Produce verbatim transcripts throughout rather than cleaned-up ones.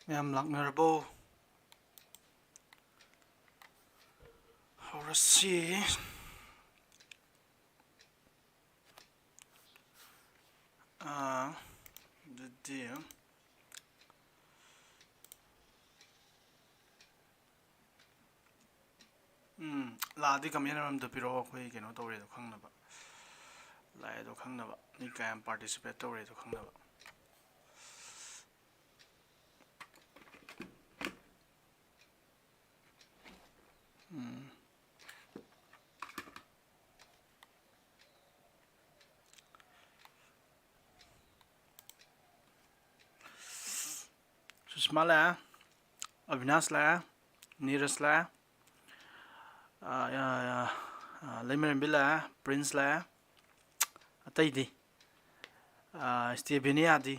ꯃꯌꯥꯝ ꯂꯥꯛꯅꯔꯕꯣ? ꯍꯧꯔꯁꯤ꯫ ꯑꯥ, ꯑꯗꯨꯗꯤ, ꯎꯝ, ꯂꯥꯛꯑꯗꯤ comment ꯑꯃ ꯑꯝꯇ ꯄꯤꯔꯛꯑꯣ, ꯑꯩꯈꯣꯏ ꯀꯩꯅꯣ ꯇꯧꯔꯦꯗꯣ ꯈꯪꯅꯕ, ꯂꯥꯛꯑꯦꯗꯣ ꯈꯪꯅꯕ, ꯃꯤ ꯀꯌꯥꯝ participate ꯇꯧꯔꯦꯗꯣ ꯈꯪꯅꯕ꯫ ꯎꯝ꯫ ꯁꯨꯁꯃꯥ ꯂꯥꯛꯑꯦ, ꯑꯕꯤꯅꯥꯁ ꯂꯥꯛꯑꯦ, ꯅꯤꯔꯖ ꯂꯥꯛꯑꯦ, ꯑꯥ, ꯑꯥ, ꯑꯥ, ꯑꯥ, ꯂꯩꯃꯔꯦꯝꯕꯤ ꯂꯥꯛꯑꯦ, ꯄ꯭ꯔꯤꯟꯁ ꯂꯥꯛꯑꯦ, ꯑꯇꯩꯗꯤ, ꯑꯥ, ꯁ꯭ꯇꯦꯕꯤꯅꯤꯌꯥꯗꯤ,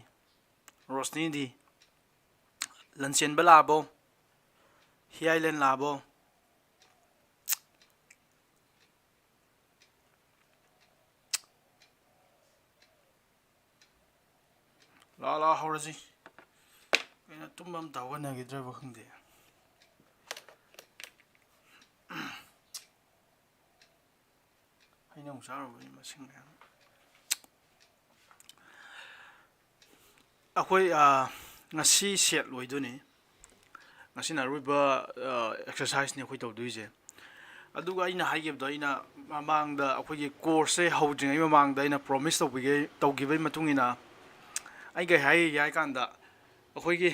ꯔꯣꯁꯅꯤꯗꯤ, ꯂꯟꯆꯦꯟꯕ ꯂꯥꯛꯑꯕꯣ? ꯍꯤꯌꯥꯏꯂꯦꯟ ꯂꯥꯛꯑꯕꯣ? ꯂꯥꯛꯑꯣ, ꯂꯥꯛꯑꯣ, ꯍꯧꯔꯁꯤ꯫ ꯀꯩꯅꯣ, ꯇꯨꯝꯕ ꯑꯝꯇ ꯍꯧꯒꯠꯅꯈꯤꯗ꯭ꯔꯕ ꯈꯪꯗꯦ꯫ ꯍꯩꯅꯧ ꯆꯥꯔꯨꯕꯒꯤ ꯃꯁꯤꯡ ꯃꯌꯥꯝ꯫ ꯑꯩꯈꯣꯏ, ꯑꯥ, ꯉꯁꯤ set ꯂꯣꯏꯗꯣꯏꯅꯤ꯫ ꯉꯁꯤꯅ ꯑꯔꯣꯏꯕ, ꯑꯥ, exerciseꯅꯤ ꯑꯩꯈꯣꯏ ꯇꯧꯗꯣꯏꯁꯦ꯫ ꯑꯗꯨꯒ ꯑꯩꯅ ꯍꯥꯏꯈꯤꯕꯗꯣ, ꯑꯩꯅ ꯃꯃꯥꯡꯗ ꯑꯩꯈꯣꯏꯒꯤ courseꯁꯦ ꯍꯧꯗ꯭ꯔꯤꯉꯩ ꯃꯃꯥꯡꯗ ꯑꯩꯅ promise ꯇꯧꯕꯤꯒꯦ, ꯇꯧꯈꯤꯕꯒꯤ ꯃꯇꯨꯡ ꯏꯟꯅ ꯑꯩ ꯀꯩ ꯍꯥꯏꯒꯦ ꯍꯥꯏ ꯀꯥꯟꯗ, ꯑꯩꯈꯣꯏꯒꯤ,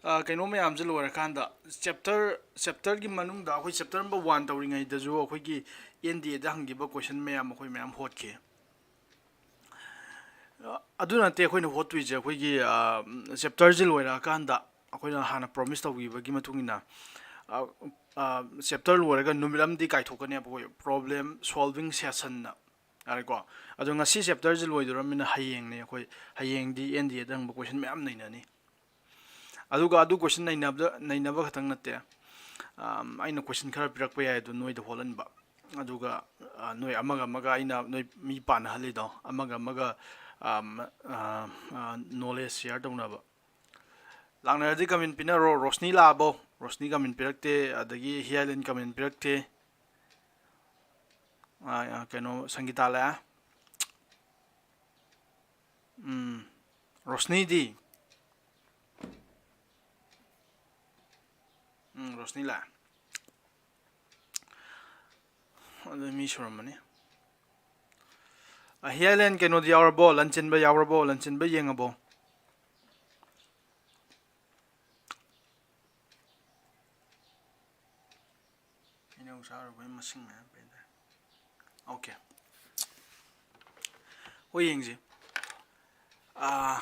ꯑꯥ, ꯀꯩꯅꯣ ꯃꯌꯥꯝꯁꯦ ꯂꯣꯏꯔꯀꯥꯟꯗ, chapter, chapterꯒꯤ ꯃꯅꯨꯡꯗ ꯑꯩꯈꯣꯏ chapter number one ꯇꯧꯔꯤꯉꯩꯗꯁꯨ ꯑꯩꯈꯣꯏꯒꯤ NDAꯗ ꯍꯪꯈꯤꯕ question ꯃꯌꯥꯝ ꯑꯩꯈꯣꯏ ꯃꯌꯥꯝ ꯍꯣꯠꯈꯤ꯫ ꯑꯗꯨ ꯅꯠꯇꯦ ꯑꯩꯈꯣꯏꯅ ꯍꯣꯠꯇꯣꯏꯁꯦ, ꯑꯩꯈꯣꯏꯒꯤ, ꯑ, chapterꯁꯦ ꯂꯣꯏꯔꯛꯑꯀꯥꯟꯗ ꯑꯩꯈꯣꯏꯅ ꯍꯥꯟꯅ promise ꯇꯧꯈꯤꯕꯒꯤ ꯃꯇꯨꯡ ꯏꯟꯅ, ꯑ, ꯑ, chapter ꯂꯣꯏꯔꯒ ꯅꯨꯃꯤꯠ ꯑꯃꯗꯤ ꯀꯥꯏꯊꯣꯛꯀꯅꯦꯕ ꯑꯩꯈꯣꯏ problem solving sessionꯅ, ꯌꯥꯔꯦꯀꯣ? ꯑꯗꯣ ꯉꯁꯤ chapterꯁꯦ ꯂꯣꯏꯗꯣꯔꯝꯅꯤꯅ ꯍꯌꯦꯡꯅꯦ ꯑꯩꯈꯣꯏ, ꯍꯌꯦꯡꯗꯤ NDAꯗ ꯍꯪꯕ question ꯃꯌꯥꯝ ꯅꯩꯅꯅꯤ꯫ ꯑꯗꯨꯒ ꯑꯗꯨ question ꯅꯩꯅꯕꯗ, ꯅꯩꯅꯕ ꯈꯛꯇꯪ ꯅꯠꯇꯦ, ꯑꯝ, ꯑꯩꯅ question ꯈꯔ ꯄꯤꯔꯛꯄ ꯌꯥꯏ, ꯑꯗꯨ ꯅꯣꯏꯗ ꯍꯣꯠꯍꯟꯕ꯫ ꯑꯗꯨꯒ, ꯑ, ꯅꯣꯏ ꯑꯃꯒ ꯑꯃꯒ, ꯑꯩꯅ ꯅꯣꯏ ꯃꯤ ꯄꯥꯟꯅꯍꯜꯂꯤꯗꯣ, ꯑꯃꯒ ꯑꯃꯒ, ꯑꯝ, ꯑ, ꯑ, knowledge share ꯇꯧꯅꯕ꯫ ꯂꯥꯛꯅꯔꯗꯤ comment ꯄꯤꯅꯔꯣ꯫ ꯔꯣꯁꯅꯤ ꯂꯥꯛꯑꯕꯣ? ꯔꯣꯁꯅꯤ comment ꯄꯤꯔꯛꯇꯦ꯫ ꯑꯗꯒꯤ ꯍꯤꯌꯥꯏꯂꯦꯟ comment ꯄꯤꯔꯛꯇꯦ꯫ ꯑꯥ, ꯑꯥ, ꯀꯩꯅꯣ, ꯁꯪꯒꯤꯇꯥ ꯂꯥꯛꯑꯦ꯫ ꯎꯝ, ꯔꯣꯁꯅꯤꯗꯤ? ꯎꯝ, ꯔꯣꯁꯅꯤ ꯂꯥꯛꯑꯦ꯫ ꯑꯗꯨ ꯃꯤ ꯁꯨꯔꯝꯃꯅꯤ꯫ ꯑ, ꯍꯤꯌꯥꯏꯂꯦꯟ ꯀꯩꯅꯣꯗꯤ ꯌꯥꯎꯔꯕꯣ? ꯂꯟꯆꯦꯟꯕ ꯌꯥꯎꯔꯕꯣ? ꯂꯟꯆꯦꯟꯕ ꯌꯦꯡꯉꯕꯣ? ꯍꯩꯅꯧ ꯆꯥꯔꯨꯕꯩ ꯃꯁꯤꯡ ꯃꯌꯥꯝ ꯄꯦꯟꯗ꯭ꯔꯦ꯫ ꯑꯣꯀꯦ꯫ ꯍꯣꯏ, ꯌꯦꯡꯁꯤ꯫ ꯑꯥ,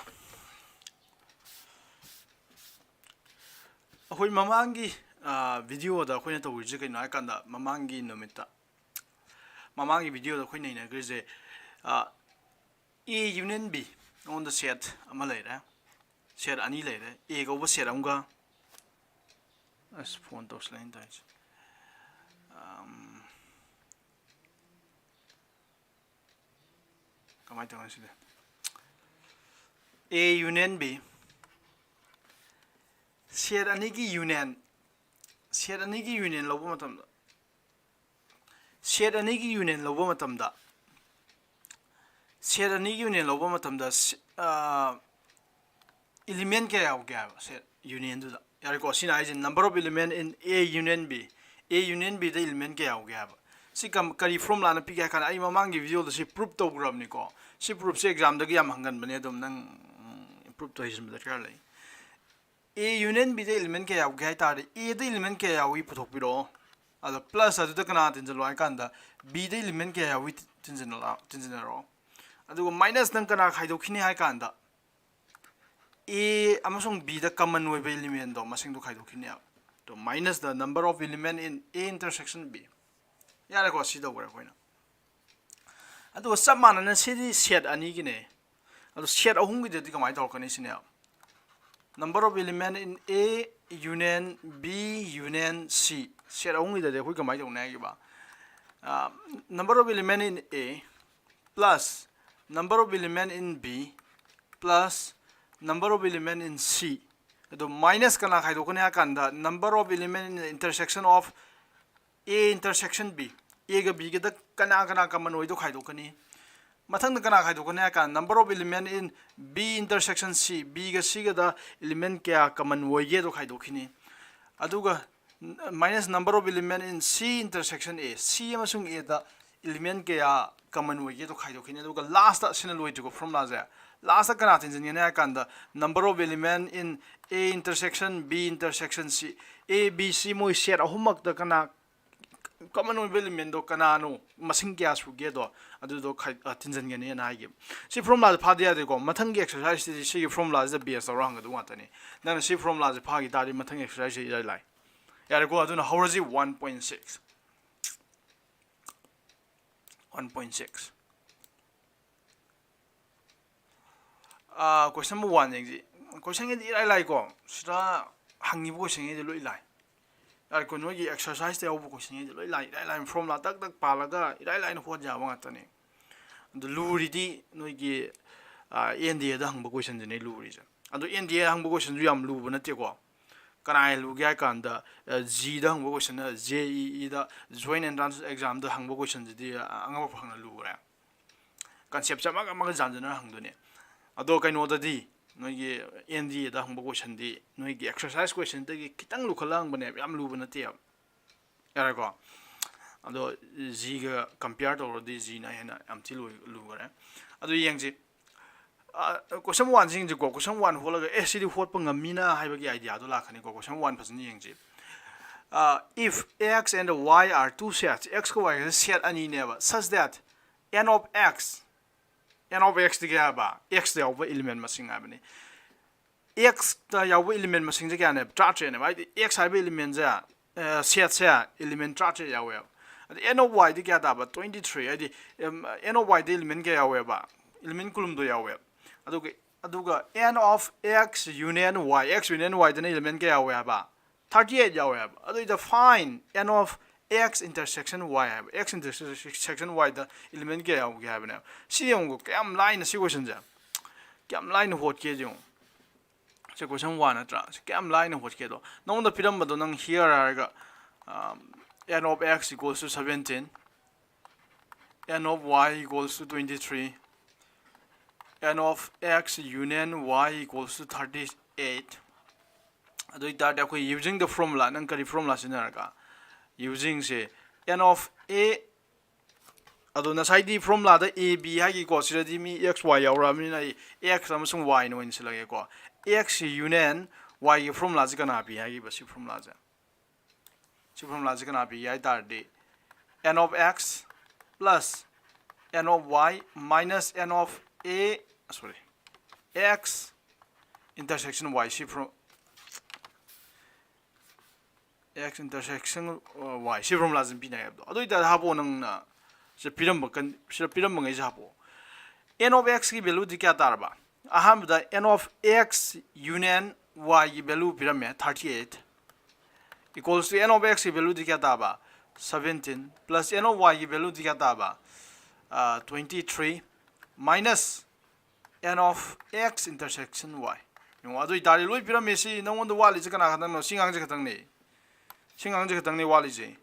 ꯑꯩꯈꯣꯏ ꯃꯃꯥꯡꯒꯤ, ꯑꯥ, videoꯗ ꯑꯩꯈꯣꯏꯅ ꯇꯧꯔꯤꯁꯦ ꯀꯩꯅꯣ ꯍꯥꯏꯀꯥꯟꯗ, ꯃꯃꯥꯡꯒꯤ ꯅꯨꯃꯤꯠꯇ, ꯃꯃꯥꯡꯒꯤ videoꯗ ꯑꯩꯈꯣꯏ ꯅꯩꯅꯈ꯭ꯔꯤꯁꯦ, ꯑꯥ, A union B, ꯑꯩꯉꯣꯟꯗ set ꯑꯃ ꯂꯩꯔꯦ, set ꯑꯅꯤ ꯂꯩꯔꯦ, A ꯀꯧꯕ set ꯑꯃꯒ, ꯑꯁ, phone ꯇꯧꯁꯤꯜꯂꯛꯏꯅꯦ ꯇꯧꯔꯤꯁꯦ꯫ ꯑꯝ, ꯀꯃꯥꯏꯅ ꯇꯧꯅꯤ ꯁꯤꯗꯤ? A union B, set ꯑꯅꯤꯒꯤ union, set ꯑꯅꯤꯒꯤ union ꯂꯧꯕ ꯃꯇꯝꯗ, set ꯑꯅꯤꯒꯤ union ꯂꯧꯕ ꯃꯇꯝꯗ, set ꯑꯅꯤꯒꯤ union ꯂꯧꯕ ꯃꯇꯝꯗ, ꯁ-, ꯑ, element ꯀꯌꯥ ꯌꯥꯎꯒꯦ ꯍꯥꯏꯕ set unionꯗꯨꯗ? ꯌꯥꯔꯦꯀꯣ, ꯁꯤꯅ ꯍꯥꯏꯁꯦ number of element in A union B, A union Bꯗ element ꯀꯌꯥ ꯌꯥꯎꯒꯦ ꯍꯥꯏꯕ꯫ ꯁꯤ ꯀꯝ-, ꯀꯔꯤ formulaꯅ ꯄꯤꯒꯦ ꯍꯥꯏ ꯀꯥꯟꯗ, ꯑꯩ ꯃꯃꯥꯡꯒꯤ videoꯗ ꯁꯤ proof ꯇꯧꯈ꯭ꯔꯕꯅꯤꯀꯣ꯫ ꯁꯤ proofꯁꯦ examꯗꯒꯤ ꯌꯥꯝ ꯍꯪꯒꯟꯕꯅꯦ, ꯑꯗꯨꯝ ꯅꯪ, ꯎꯝ, proof ꯇꯧ ꯍꯩꯖꯤꯟꯕ ꯗꯔꯀꯥꯔ ꯂꯩ꯫ A union Bꯗ element ꯀꯌꯥ ꯌꯥꯎꯒꯦ ꯍꯥꯏ ꯇꯥꯔꯗꯤ, Aꯗ element ꯀꯌꯥ ꯌꯥꯎꯏ ꯄꯨꯊꯣꯛꯄꯤꯔꯛꯑꯣ꯫ ꯑꯗꯣ plus ꯑꯗꯨꯗ ꯀꯅꯥ ꯇꯤꯟꯁꯤꯜꯂꯣ ꯍꯥꯏ ꯀꯥꯟꯗ, Bꯗ element ꯀꯌꯥ ꯌꯥꯎꯏ ꯇꯤꯟꯁꯤꯟꯅꯔꯣ, ꯇꯤꯟꯁꯤꯟꯅꯔꯣ꯫ ꯑꯗꯨꯒ minus ꯅꯪ ꯀꯅꯥ ꯈꯥꯏꯗꯣꯛꯈꯤꯅꯤ ꯍꯥꯏ ꯀꯥꯟꯗ, A ꯑꯃꯁꯨꯡ Bꯗ common ꯑꯣꯏꯕ elementꯗꯣ, ꯃꯁꯤꯡꯗꯣ ꯈꯥꯏꯗꯣꯛꯈꯤꯅꯦꯕ꯫ ꯑꯗꯣ minus the number of element in A intersection B꯫ ꯌꯥꯔꯦꯀꯣ, ꯁꯤ ꯇꯧꯈ꯭ꯔꯦ ꯑꯩꯈꯣꯏꯅ꯫ ꯑꯗꯨꯒ ꯆꯞ ꯃꯥꯟꯅꯅ ꯁꯤꯗꯤ set ꯑꯅꯤꯒꯤꯅꯦ꯫ ꯑꯗꯣ set ꯑꯍꯨꯝꯒꯤꯗꯗꯤ ꯀꯃꯥꯏꯅ ꯇꯧꯔꯛꯀꯅꯤ ꯁꯤꯅꯦꯕ? Number of element in A union B union C꯫ Set ꯑꯍꯨꯝꯒꯤꯗꯗꯤ ꯑꯩꯈꯣꯏ ꯀꯃꯥꯏꯅ ꯇꯧꯅꯤ ꯍꯥꯏꯈꯤꯕ? ꯑ, number of element in A plus number of element in B plus number of element in C ꯑꯗꯣ minus ꯀꯅꯥ ꯈꯥꯏꯗꯣꯛꯀꯅꯤ ꯍꯥꯏ ꯀꯥꯟꯗ number of element in the intersection of A intersection B, Aꯒ Bꯒꯗ ꯀꯅꯥ ꯀꯅꯥ common ꯑꯣꯏꯗꯣ ꯈꯥꯏꯗꯣꯛꯀꯅꯤ꯫ ꯃꯊꯪꯗ ꯀꯅꯥ ꯈꯥꯏꯗꯣꯛꯀꯅꯤ ꯍꯥꯏ ꯀꯥꯟꯗ number of element in B intersection C, Bꯒ Cꯒꯗ element ꯀꯌꯥ common ꯑꯣꯏꯒꯦꯗꯣ ꯈꯥꯏꯗꯣꯛꯈꯤꯅꯤ꯫ ꯑꯗꯨꯒ minus number of element in C intersection A, C ꯑꯃꯁꯨꯡ Aꯗ element ꯀꯌꯥ common ꯑꯣꯏꯒꯦꯗꯣ ꯈꯥꯏꯗꯣꯛꯈꯤꯅꯤ꯫ ꯑꯗꯨꯒ lastꯇ, ꯁꯤꯅ ꯂꯣꯏꯗ꯭ꯔꯤꯀꯣ formulaꯁꯦ, lastꯇ ꯀꯅꯥ ꯇꯤꯟꯁꯤꯟꯒꯅꯤ ꯍꯥꯏ ꯀꯥꯟꯗ number of element in A intersection B intersection C, A, B, C ꯃꯣꯏ set ꯑꯍꯨꯝꯃꯛꯇ ꯀꯅꯥ common ꯑꯣꯏꯕ elementꯗꯣ ꯀꯅꯥꯅꯣ, ꯃꯁꯤꯡ ꯀꯌꯥ ꯁꯨꯒꯦꯗꯣ, ꯑꯗꯨꯗꯣ ꯈꯥꯏ-, ꯑ, ꯇꯤꯟꯁꯤꯟꯒꯅꯤꯅ ꯍꯥꯏꯈꯤꯕ꯫ ꯁꯤ formulaꯁꯦ ꯐꯥꯗ ꯌꯥꯗꯦꯀꯣ꯫ ꯃꯊꯪꯒꯤ exerciseꯁꯤꯗꯤ ꯁꯤꯒꯤ formulaꯁꯤꯗ base ꯇꯧꯔ ꯍꯪꯒꯗꯧ ꯉꯥꯛꯇꯅꯤ꯫ ꯅꯪꯅ ꯁꯤ formulaꯁꯦ ꯐꯥꯈꯤ ꯇꯥꯔꯗꯤ ꯃꯊꯪ exerciseꯁꯦ ꯏꯔꯥꯏ ꯂꯥꯏ꯫ ꯌꯥꯔꯦꯀꯣ? ꯑꯗꯨꯅ ꯍꯧꯔꯁꯤ one point six꯫ One point six꯫ ꯑꯥ, question number one ꯌꯦꯡꯁꯤ꯫ Questionꯒꯤꯗꯤ ꯏꯔꯥꯏ ꯂꯥꯏꯀꯣ꯫ ꯁꯤꯗ ꯍꯪꯉꯤꯕ questionꯒꯤꯗꯤ ꯂꯣꯏ ꯂꯥꯏ꯫ ꯌꯥꯔꯦꯀꯣ, ꯅꯣꯏꯒꯤ exerciseꯇ ꯌꯥꯎꯕ questionꯒꯤꯗꯤ ꯂꯣꯏ ꯂꯥꯏ, ꯏꯔꯥꯏ ꯂꯥꯏꯅ formula ꯇꯛ ꯇꯛ ꯄꯥꯜꯂꯒ ꯏꯔꯥꯏ ꯂꯥꯏꯅ ꯍꯣꯠ ꯌꯥꯕ ꯉꯥꯛꯇꯅꯤ꯫ ꯑꯗꯨ ꯂꯨꯔꯤꯗꯤ ꯅꯣꯏꯒꯤ, ꯑꯥ, NDAꯗ ꯍꯪꯕ questionꯁꯤꯅꯦ ꯂꯨꯔꯤꯁꯦ꯫ ꯑꯗꯣ NDAꯗ ꯍꯪꯕ questionꯁꯨ ꯌꯥꯝ ꯂꯨꯕ ꯅꯠꯇꯦꯀꯣ꯫ ꯀꯅꯥ ꯍꯦꯟꯅ ꯂꯨꯒꯦ ꯍꯥꯏ ꯀꯥꯟꯗ, ꯑ, Gꯗ ꯍꯪꯕ questionꯅ, JEEꯗ, Joint Entrance Examꯗ ꯍꯪꯕ questionꯁꯤꯗꯤ, ꯑ, ꯑꯉꯛꯄ ꯐꯪꯅ ꯂꯨꯔꯦ꯫ Conceptꯁꯦ ꯑꯃꯒ ꯑꯃꯒ ꯌꯥꯟꯁꯤꯟꯅꯔ ꯍꯪꯗꯣꯏꯅꯦ꯫ ꯑꯗꯣ ꯀꯩꯅꯣꯗꯗꯤ, ꯅꯣꯏꯒꯤ NDAꯗ ꯍꯪꯕ questionꯗꯤ ꯅꯣꯏꯒꯤ exercise questionꯗꯒꯤ ꯈꯤꯇꯪ ꯂꯨꯈꯠꯂ ꯍꯪꯕꯅꯦꯕ, ꯌꯥꯝ ꯂꯨꯕ ꯅꯠꯇꯦꯕ꯫ ꯌꯥꯔꯦꯀꯣ? ꯑꯗꯣ Gꯒ compare ꯇꯧꯔꯗꯤ Gꯅ ꯍꯦꯟꯅ ꯌꯥꯝ ꯊꯤ ꯂꯨ-, ꯂꯨꯈꯔꯦ꯫ ꯑꯗꯨ ꯌꯦꯡꯁꯤ꯫ ꯑ, question number oneꯁꯤ ꯌꯦꯡꯁꯤꯀꯣ꯫ Question number one ꯍꯣꯠꯂꯒ, "ꯑꯦ, ꯁꯤꯗꯤ ꯍꯣꯠꯄ ꯉꯝꯃꯤꯅ" ꯍꯥꯏꯕꯒꯤ ideaꯗꯣ ꯂꯥꯛꯀꯅꯤꯀꯣ꯫ Question number one ꯐꯖꯅ ꯌꯦꯡꯁꯤ꯫ ꯑ, if X and Y are two sets, Xꯀ Yꯒꯁꯦ set ꯑꯅꯤꯅꯦꯕ, such that N of X, N of Xꯇꯤ ꯀꯌꯥ ꯍꯥꯏꯕ? Xꯇ ꯌꯥꯎꯕ element ꯃꯁꯤꯡ ꯍꯥꯏꯕꯅꯤ꯫ Xꯇ ꯌꯥꯎꯕ element ꯃꯁꯤꯡꯁꯦ ꯀꯌꯥꯅꯦꯕ? ꯇꯔꯥꯇꯔꯦꯠꯅꯦꯕ꯫ ꯍꯥꯏꯗꯤ X ꯍꯥꯏꯕ elementꯁꯦ, ꯑ, setꯁꯦ element ꯇꯔꯥꯇꯔꯦꯠ ꯌꯥꯎꯋꯦꯕ꯫ ꯑꯗ N of Yꯗꯤ ꯀꯌꯥ ꯇꯥꯕ? Twenty three꯫ ꯍꯥꯏꯗꯤ, ꯎꯝ, N of Yꯗ element ꯀꯌꯥ ꯌꯥꯎꯋꯦꯕ? Element ꯀꯨꯟꯍꯨꯝꯗꯣꯏ ꯌꯥꯎꯋꯦꯕ꯫ ꯑꯗꯨꯒ, ꯑꯗꯨꯒ N of X union Y, X union Yꯗꯅ element ꯀꯌꯥ ꯌꯥꯎꯋꯦ ꯍꯥꯏꯕ? Thirty eight ꯌꯥꯎꯋꯦ ꯍꯥꯏꯕ꯫ ꯑꯗꯨꯏꯗ find N of X intersection Y ꯍꯥꯏꯕ꯫ X intersection Yꯗ element ꯀꯌꯥ ꯌꯥꯎꯒꯦ ꯍꯥꯏꯕꯅꯦꯕ꯫ ꯁꯤ ꯌꯦꯡꯉꯨꯀꯣ, ꯀꯌꯥꯝ ꯂꯥꯏꯅ ꯁꯤ questionꯁꯦ꯫ ꯀꯌꯥꯝ ꯂꯥꯏꯅ ꯍꯣꯠꯀꯦ ꯌꯦꯡꯉꯨ꯫ ꯁꯤ question one ꯅꯠꯇ꯭ꯔꯥ? ꯁꯤ ꯀꯌꯥꯝ ꯂꯥꯏꯅ ꯍꯣꯠꯀꯦꯗꯣ꯫ ꯅꯉꯣꯟꯗ ꯄꯤꯔꯝꯕꯗꯣ ꯅꯪ here ꯍꯥꯏꯔꯒ, um, n of x equals to seventeen, n of y equals to twenty-three, n of x union y equals to thirty-eight꯫ ꯑꯗꯨ ꯑꯣꯏꯇꯥꯔꯗꯤ ꯑꯩꯈꯣꯏ using the formula, ꯅꯪ ꯀꯔꯤ formula ꯁꯤꯖꯤꯟꯅꯔꯒ? Using say n of a, ꯑꯗꯣ ꯉꯁꯥꯏꯗꯤ formulaꯗ a b ꯍꯥꯏꯒꯤꯀꯣ, ꯁꯤꯗꯗꯤ ꯃꯤ x y ꯌꯥꯎꯔꯛꯑꯕꯅꯤꯅ ꯑꯩ x ꯑꯃꯁꯨꯡ y ꯅ ꯑꯣꯏꯅ ꯁꯤꯜꯂꯒꯦꯀꯣ꯫ X union y ꯒꯤ formulaꯁꯤ ꯀꯅꯥ ꯄꯤ ꯍꯥꯏꯈꯤꯕ? ꯁꯤ formulaꯁꯦ, ꯁꯤ formulaꯁꯤ ꯀꯅꯥ ꯄꯤꯒꯦ ꯍꯥꯏ ꯇꯥꯔꯗꯤ, n of x plus n of y minus n of a, sorry, x intersection y, ꯁꯤ from x intersection, uh, y, ꯁꯤ formulaꯁꯤ ꯄꯤꯅꯩ ꯍꯥꯏꯕꯗꯣ꯫ ꯑꯗꯨ ꯑꯣꯏꯇꯥꯔꯗꯤ ꯍꯥꯞꯄꯣ, ꯅꯪꯅ ꯁꯤꯗ ꯄꯤꯔꯝꯕ ꯀꯟ-, ꯁꯤꯗ ꯄꯤꯔꯝꯕꯉꯩꯁꯦ ꯍꯥꯞꯄꯣ꯫ N of x ꯀꯤ value ꯗꯤ ꯀꯌꯥ ꯇꯥꯔꯕ? ꯑꯍꯥꯟꯕꯗ n of x union y ꯒꯤ value ꯄꯤꯔꯝꯃꯦ, thirty eight, equals to n of x ꯀꯤ value ꯗꯤ ꯀꯌꯥ ꯇꯥꯕ? Seventeen, plus n of y ꯒꯤ value ꯗꯤ ꯀꯌꯥ ꯇꯥꯕ? ꯑ, twenty three, minus n of x intersection y꯫ ꯌꯦꯡꯉꯣ, ꯑꯗꯨ ꯑꯣꯏꯇꯥꯔꯗꯤ ꯂꯣꯏ ꯄꯤꯔꯝꯃꯦ꯫ ꯁꯤ ꯅꯪꯉꯣꯟꯗ ꯋꯥꯠꯂꯤꯁꯦ ꯀꯅꯥ ꯈꯛꯇꯪꯅꯣ? ꯁꯤ ꯉꯥꯡꯁꯦ ꯈꯛꯇꯪꯅꯦ꯫ ꯁꯤ ꯉꯥꯡꯁꯦ ꯈꯛꯇꯪꯅꯦ ꯋꯥꯠꯂꯤꯁꯦ꯫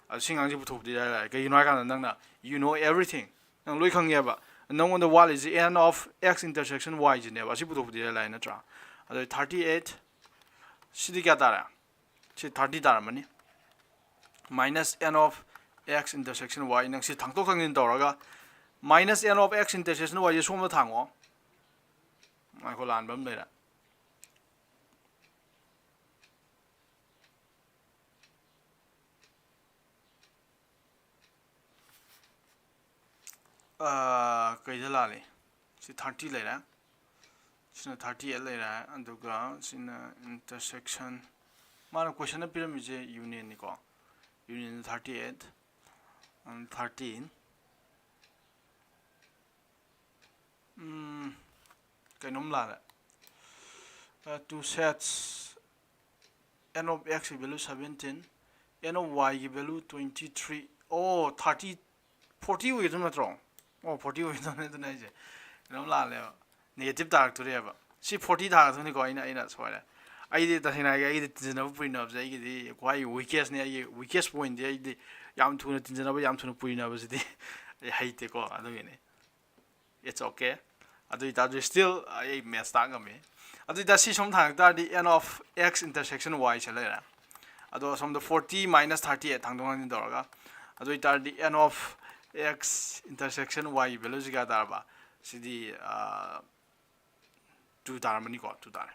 ꯑꯗꯨ ꯁꯤ ꯉꯥꯡꯁꯦ ꯄꯨꯊꯣꯛꯄꯗꯤ ꯏꯔꯥꯏ ꯂꯥꯏ꯫ ꯀꯩꯒꯤꯅꯣ ꯍꯥꯏ ꯀꯥꯟꯗ ꯅꯪꯅ you know everything, ꯅꯪ ꯂꯣꯏ ꯈꯪꯉꯦꯕ꯫ ꯅꯪꯉꯣꯟꯗ ꯋꯥꯠꯂꯤꯁꯦ n of x intersection y ꯁꯤꯅꯦꯕ꯫ ꯑꯁꯤ ꯄꯨꯊꯣꯛꯄꯗꯤ ꯏꯔꯥꯏ ꯂꯥꯏ ꯅꯠꯇ꯭ꯔꯥ? ꯑꯗꯨ thirty eight, ꯁꯤꯗꯤ ꯀꯌꯥ ꯇꯥꯔꯦ? ꯁꯤ thirty ꯇꯥꯔꯝꯃꯅꯤ꯫ Minus n of x intersection y, ꯅꯪ ꯁꯤ ꯊꯥꯡꯇꯣꯛ ꯊꯥꯡꯖꯤꯟ ꯇꯧꯔꯒ minus n of x intersection y ꯁꯦ ꯁꯣꯝꯗ ꯊꯥꯡꯉꯣ꯫ ꯉꯥꯏꯈꯣ, ꯂꯥꯟꯕ ꯑꯃ ꯂꯩꯔꯦ꯫ ꯑꯥ, ꯀꯩꯗ ꯂꯥꯜꯂꯤ? ꯁꯤ thirty ꯂꯩꯔꯦ, ꯁꯤꯅ thirty eight ꯂꯩꯔꯦ, ꯑꯗꯨꯒ ꯁꯤꯅ intersection꯫ ꯃꯥꯅ question ꯗ ꯄꯤꯔꯝꯃꯤꯁꯦ union ꯅꯤꯀꯣ, union thirty eight, thirteen꯫ ꯎꯝ, ꯀꯩꯅꯣꯝ ꯂꯥꯜꯂꯦ꯫ ꯑ, two sets, n of x ꯒꯤ value seventeen, n of y ꯒꯤ value twenty three꯫ ꯑꯣ, thirty, forty ꯑꯣꯏꯒꯗꯕ ꯅꯠꯇ꯭ꯔꯣ? ꯑꯣ, forty ꯑꯣꯏꯒꯗꯕꯅꯦ, ꯑꯗꯨꯅ ꯑꯩꯁꯦ ꯀꯩꯅꯣꯝ ꯂꯥꯜꯂꯦꯕ, negative ꯇꯥꯔꯛꯇꯣꯔꯦꯕ꯫ ꯁꯤ ꯐꯣꯔꯇꯤ ꯊꯥꯒꯗꯕꯅꯤꯀꯣ꯫ ꯑꯩꯅ ꯑꯩꯅ ꯁꯣꯏꯔꯦ꯫ ꯑꯩꯗꯤ ꯇꯁꯦꯡꯅ ꯍꯥꯏꯒꯦ, ꯑꯩꯒꯤꯗꯤ ꯇꯤꯟꯖꯅꯕ ꯄꯨꯏꯅꯕꯁꯦ ꯑꯩꯒꯤꯗꯤ ꯈ꯭ꯋꯥꯏ weakest ꯅꯤ꯫ ꯑꯩꯒꯤ weakest point ꯗꯤ ꯑꯩꯗꯤ ꯌꯥꯝ ꯊꯨꯅ ꯇꯤꯟꯖꯅꯕ, ꯌꯥꯝ ꯊꯨꯅ ꯄꯨꯏꯅꯕꯁꯤꯗꯤ ꯑꯩ ꯍꯩꯇꯦꯀꯣ꯫ ꯑꯗꯨꯒꯤꯅꯤ꯫ It's okay꯫ ꯑꯗꯨ ꯑꯣꯏꯇꯥꯔꯁꯨ still ꯑꯩ maths ꯇꯥꯛ ꯉꯝꯃꯤ꯫ ꯑꯗꯨ ꯑꯣꯏꯇꯥꯔꯗꯤ ꯁꯤ ꯁꯨꯝ ꯊꯥꯡꯉꯛ ꯇꯥꯔꯗꯤ n of x intersection y ꯁꯦ ꯂꯩꯔꯦ꯫ ꯑꯗꯣ ꯁꯣꯝꯗ forty minus thirty eight ꯊꯥꯡꯗꯣꯛ ꯊꯥꯡꯖꯤꯟ ꯇꯧꯔꯒ, ꯑꯗꯨ ꯑꯣꯏꯇꯥꯔꯗꯤ n of x intersection y ꯒꯤ value ꯁꯤ ꯀꯌꯥ ꯇꯥꯔꯕ? ꯁꯤꯗꯤ two ꯇꯥꯔꯝꯃꯅꯤꯀꯣ꯫ Two ꯇꯥꯔꯦ꯫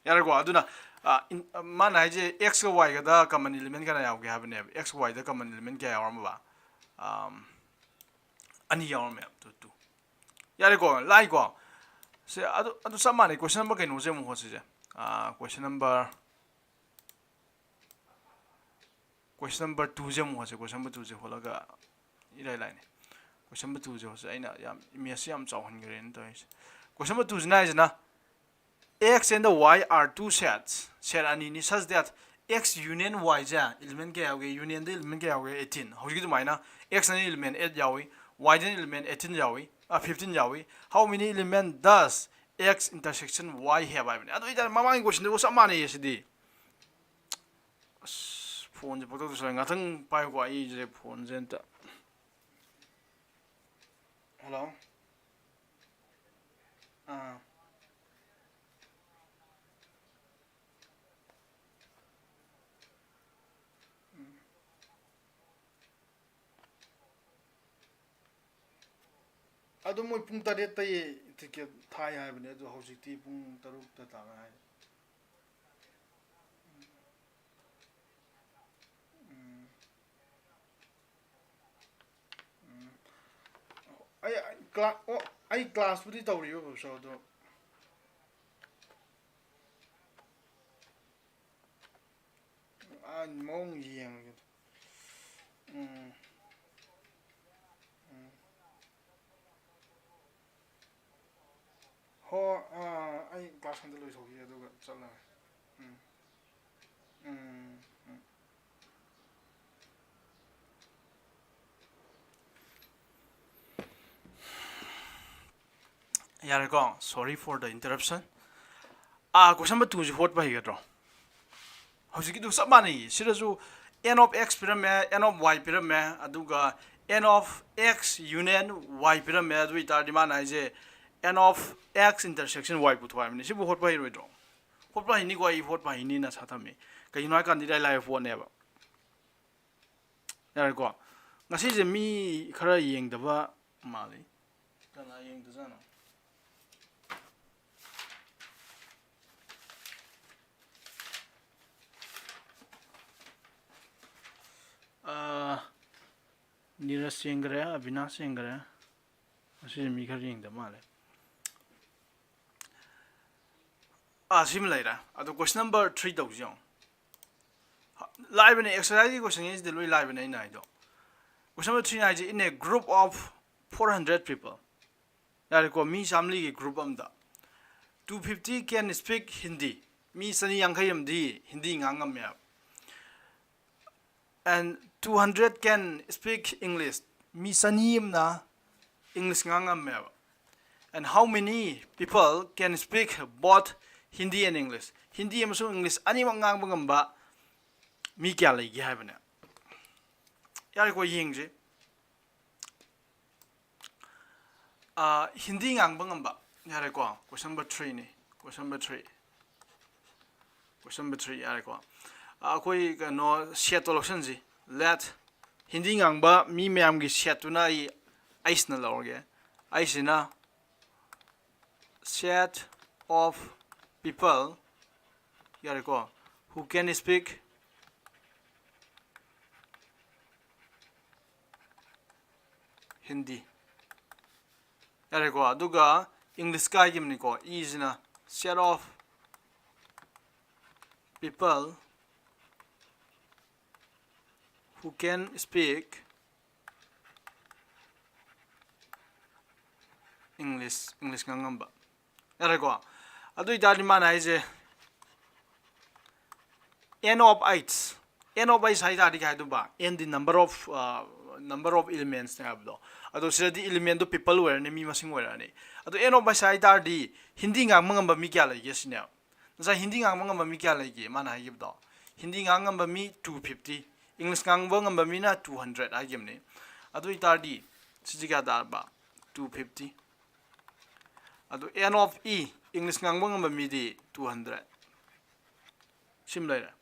ꯌꯥꯔꯦꯀꯣ꯫ ꯑꯗꯨꯅ ꯑ, in- ꯑ, ꯃꯥꯅ ꯍꯥꯏꯁꯦ x ꯀ y ꯒꯗ common element ꯀꯌꯥ ꯌꯥꯎꯒꯦ ꯍꯥꯏꯕꯅꯦꯕ꯫ X y ꯗ common element ꯀꯌꯥ ꯌꯥꯎꯔꯝꯃꯕ? ꯑꯝ, ꯑꯅꯤ ꯌꯥꯎꯔꯝꯃꯦꯕ꯫ Two, two꯫ ꯌꯥꯔꯦꯀꯣ, ꯂꯥꯏꯀꯣ꯫ ꯁꯦ, ꯑꯗꯨ ꯑꯗꯨ ꯆꯞ ꯃꯥꯟꯅꯩ꯫ Question number ꯀꯩꯅꯣꯁꯦ ꯑꯃꯨꯛ ꯍꯣꯠꯁꯤꯁꯦ꯫ Question number question number two ꯁꯦ ꯑꯃꯨꯛ ꯍꯣꯠꯁꯦ꯫ Question number two ꯁꯦ ꯍꯣꯠꯂꯒ ꯏꯔꯥꯏ ꯂꯥꯏꯅꯤ꯫ Question number two ꯁꯦ ꯍꯣꯠꯁꯦ꯫ ꯑꯩꯅ ꯌꯥꯝ image ꯁꯦ ꯌꯥꯝ ꯆꯥꯎꯍꯟꯈ꯭ꯔꯦꯅ ꯇꯧꯔꯤꯁꯦ꯫ Question number two ꯁꯤꯅ ꯍꯥꯏꯁꯤꯅ x and y are two sets, set ꯑꯅꯤꯅꯤ, such that x union y say element ꯀꯌꯥ ꯌꯥꯎꯒꯦ? Union ꯗ element ꯀꯌꯥ ꯌꯥꯎꯒꯦ? Eighteen꯫ ꯍꯧꯖꯤꯛꯀꯤ ꯑꯗꯨꯃꯥꯏꯅ x ꯅ element eight ꯌꯥꯎꯏ, y ꯗ element eighteen ꯌꯥꯎꯏ, ꯑ, fifteen ꯌꯥꯎꯏ꯫ How many element does x intersection y have ꯍꯥꯏꯕꯅꯤ꯫ ꯑꯗꯨ ꯑꯣꯏꯇꯥꯔꯗꯤ ꯃꯃꯥꯡꯒꯤ question ꯗꯨꯒ ꯆꯞ ꯃꯥꯟꯅꯩꯌꯦ ꯁꯤꯗꯤ꯫ ꯑꯁ, phone ꯁꯦ ꯄꯪꯇꯧ ꯇꯧꯁꯜꯂꯦ꯫ ꯉꯥꯛꯇꯪ ꯄꯥꯏꯌꯨꯀꯣ, ꯑꯩꯁꯦ phone ꯁꯦ ꯑꯝꯇ꯫ Hello? ꯑꯥ꯫ ꯎꯝ꯫ ꯑꯗꯣ ꯃꯣꯏ ꯄꯨꯡ ꯇꯔꯦꯠꯇꯒꯤ ticket ꯊꯥꯏ ꯍꯥꯏꯕꯅꯦ, ꯑꯗꯣ ꯍꯧꯖꯤꯛꯇꯤ ꯄꯨꯡ ꯇꯔꯨꯛꯇ ꯇꯥꯔꯦ ꯍꯥꯏ꯫ ꯎꯝ꯫ ꯎꯝ꯫ ꯑꯩ, ꯑꯩ ꯀ꯭ꯂꯥ-, ꯑꯣ, ꯑꯩ class ꯄꯨꯗꯤ ꯇꯧꯔꯤꯕ, professor, ꯑꯗꯣ ꯑ, ꯃꯑꯣꯡ ꯌꯦꯡꯉꯒꯦ꯫ ꯎꯝ꯫ ꯎꯝ꯫ ꯍꯣ, ꯑ, ꯑꯩ class ꯑꯝꯇ ꯂꯣꯏꯊꯣꯛꯈꯤꯒꯦ, ꯑꯗꯨꯒ ꯆꯠꯂꯒꯦ꯫ ꯎꯝ꯫ ꯎꯝ, ꯎꯝ꯫ ꯌꯥꯔꯦꯀꯣ? Sorry for the interruption꯫ Ah, question number two ꯁꯤ ꯍꯣꯠꯄ ꯍꯩꯒꯗ꯭ꯔꯣ? ꯍꯧꯖꯤꯛꯀꯤꯗꯨ ꯆꯞ ꯃꯥꯟꯅꯩ꯫ ꯁꯤꯗꯁꯨ n of x ꯄꯤꯔꯝꯃꯦ, n of y ꯄꯤꯔꯝꯃꯦ, ꯑꯗꯨꯒ n of x union y ꯄꯤꯔꯝꯃꯦ꯫ ꯑꯗꯨ ꯑꯣꯏꯇꯥꯔꯗꯤ ꯃꯥꯅ ꯍꯥꯏꯁꯦ n of x intersection y ꯄꯨꯊꯣꯛ ꯍꯥꯏꯕꯅꯤ꯫ ꯁꯤꯕꯨ ꯍꯣꯠꯄ ꯍꯩꯔꯣꯏꯗ꯭ꯔꯣ? ꯍꯣꯠꯄ ꯍꯩꯅꯤꯀꯣ, ꯑꯩ ꯍꯣꯠꯄ ꯍꯩꯅꯤꯅ ꯁꯥ ꯊꯝꯃꯤ꯫ ꯀꯩꯒꯤꯅꯣ ꯍꯥꯏ ꯀꯥꯟꯗ ꯏꯔꯥꯏ ꯂꯥꯏꯕ ꯄꯣꯠꯅꯦꯕ꯫ ꯌꯥꯔꯦꯀꯣ꯫ ꯉꯁꯤꯁꯦ ꯃꯤ ꯈꯔ ꯌꯦꯡꯗꯕ ꯃꯥꯜꯂꯤ꯫ ꯀꯅꯥ ꯌꯦꯡꯗꯖꯥꯠꯅꯣ? ꯑꯥ, ꯅꯤꯔꯖ ꯌꯦꯡꯈ꯭ꯔꯦ, ꯑꯕꯤꯅꯥꯁ ꯌꯦꯡꯈ꯭ꯔꯦ꯫ ꯉꯁꯤꯁꯦ ꯃꯤ ꯈꯔ ꯌꯦꯡꯗꯕ ꯃꯥꯜꯂꯦ꯫ ꯑꯥ, ꯁꯤꯃ ꯂꯩꯔꯦ꯫ ꯑꯗꯣ question number three ꯇꯧꯁꯤ ꯌꯦꯡꯉꯣ꯫ ꯂꯥꯏꯕꯅꯦ, exercise ꯀꯤ question ꯁꯤꯗꯤ ꯂꯣꯏ ꯂꯥꯏꯕꯅꯦ ꯑꯩꯅ ꯍꯥꯏꯗꯣ꯫ Question number three ꯅ ꯍꯥꯏꯁꯦ, in a group of four hundred people, ꯌꯥꯔꯦꯀꯣ, ꯃꯤ ꯆꯥꯝꯃꯔꯤꯒꯤ group ꯑꯝꯗ two fifty can speak Hindi, ꯃꯤ ꯆꯅꯤ ꯌꯥꯡꯈꯩ ꯑꯃꯗꯤ ꯍꯤꯟꯗꯤ ꯉꯥꯡ ꯉꯝꯃꯦ ꯍꯥꯏꯕ꯫ And two hundred can speak English, ꯃꯤ ꯆꯅꯤ ꯑꯃꯅ English ꯉꯥꯡ ꯉꯝꯃꯦꯕ꯫ And how many people can speak both Hindi and English? Hindi ꯑꯃꯁꯨꯡ English ꯑꯅꯤꯃꯛ ꯉꯥꯡꯕ ꯉꯝꯕ ꯃꯤ ꯀꯌꯥ ꯂꯩꯒꯦ ꯍꯥꯏꯕꯅꯦ꯫ ꯌꯥꯔꯦꯀꯣ, ꯌꯦꯡꯁꯤ꯫ ꯑꯥ, ꯍꯤꯟꯗꯤ ꯉꯥꯡꯕ ꯉꯝꯕ꯫ ꯌꯥꯔꯦꯀꯣ, question number three ꯅꯤ꯫ Question number three꯫ Question number three, ꯌꯥꯔꯦꯀꯣ꯫ ꯑꯥ, ꯑꯩꯈꯣꯏ ꯀꯩꯅꯣ set ꯇꯣ ꯂꯧꯁꯟꯁꯤ꯫ Let ꯍꯤꯟꯗꯤ ꯉꯥꯡꯕ ꯃꯤ ꯃꯌꯥꯝꯒꯤ set ꯇꯨꯅ ꯑꯩ ꯑꯩꯁꯅ ꯂꯧꯔꯒꯦ꯫ ꯑꯩꯁꯤꯅ set of people, ꯌꯥꯔꯦꯀꯣ, who can speak Hindi꯫ ꯌꯥꯔꯦꯀꯣ, ꯑꯗꯨꯒ English ꯀꯥꯏꯈꯤꯕꯅꯤꯀꯣ, E ꯁꯤꯅ set of people who can speak English, English ꯉꯥꯡꯉꯝꯕ꯫ ꯌꯥꯔꯦꯀꯣ? ꯑꯗꯨ ꯑꯣꯏꯇꯥꯔꯗꯤ ꯃꯥꯅ ꯍꯥꯏꯁꯦ, n of eight, n of eight ꯍꯥꯏ ꯇꯥꯔꯗꯤ ꯀꯩ ꯍꯥꯏꯗꯣꯏꯕ? N ꯗꯤ number of, ꯑ, number of elements ꯅꯦ ꯍꯥꯏꯕꯗꯣ꯫ ꯑꯗꯣ ꯁꯤꯗꯗꯤ element ꯗꯣ people ꯑꯣꯏꯔꯅꯤ, ꯃꯤ ꯃꯁꯤꯡ ꯑꯣꯏꯔꯛꯑꯅꯤ꯫ ꯑꯗꯣ n of eight ꯍꯥꯏ ꯇꯥꯔꯗꯤ ꯍꯤꯟꯗꯤ ꯉꯥꯡꯕ ꯉꯝꯕ ꯃꯤ ꯀꯌꯥ ꯂꯩꯒꯦ ꯁꯤꯅꯦ꯫ ꯉꯁꯥꯏ ꯍꯤꯟꯗꯤ ꯉꯥꯡꯕ ꯉꯝꯕ ꯃꯤ ꯀꯌꯥ ꯂꯩꯒꯦ? ꯃꯥꯅ ꯍꯥꯏꯈꯤꯕꯗꯣ, ꯍꯤꯟꯗꯤ ꯉꯥꯡꯕ ꯉꯝꯕ ꯃꯤ two fifty, English ꯉꯥꯡꯕ ꯉꯝꯕ ꯃꯤꯅ two hundred ꯍꯥꯏꯈꯤꯕꯅꯤ꯫ ꯑꯗꯨ ꯑꯣꯏꯇꯥꯔꯗꯤ ꯁꯤꯁꯦ ꯀꯌꯥ ꯇꯥꯔꯕ? Two fifty꯫ ꯑꯗꯨ N of E, English ꯉꯥꯡꯕ ꯉꯝꯕ ꯃꯤꯗꯤ two hundred꯫ ꯁꯤꯃ ꯂꯩꯔꯦ꯫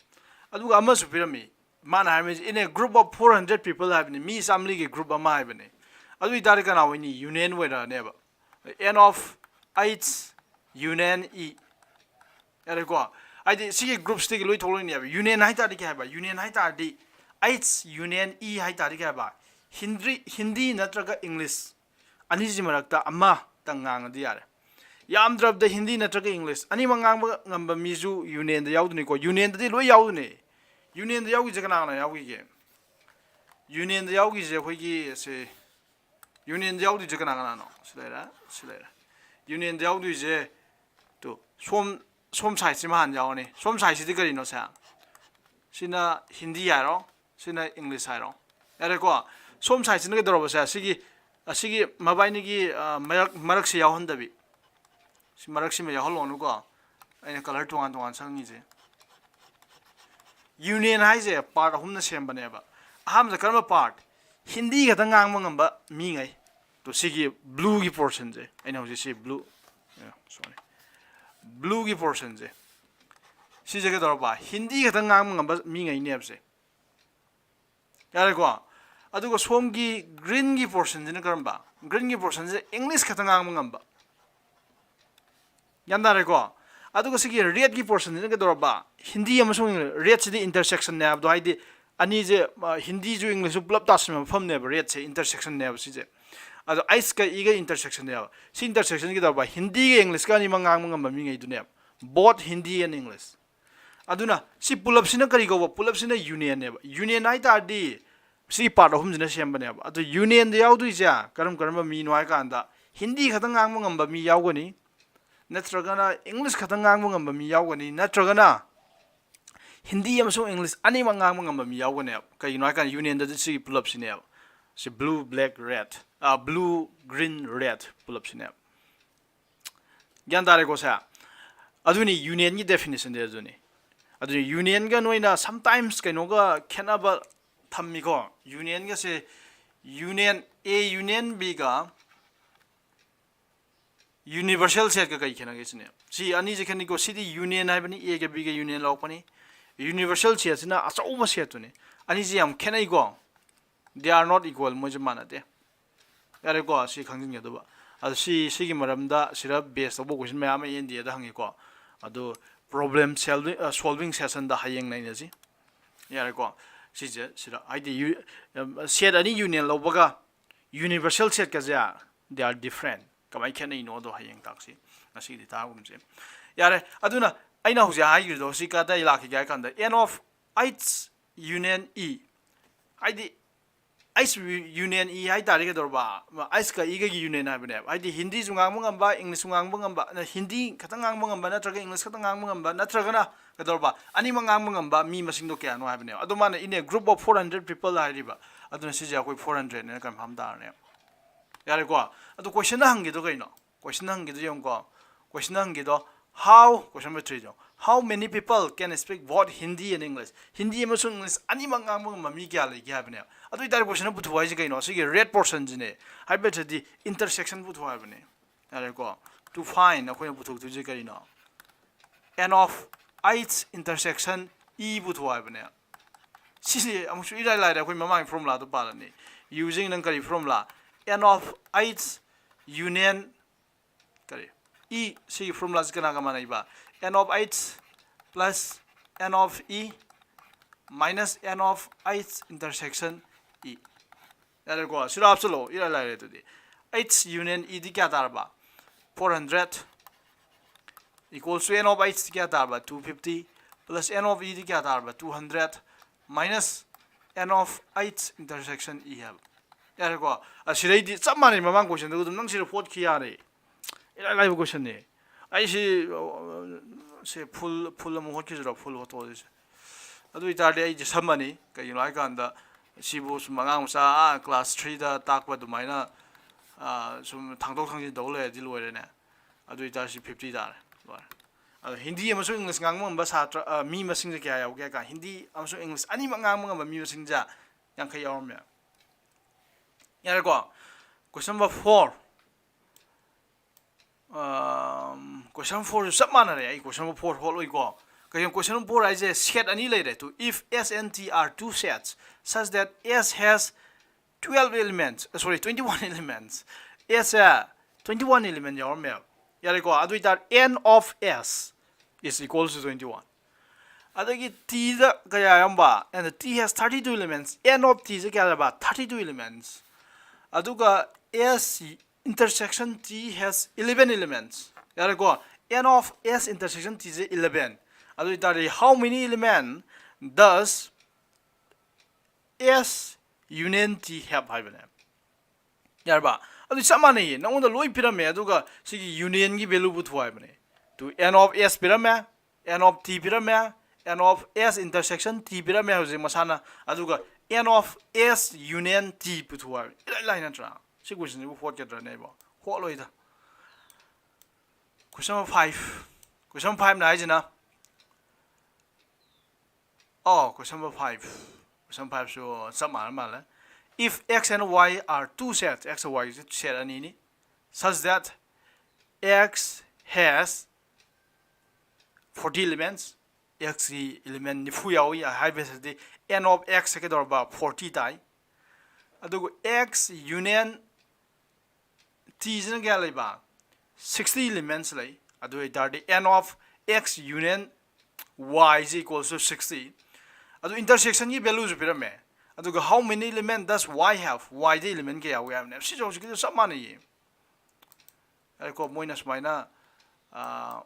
ꯑꯗꯨꯒ ꯑꯃꯁꯨ ꯄꯤꯔꯝꯃꯤ꯫ ꯃꯥꯅ ꯍꯥꯏꯔꯝꯃꯤꯁꯦ, "In a group of four hundred people" ꯍꯥꯏꯕꯅꯤ, ꯃꯤ ꯆꯥꯝꯃꯔꯤꯒꯤ group ꯑꯃ ꯍꯥꯏꯕꯅꯤ꯫ ꯑꯗꯨ ꯑꯣꯏꯇꯥꯔꯗꯤ ꯀꯅꯥ ꯑꯣꯏꯅꯤ? Union ꯑꯣꯏꯔꯛꯑꯅꯦꯕ꯫ N of H, Union E꯫ ꯌꯥꯔꯦꯀꯣ? ꯍꯥꯏꯗꯤ ꯁꯤꯒꯤ groupꯁꯤꯗꯒꯤ ꯂꯣꯏ ꯊꯣꯛꯂꯛꯏꯅꯦꯕ꯫ Union ꯍꯥꯏ ꯇꯥꯔꯗꯤ ꯀꯩ ꯍꯥꯏꯕ? Union ꯍꯥꯏ ꯇꯥꯔꯗꯤ, H Union E ꯍꯥꯏ ꯇꯥꯔꯗꯤ ꯀꯩ ꯍꯥꯏꯕ? ꯍꯤꯟꯗꯤ, ꯍꯤꯟꯗꯤ ꯅꯠꯇ꯭ꯔꯒ English ꯑꯅꯤꯁꯤ ꯃꯔꯛꯇ ꯑꯃꯇꯪ ꯉꯥꯡꯉꯗꯤ ꯌꯥꯔꯦ꯫ ꯌꯥꯝꯗ꯭ꯔꯕꯗ ꯍꯤꯟꯗꯤ ꯅꯠꯇ꯭ꯔꯒ English ꯑꯅꯤꯃꯛ ꯉꯥꯡꯕ ꯉꯝꯕ ꯃꯤꯁꯨ Unionꯗ ꯌꯥꯎꯗꯣꯏꯅꯤꯀꯣ꯫ Unionꯗꯗꯤ ꯂꯣꯏ ꯌꯥꯎꯗꯣꯏꯅꯤ꯫ Unionꯗ ꯌꯥꯎꯈꯤꯁꯦ ꯀꯅꯥ ꯀꯅꯥ ꯌꯥꯎꯈꯤꯒꯦ? Unionꯗ ꯌꯥꯎꯈꯤꯁꯦ ꯑꯩꯈꯣꯏꯒꯤ ꯁꯦ, Unionꯗ ꯌꯥꯎꯗꯣꯏꯁꯦ ꯀꯅꯥ ꯀꯅꯥꯅꯣ? ꯁꯤ ꯂꯩꯔꯦ, ꯁꯤ ꯂꯩꯔꯦ꯫ Unionꯗ ꯌꯥꯎꯗꯣꯏꯁꯦ ꯇꯨ, ꯁꯣꯝ, ꯁꯣꯝ sideꯁꯤꯃ ꯍꯥꯟꯅ ꯌꯥꯎꯔꯅꯤ꯫ ꯁꯣꯝ sideꯁꯤꯗꯤ ꯀꯔꯤꯅꯣ ꯁꯦ? ꯁꯤꯅ ꯍꯤꯟꯗꯤ ꯍꯥꯏꯔꯣ, ꯁꯤꯅ English ꯍꯥꯏꯔꯣ꯫ ꯌꯥꯔꯦꯀꯣ? ꯁꯣꯝ sideꯁꯤꯅ ꯀꯩꯗꯧꯔꯕ ꯁꯦ? ꯑꯁꯤꯒꯤ, ꯑꯁꯤꯒꯤ ꯃꯕꯥꯏꯅꯤꯒꯤ, ꯑ, ꯃꯔꯛ, ꯃꯔꯛꯁꯤ ꯌꯥꯎꯍꯟꯗꯕꯤ꯫ ꯁꯤ ꯃꯔꯛꯁꯤꯃ ꯌꯥꯎꯍꯜꯂꯣꯅꯨꯀꯣ꯫ ꯑꯩꯅ colour ꯇꯣꯉꯥꯟ ꯇꯣꯉꯥꯟ ꯁꯪꯉꯤꯁꯦ꯫ Union ꯍꯥꯏꯁꯦ part ꯑꯍꯨꯝꯅ ꯁꯦꯝꯕꯅꯦꯕ꯫ ꯑꯍꯥꯟꯕꯗ ꯀꯔꯝꯕ part? ꯍꯤꯟꯗꯤ ꯈꯛꯇ ꯉꯥꯡꯕ ꯉꯝꯕ ꯃꯤꯉꯩ꯫ ꯇꯣ, ꯁꯤꯒꯤ blueꯒꯤ portionꯁꯦ, ꯑꯩꯅ ꯍꯧꯖꯤꯛ ꯁꯤ blue, ꯑꯦ, sorry, blueꯒꯤ portionꯁꯦ, ꯁꯤꯁꯦ ꯀꯩꯗꯧꯔꯕ? ꯍꯤꯟꯗꯤ ꯈꯛꯇ ꯉꯥꯡꯕ ꯉꯝꯕ ꯃꯤꯉꯩꯅꯦꯕꯁꯦ꯫ ꯌꯥꯔꯦꯀꯣ? ꯑꯗꯨꯒ ꯁꯣꯝꯒꯤ greenꯒꯤ portionꯁꯤꯅ ꯀꯔꯝꯕ? Greenꯒꯤ portionꯁꯦ English ꯈꯛꯇ ꯉꯥꯡꯕ ꯉꯝꯕ꯫ ꯒ꯭ꯌꯥꯟ ꯇꯥꯔꯦꯀꯣ? ꯑꯗꯨꯒ ꯁꯤꯒꯤ redꯀꯤ portionꯁꯤꯅ ꯀꯩꯗꯧꯔꯕ? ꯍꯤꯟꯗꯤ ꯑꯃꯁꯨꯡ English꯫ Redꯁꯤꯗꯤ intersectionꯅꯦ ꯍꯥꯏꯕꯗꯣ, ꯍꯥꯏꯗꯤ ꯑꯅꯤꯁꯦ, ꯑ, ꯍꯤꯟꯗꯤꯁꯨ Englishꯁꯨ ꯄꯨꯂꯞ ꯇꯥꯁꯤꯟꯕ ꯃꯐꯝꯅꯦꯕ, redꯁꯦ intersectionꯅꯦꯕ ꯁꯤꯁꯦ꯫ ꯑꯗꯣ Hꯀ Eꯒ intersectionꯅꯦꯕ꯫ ꯁꯤ intersectionꯁꯤ ꯀꯩꯗꯧꯔꯕ? ꯍꯤꯟꯗꯤꯒ Englishꯀ ꯑꯅꯤꯃꯛ ꯉꯥꯡꯕ ꯉꯝꯕ ꯃꯤꯉꯩꯗꯨꯅꯦꯕ꯫ Both Hindi and English꯫ ꯑꯗꯨꯅ ꯁꯤ ꯄꯨꯂꯞꯁꯤꯅ ꯀꯔꯤ ꯀꯧꯕ? ꯄꯨꯂꯞꯁꯤꯅ Unionꯅꯦꯕ꯫ Union ꯍꯥꯏ ꯇꯥꯔꯗꯤ ꯁꯤꯒꯤ part ꯑꯍꯨꯝꯁꯤꯅ ꯁꯦꯝꯕꯅꯦꯕ꯫ ꯑꯗꯣ Unionꯗ ꯌꯥꯎꯗꯣꯏꯁꯦ ꯀꯔꯝ ꯀꯔꯝꯕ ꯃꯤꯅꯣ ꯍꯥꯏ ꯀꯥꯟꯗ, ꯍꯤꯟꯗꯤ ꯈꯛꯇꯪ ꯉꯥꯡꯕ ꯉꯝꯕ ꯃꯤ ꯌꯥꯎꯒꯅꯤ, ꯅꯠꯇ꯭ꯔꯒꯅ English ꯈꯛꯇꯪ ꯉꯥꯡꯕ ꯉꯝꯕ ꯃꯤ ꯌꯥꯎꯒꯅꯤ, ꯅꯠꯇ꯭ꯔꯒꯅ ꯍꯤꯟꯗꯤ ꯑꯃꯁꯨꯡ English ꯑꯅꯤꯃꯛ ꯉꯥꯡꯕ ꯉꯝꯕ ꯃꯤ ꯌꯥꯎꯒꯅꯦꯕ꯫ ꯀꯩꯒꯤꯅꯣ ꯍꯥꯏ ꯀꯥꯟꯗ Unionꯗꯗꯤ ꯁꯤꯒꯤ ꯄꯨꯂꯞꯁꯤꯅꯦꯕ꯫ ꯁꯤ blue, black, red, ꯑ, blue, green, red ꯄꯨꯂꯞꯁꯤꯅꯦꯕ꯫ ꯒ꯭ꯌꯥꯟ ꯇꯥꯔꯦꯀꯣ ꯁꯦ? ꯑꯗꯨꯅꯤ unionꯒꯤ definitionꯗꯤ ꯑꯗꯨꯅꯤ꯫ ꯑꯗꯨꯅꯤ unionꯒ ꯅꯣꯏꯅ sometimes ꯀꯩꯅꯣꯒ ꯈꯦꯠꯅꯕ ꯊꯝꯃꯤꯀꯣ꯫ Unionꯒꯁꯦ union A union Bꯒ universal setꯀ ꯀꯩ ꯈꯦꯠꯅꯒꯦ ꯁꯤꯅꯦ꯫ ꯁꯤ ꯑꯅꯤꯁꯦ ꯈꯦꯠꯅꯩꯀꯣ꯫ ꯁꯤꯗꯤ union ꯍꯥꯏꯕꯅꯤ, Aꯒ Bꯒ union ꯂꯧꯔꯛꯄꯅꯤ꯫ Universal setꯁꯤꯅ ꯑꯆꯧꯕ setꯇꯨꯅꯤ꯫ ꯑꯅꯤꯁꯦ ꯌꯥꯝ ꯈꯦꯠꯅꯩꯀꯣ꯫ They are not equal, ꯃꯣꯏꯁꯦ ꯃꯥꯟꯅꯗꯦ꯫ ꯌꯥꯔꯦꯀꯣ, ꯁꯤ ꯈꯪꯖꯤꯟꯒꯗꯕ꯫ ꯑꯗꯣ ꯁꯤ, ꯁꯤꯒꯤ ꯃꯔꯝꯗ ꯁꯤꯗ base ꯇꯧꯕ question ꯃꯌꯥꯝ ꯑꯃ NDAꯗ ꯍꯪꯉꯤꯀꯣ꯫ ꯑꯗꯣ problem solving, ꯑ, solving sessionꯗ ꯍꯌꯦꯡ ꯅꯩꯅꯁꯤ꯫ ꯌꯥꯔꯦꯀꯣ, ꯁꯤꯁꯦ ꯁꯤꯗ ꯍꯥꯏꯗꯤ ꯌꯨ-, ꯑꯝ, set ꯑꯅꯤ union ꯂꯧꯕꯒ universal setꯀꯁꯦ they are different꯫ ꯀꯃꯥꯏꯅ ꯈꯦꯠꯅꯩꯅꯣꯗꯣ ꯍꯌꯦꯡ ꯇꯥꯛꯁꯤ꯫ ꯉꯁꯤꯒꯤꯗꯤ ꯇꯥꯒꯨꯝꯁꯦ꯫ ꯌꯥꯔꯦ, ꯑꯗꯨꯅ ꯑꯩꯅ ꯍꯧꯖꯤꯛ ꯍꯥꯏꯈꯤꯕꯗꯣ ꯁꯤ ꯀꯗꯥꯏ ꯂꯥꯛꯈꯤꯒꯦ ꯍꯥꯏ ꯀꯥꯟꯗ N of H union E, ꯍꯥꯏꯗꯤ H union E ꯍꯥꯏ ꯇꯥꯔꯗꯤ ꯀꯩꯗꯧꯔꯕ? Hꯀ Eꯒꯒꯤ union ꯍꯥꯏꯕꯅꯦꯕ꯫ ꯍꯥꯏꯗꯤ ꯍꯤꯟꯗꯤꯁꯨ ꯉꯥꯡꯕ ꯉꯝꯕ, Englishꯁꯨ ꯉꯥꯡꯕ ꯉꯝꯕ, ꯅ-, ꯍꯤꯟꯗꯤ ꯈꯛꯇꯪ ꯉꯥꯡꯕ ꯉꯝꯕ, ꯅꯠꯇ꯭ꯔꯒ English ꯈꯛꯇꯪ ꯉꯥꯡꯕ ꯉꯝꯕ, ꯅꯠꯇ꯭ꯔꯒꯅ ꯀꯩꯗꯧꯔꯕ? ꯑꯅꯤꯃꯛ ꯉꯥꯡꯕ ꯉꯝꯕ ꯃꯤ ꯃꯁꯤꯡꯗꯣ ꯀꯌꯥꯅꯣ ꯍꯥꯏꯕꯅꯦꯕ꯫ ꯑꯗꯨ ꯃꯥꯅ in a group of four hundred people ꯍꯥꯏꯔꯤꯕ꯫ ꯑꯗꯨꯅ ꯁꯤꯁꯦ ꯑꯩꯈꯣꯏ four hundredꯅꯦꯅ confirm ꯇꯥꯔꯅꯦꯕ꯫ ꯌꯥꯔꯦꯀꯣ? ꯑꯗꯣ questionꯗ ꯍꯪꯒꯦꯗꯣ ꯀꯩꯅꯣ? Question ꯍꯪꯒꯦꯗꯣ ꯌꯦꯡꯉꯨꯀꯣ꯫ Question ꯍꯪꯒꯦꯗꯣ, how, question number threeꯗꯣ, how many people can speak both Hindi and English? Hindi ꯑꯃꯁꯨꯡ English ꯑꯅꯤꯃꯛ ꯉꯥꯡꯕ ꯉꯝꯕ ꯃꯤ ꯀꯌꯥ ꯂꯩꯒꯦ ꯍꯥꯏꯕꯅꯦꯕ꯫ ꯑꯗꯨ ꯑꯣꯏꯇꯥꯔꯗꯤ questionꯗ ꯄꯨꯊꯣꯛꯑꯣ ꯍꯥꯏꯁꯦ ꯀꯩꯅꯣ? ꯁꯤꯒꯤ red portionꯁꯤꯅꯦ꯫ ꯍꯥꯏꯕꯗꯤ intersection ꯄꯨꯊꯣꯛꯑꯣ ꯍꯥꯏꯕꯅꯦ꯫ ꯌꯥꯔꯦꯀꯣ? To find ꯑꯩꯈꯣꯏꯅ ꯄꯨꯊꯣꯛꯇꯣꯏꯁꯦ ꯀꯔꯤꯅꯣ? N of H intersection E ꯄꯨꯊꯣꯛꯑꯣ ꯍꯥꯏꯕꯅꯦ꯫ ꯁꯤꯁꯦ ꯑꯃꯨꯛꯁꯨ ꯏꯔꯥꯏ ꯂꯥꯏꯔꯦ, ꯑꯩꯈꯣꯏ ꯃꯃꯥꯡꯒꯤ formulaꯗꯣ ꯄꯥꯜꯂꯅꯤ꯫ Using ꯅꯪ ꯀꯔꯤ formula? N of H union ꯀꯔꯤ? E, ꯁꯤꯒꯤ formulaꯁꯤ ꯀꯅꯥꯒ ꯃꯥꯟꯅꯩꯕ? N of H plus N of E minus N of H intersection E꯫ ꯌꯥꯔꯦꯀꯣ? ꯁꯤꯗ ꯍꯥꯞꯆꯜꯂꯣ, ꯏꯔꯥꯏ ꯂꯥꯏꯔꯦ ꯑꯗꯨꯗꯤ꯫ H union Eꯗꯤ ꯀꯌꯥ ꯇꯥꯔꯕ? Four hundred equals to N of H ꯗꯤ ꯀꯌꯥ ꯇꯥꯔꯕ? Two fifty plus N of Eꯗꯤ ꯀꯌꯥ ꯇꯥꯔꯕ? Two hundred minus N of H intersection E ꯍꯥꯏꯕ꯫ ꯌꯥꯔꯦꯀꯣ? ꯑꯁꯤꯗꯩꯗꯤ ꯆꯞ ꯃꯥꯟꯅꯩ ꯃꯃꯥꯡ questionꯗꯨꯒ ꯑꯗꯨꯝ, ꯅꯪ ꯁꯤꯗ ꯍꯣꯠꯈꯤ ꯌꯥꯔꯦ꯫ ꯏꯔꯥꯏ ꯂꯥꯏꯕ questionꯅꯦ꯫ ꯑꯩꯁꯤ, ꯑ, ꯁꯦ full, full ꯑꯃꯨꯛ ꯍꯣꯠꯈꯤꯁꯤꯔꯣ? Full ꯍꯣꯠꯇꯣꯛꯑꯁꯤ꯫ ꯑꯗꯨ ꯑꯣꯏꯇꯥꯔꯗꯤ ꯑꯩꯁꯦ ꯁꯝꯃꯅꯤ꯫ ꯀꯩꯒꯤꯅꯣ ꯍꯥꯏꯀꯥꯟꯗ ꯁꯤꯕꯨ ꯁꯨꯝ ꯑꯉꯥꯡ ꯃꯆꯥ, ꯑꯥ, class threeꯗ ꯇꯥꯛꯄ ꯑꯗꯨꯃꯥꯏꯅ, ꯑ, ꯁꯨꯝ ꯊꯥꯡꯗꯣꯛ ꯊꯥꯡꯖꯤꯟ ꯇꯧ ꯂꯩꯔꯗꯤ ꯂꯣꯏꯔꯦꯅꯦ꯫ ꯑꯗꯨ ꯑꯣꯏꯇꯥꯔꯗꯤ ꯁꯤ fifty ꯇꯥꯔꯦ꯫ ꯂꯣꯏꯔꯦ꯫ ꯑꯗꯣ ꯍꯤꯟꯗꯤ ꯑꯃꯁꯨꯡ ꯏꯪꯂꯤꯁ ꯉꯥꯡꯕ ꯉꯝꯕ ꯁꯥꯇ꯭ꯔ, ꯑ, ꯃꯤ ꯃꯁꯤꯡꯁꯦ ꯀꯌꯥ ꯌꯥꯎꯒꯦ ꯍꯥꯏ ꯀꯥꯟꯗ, ꯍꯤꯟꯗꯤ ꯑꯃꯁꯨꯡ ꯏꯪꯂꯤꯁ ꯑꯅꯤꯃꯛ ꯉꯥꯡꯕ ꯉꯝꯕ ꯃꯤ ꯃꯁꯤꯡꯁꯦ ꯌꯥꯡꯈꯩ ꯌꯥꯎꯔꯝꯃꯦ꯫ ꯌꯥꯔꯦꯀꯣ? Question number four. ꯑꯝ, question fourꯁꯨ ꯆꯞ ꯃꯥꯟꯅꯔꯦ꯫ ꯑꯩ question number four ꯍꯣꯠꯂꯣꯏꯀꯣ꯫ ꯀꯩꯒꯤꯅꯣ, question number four ꯍꯥꯏꯁꯦ set ꯑꯅꯤ ꯂꯩꯔꯦ꯫ To, if S and T are two sets such that S has twelve elements, uh, sorry, twenty-one elements, S say twenty-one element ꯌꯥꯎꯔꯝꯃꯦꯕ꯫ ꯌꯥꯔꯦꯀꯣ? ꯑꯗꯨ ꯑꯣꯏꯇꯥꯔꯗꯤ N of S is equals to twenty-one꯫ ꯑꯗꯒꯤ T ꯗ ꯀꯌꯥ ꯌꯥꯎꯔꯝꯕ? And T has thirty-two elements. N of T ꯁꯦ ꯀꯌꯥ ꯂꯩꯕ? Thirty-two elements꯫ ꯑꯗꯨꯒ S intersection T has eleven elements꯫ ꯌꯥꯔꯦꯀꯣ? N of S intersection T say eleven꯫ ꯑꯗꯨ ꯑꯣꯏꯇꯥꯔꯗꯤ, how many element does S union T have ꯍꯥꯏꯕꯅꯦ꯫ ꯌꯥꯔꯕ? ꯑꯗꯨ ꯆꯞ ꯃꯥꯟꯅꯩꯌꯦ꯫ ꯅꯉꯣꯟꯗ ꯂꯣꯏ ꯄꯤꯔꯝꯃꯦ, ꯑꯗꯨꯒ ꯁꯤꯒꯤ unionꯒꯤ value ꯄꯨꯊꯣꯛ ꯍꯥꯏꯕꯅꯦ꯫ To, N of S ꯄꯤꯔꯝꯃꯦ, N of T ꯄꯤꯔꯝꯃꯦ, N of S intersection T ꯄꯤꯔꯝꯃꯦ ꯍꯧꯖꯤꯛ ꯃꯁꯥꯅ, ꯑꯗꯨꯒ N of S union T ꯄꯨꯊꯣꯛ ꯍꯥꯏꯕꯅꯦ꯫ ꯏꯂꯥꯏ ꯂꯥꯏ ꯅꯠꯇ꯭ꯔꯥ? ꯁꯤ questionꯁꯤꯕꯨ ꯍꯣꯠꯀꯗ꯭ꯔꯅꯦ ꯑꯩꯕꯣ? ꯍꯣꯠꯂꯣꯏꯗ꯫ Question number five꯫ Question fiveꯅ ꯍꯥꯏꯁꯤꯅ, ꯑꯣ, question number five꯫ Question fiveꯁꯨ ꯆꯞ ꯃꯥꯟꯅ ꯃꯥꯜꯂꯦ꯫ If X and Y are two sets, X and Y say set ꯑꯅꯤꯅꯤ, such that X has forty elements, X ꯀꯤ element ꯅꯤꯐꯨ ꯌꯥꯎꯏ ꯍꯥꯏꯕꯁꯤꯗꯤ, N of X ꯁꯦ ꯀꯩꯗꯧꯔꯕ? Forty ꯇꯥꯏ꯫ ꯑꯗꯨꯒ X union T ꯁꯤꯅ ꯀꯌꯥ ꯂꯩꯕ? Sixty elements ꯂꯩ꯫ ꯑꯗꯨ ꯑꯣꯏꯇꯥꯔꯗꯤ N of X union Y is equals to sixty꯫ ꯑꯗꯨ intersectionꯒꯤ valueꯁꯨ ꯄꯤꯔꯝꯃꯦ꯫ ꯑꯗꯨꯒ how many element does Y have? Y the element ꯀꯌꯥ ꯌꯥꯎꯏ ꯍꯥꯏꯕꯅꯦ꯫ ꯁꯤꯁꯨ ꯍꯧꯖꯤꯛꯀꯤꯗꯨ ꯆꯞ ꯃꯥꯟꯅꯩꯌꯦ꯫ ꯍꯥꯏꯀꯣ, ꯃꯣꯏꯅ ꯁꯨꯃꯥꯏꯅ, ꯑ,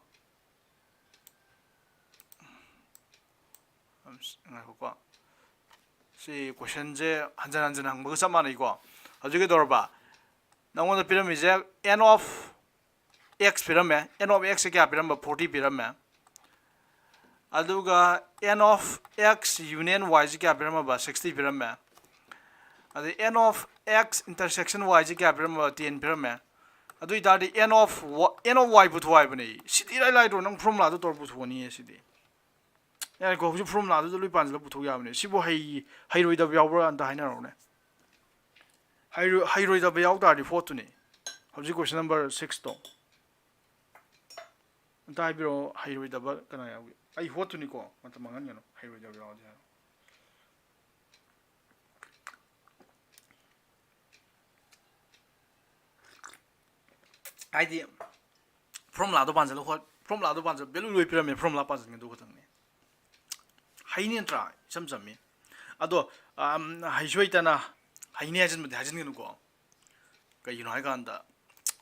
ꯉꯥꯏꯈꯣꯀꯣ꯫ ꯁꯤ questionꯁꯦ ꯍꯟꯖꯟ ꯍꯟꯖꯟ ꯍꯪꯕꯒ ꯆꯞ ꯃꯥꯟꯅꯩꯀꯣ꯫ ꯍꯧꯖꯤꯛ ꯀꯩꯗꯧꯔꯕ? ꯅꯉꯣꯟꯗ ꯄꯤꯔꯝꯃꯤꯁꯦ N of X ꯄꯤꯔꯝꯃꯦ꯫ N of X ꯁꯦ ꯀꯌꯥ ꯄꯤꯔꯝꯕ? Forty ꯄꯤꯔꯝꯃꯦ꯫ ꯑꯗꯨꯒ N of X union Y ꯁꯦ ꯀꯌꯥ ꯄꯤꯔꯝꯃꯕ? Sixty ꯄꯤꯔꯝꯃꯦ꯫ ꯑꯗꯩ N of X intersection Y ꯁꯦ ꯀꯌꯥ ꯄꯤꯔꯝꯃꯕ? Ten ꯄꯤꯔꯝꯃꯦ꯫ ꯑꯗꯨ ꯑꯣꯏꯇꯥꯔꯗꯤ n of wa- n of y ꯄꯨꯊꯣꯛ ꯍꯥꯏꯕꯅꯦ꯫ ꯁꯤꯗꯤ ꯏꯔꯥꯏ ꯂꯥꯏꯗ꯭ꯔꯣ, ꯅꯪ formula ꯗꯨ ꯇꯧꯔ ꯄꯨꯊꯣꯛꯑꯅꯤꯌꯦ ꯁꯤꯗꯤ꯫ ꯌꯥꯔꯦꯀꯣ, ꯍꯧꯖꯤꯛ formula ꯗꯨꯗ ꯂꯣꯏ ꯄꯥꯟꯁꯤꯜꯂ ꯄꯨꯊꯣꯛ ꯌꯥꯕꯅꯦ꯫ ꯁꯤꯕꯨ ꯍꯩ ꯍꯩꯔꯣꯏꯗꯕ ꯌꯥꯎꯕ꯭ꯔꯥ ꯑꯝꯇ ꯍꯥꯏꯅꯔꯛꯎꯅꯦ꯫ ꯍꯩꯔꯣꯏ ꯍꯩꯔꯣꯏꯗꯕ ꯌꯥꯎ ꯇꯥꯔꯗꯤ fourth ꯇꯨꯅꯦ꯫ ꯍꯧꯖꯤꯛ question number six ꯇꯣ ꯑꯝꯇ ꯍꯥꯏꯕꯤꯔꯛꯑꯣ, ꯍꯩꯔꯣꯏꯗꯕ ꯀꯅꯥ ꯌꯥꯎꯒꯦ? ꯑꯩ ꯍꯣꯠꯇꯨꯅꯤꯀꯣ, ꯃꯇꯝ ꯃꯥꯡꯍꯟꯒꯅꯨ, ꯍꯩꯔꯣꯏꯗꯕ ꯌꯥꯎꯔꯗꯤ ꯍꯥꯏꯔꯣ꯫ ꯍꯥꯏꯗꯤ formula ꯗꯣ ꯄꯥꯟꯁꯤꯜꯂꯣ, ꯍꯣꯏ, formula ꯗꯣ ꯄꯥꯟꯁꯤꯜꯂꯣ, value ꯂꯣꯏ ꯄꯤꯔꯝꯃꯦ, formula ꯄꯥꯟꯁꯤꯟꯒꯗꯧ ꯈꯛꯇꯪꯅꯦ꯫ ꯍꯩꯅꯤ ꯅꯠꯇ꯭ꯔꯥ? ꯏꯆꯝ ꯆꯝꯃꯤ꯫ ꯑꯗꯣ ꯑꯝ, ꯍꯩꯁꯨ ꯍꯩꯇꯅ ꯍꯩꯅꯤ ꯍꯥꯏꯖꯤꯟꯕꯗꯤ ꯍꯥꯏꯖꯤꯟꯒꯅꯨꯀꯣ꯫ ꯀꯩꯒꯤꯅꯣ ꯍꯥꯏꯀꯥꯟꯗ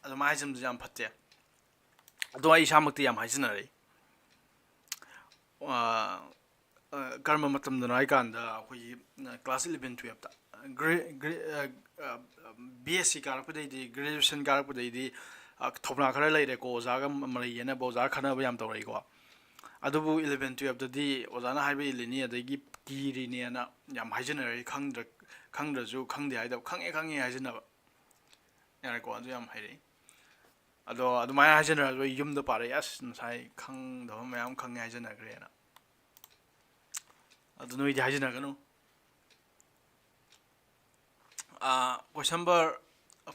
ꯑꯗꯨꯃꯥꯏꯅ ꯍꯥꯏꯖꯤꯟꯕꯁꯦ ꯌꯥꯝ ꯐꯠꯇꯦ꯫ ꯑꯗꯣ ꯑꯩ ꯏꯁꯥꯃꯛꯇꯤ ꯌꯥꯝ ꯍꯥꯏꯖꯤꯟꯅꯔꯛꯏ꯫ ꯑ, ꯑ, ꯀꯔꯝꯕ ꯃꯇꯝꯗꯅꯣ ꯍꯥꯏꯀꯥꯟꯗ ꯑꯩꯈꯣꯏꯒꯤ, ꯑ, class eleven twelve ꯇ, ꯒ꯭ꯔꯦ- ꯒ꯭ꯔꯦ- ꯑ, ꯑ, B S C ꯀꯥꯔꯛꯄꯗꯩꯗꯤ, graduation ꯀꯥꯔꯛꯄꯗꯩꯗꯤ, ꯑ, ꯊꯧꯅꯥ ꯈꯔ ꯂꯩꯔꯦꯀꯣ, ꯑꯣꯖꯥꯒ ꯃꯔꯩ ꯌꯦꯠꯅꯕ, ꯑꯣꯖꯥ ꯈꯠꯅꯕ ꯌꯥꯝ ꯇꯧꯔꯛꯏꯀꯣ꯫ ꯑꯗꯨꯕꯨ eleven twelve ꯇꯗꯤ ꯑꯣꯖꯥꯅ ꯍꯥꯏꯕ ꯏꯜꯂꯤꯅꯤ, ꯑꯗꯒꯤ ꯀꯤꯔꯤꯅꯦꯅ ꯌꯥꯝ ꯍꯥꯏꯖꯟꯅꯔꯛꯏ, ꯈꯪꯗ꯭ꯔ- ꯈꯪꯗ꯭ꯔꯁꯨ ꯈꯪꯗꯦ ꯍꯥꯏꯗꯕ, ꯈꯪꯉꯦ ꯈꯪꯉꯦ ꯍꯥꯏꯖꯟꯅꯕ꯫ ꯌꯥꯔꯦꯀꯣ, ꯑꯗꯨ ꯌꯥꯝ ꯍꯩꯔꯛꯏ꯫ ꯑꯗꯣ ꯑꯗꯨꯃꯥꯏꯅ ꯍꯥꯏꯖꯟꯅꯔꯁꯨ ꯑꯩ ꯌꯨꯝꯗ ꯄꯥꯔꯛꯏ, "ꯑꯁ, ꯉꯁꯥꯏ ꯈꯪꯗꯕ ꯃꯌꯥꯝ ꯈꯪꯉꯦ ꯍꯥꯏꯖꯟꯅꯈ꯭ꯔꯦꯅ"꯫ ꯑꯗꯨ ꯅꯣꯏꯗꯤ ꯍꯥꯏꯖꯟꯅꯒꯅꯨ꯫ ꯑꯥ, question number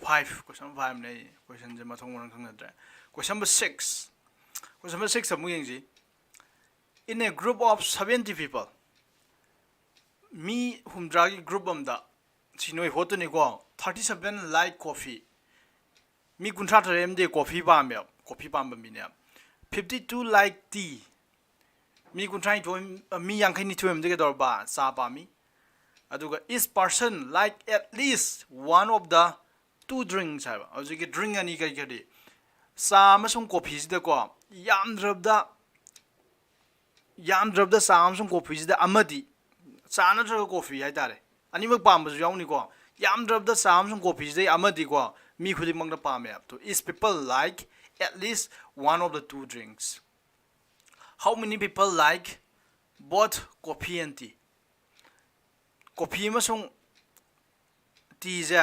five, question number five ꯅꯦ꯫ Question ꯁꯦ ꯃꯊꯣꯡ ꯃꯔꯝ ꯈꯪꯅꯗ꯭ꯔꯦ꯫ Question number six, question number six ꯑꯃꯨꯛ ꯌꯦꯡꯁꯤ꯫ In a group of seventy people, me ꯍꯨꯝꯗ꯭ꯔꯥꯒꯤ group ꯑꯃꯗ, ꯁꯤ ꯅꯣꯏ ꯍꯣꯠꯇꯨꯅꯤꯀꯣ, thirty seven like coffee, ꯃꯤ ꯀꯨꯟꯊ꯭ꯔꯥ ꯇꯔꯦꯠ ꯑꯃꯗꯤ coffee ꯄꯥꯝꯃꯦꯕ, coffee ꯄꯥꯝꯕ ꯃꯤꯅꯦ꯫ Fifty two like tea, ꯃꯤ ꯀꯨꯟꯊ꯭ꯔꯥ ꯅꯤꯊꯣꯏ, ꯃꯤ ꯌꯥꯡꯈꯩ ꯅꯤꯊꯣꯏ ꯑꯃꯗꯤ ꯀꯩꯗꯧꯔꯕ? ꯆꯥ ꯄꯥꯝꯃꯤ꯫ ꯑꯗꯨꯒ each person like at least one of the two drinks ꯍꯥꯏꯕ, ꯍꯧꯖꯤꯛꯀꯤ drink ꯑꯅꯤ ꯀꯔꯤ ꯀꯔꯤ? ꯆꯥ ꯑꯃꯁꯨꯡ coffee ꯁꯤꯗꯀꯣ, ꯌꯥꯝꯗ꯭ꯔꯕꯗ, ꯌꯥꯝꯗ꯭ꯔꯕꯗ ꯆꯥ ꯑꯃꯁꯨꯡ coffee ꯁꯤꯗ ꯑꯃꯗꯤ, ꯆꯥ ꯅꯠꯇ꯭ꯔꯒ coffee ꯍꯥꯏꯇꯥꯔꯦ, ꯑꯅꯤꯃꯛ ꯄꯥꯝꯕꯁꯨ ꯌꯥꯎꯅꯤꯀꯣ꯫ ꯌꯥꯝꯗ꯭ꯔꯕꯗ ꯆꯥ ꯑꯃꯁꯨꯡ coffee ꯁꯤꯗꯩ ꯑꯃꯗꯤꯀꯣ, ꯃꯤ ꯈꯨꯗꯤꯡꯃꯛꯅ ꯄꯥꯝꯃꯦ ꯍꯥꯏꯕ꯫ To each people like at least one of the two drinks. How many people like both coffee and tea? Coffee ꯑꯃꯁꯨꯡ tea ꯁꯦ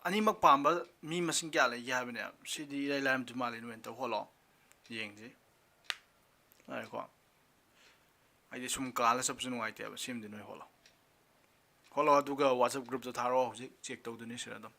ꯑꯅꯤꯃꯛ ꯄꯥꯝꯕ ꯃꯤ ꯃꯁꯤꯡ ꯀꯌꯥ ꯂꯩꯒꯦ ꯍꯥꯏꯕꯅꯦ꯫ ꯁꯤꯗꯤ ꯏꯔꯥꯏ ꯂꯥꯏꯔꯝꯗꯣꯏ ꯃꯥꯜꯂꯦ, ꯅꯣꯏꯅ ꯇꯧ ꯍꯣꯠꯂꯣ꯫ ꯌꯦꯡꯁꯤ꯫ ꯉꯥꯏꯈꯣ꯫ ꯍꯥꯏꯗꯤ ꯁꯨꯝ ꯀꯥꯜꯂ ꯆꯠꯄꯁꯨ ꯅꯨꯡꯉꯥꯏꯇꯦꯕ꯫ ꯁꯤꯃꯗꯤ ꯅꯣꯏ ꯍꯣꯠꯂꯣ꯫ ꯍꯣꯠꯂꯣ, ꯑꯗꯨꯒ WhatsApp groupꯇ ꯊꯥꯔꯛꯑꯣ꯫ ꯍꯧꯖꯤꯛ check ꯇꯧꯗꯣꯏꯅꯤ ꯁꯤꯗ ꯑꯗꯨꯝ꯫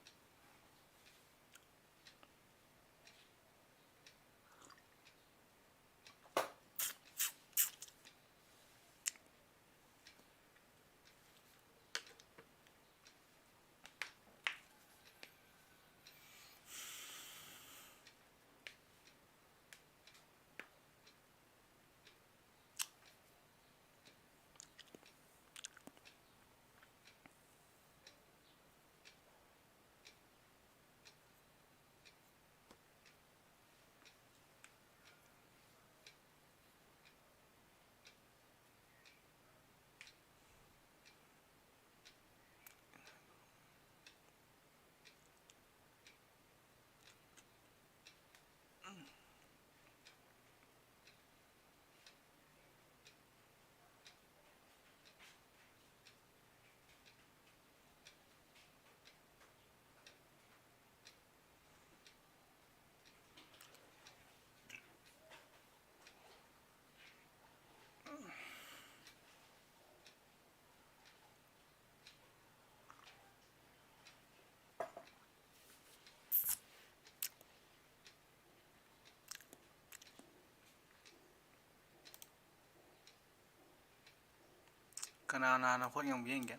ꯀꯅꯥ ꯀꯅꯥꯅ ꯍꯣꯠ ꯉꯝꯒꯦ ꯌꯦꯡꯒꯦ꯫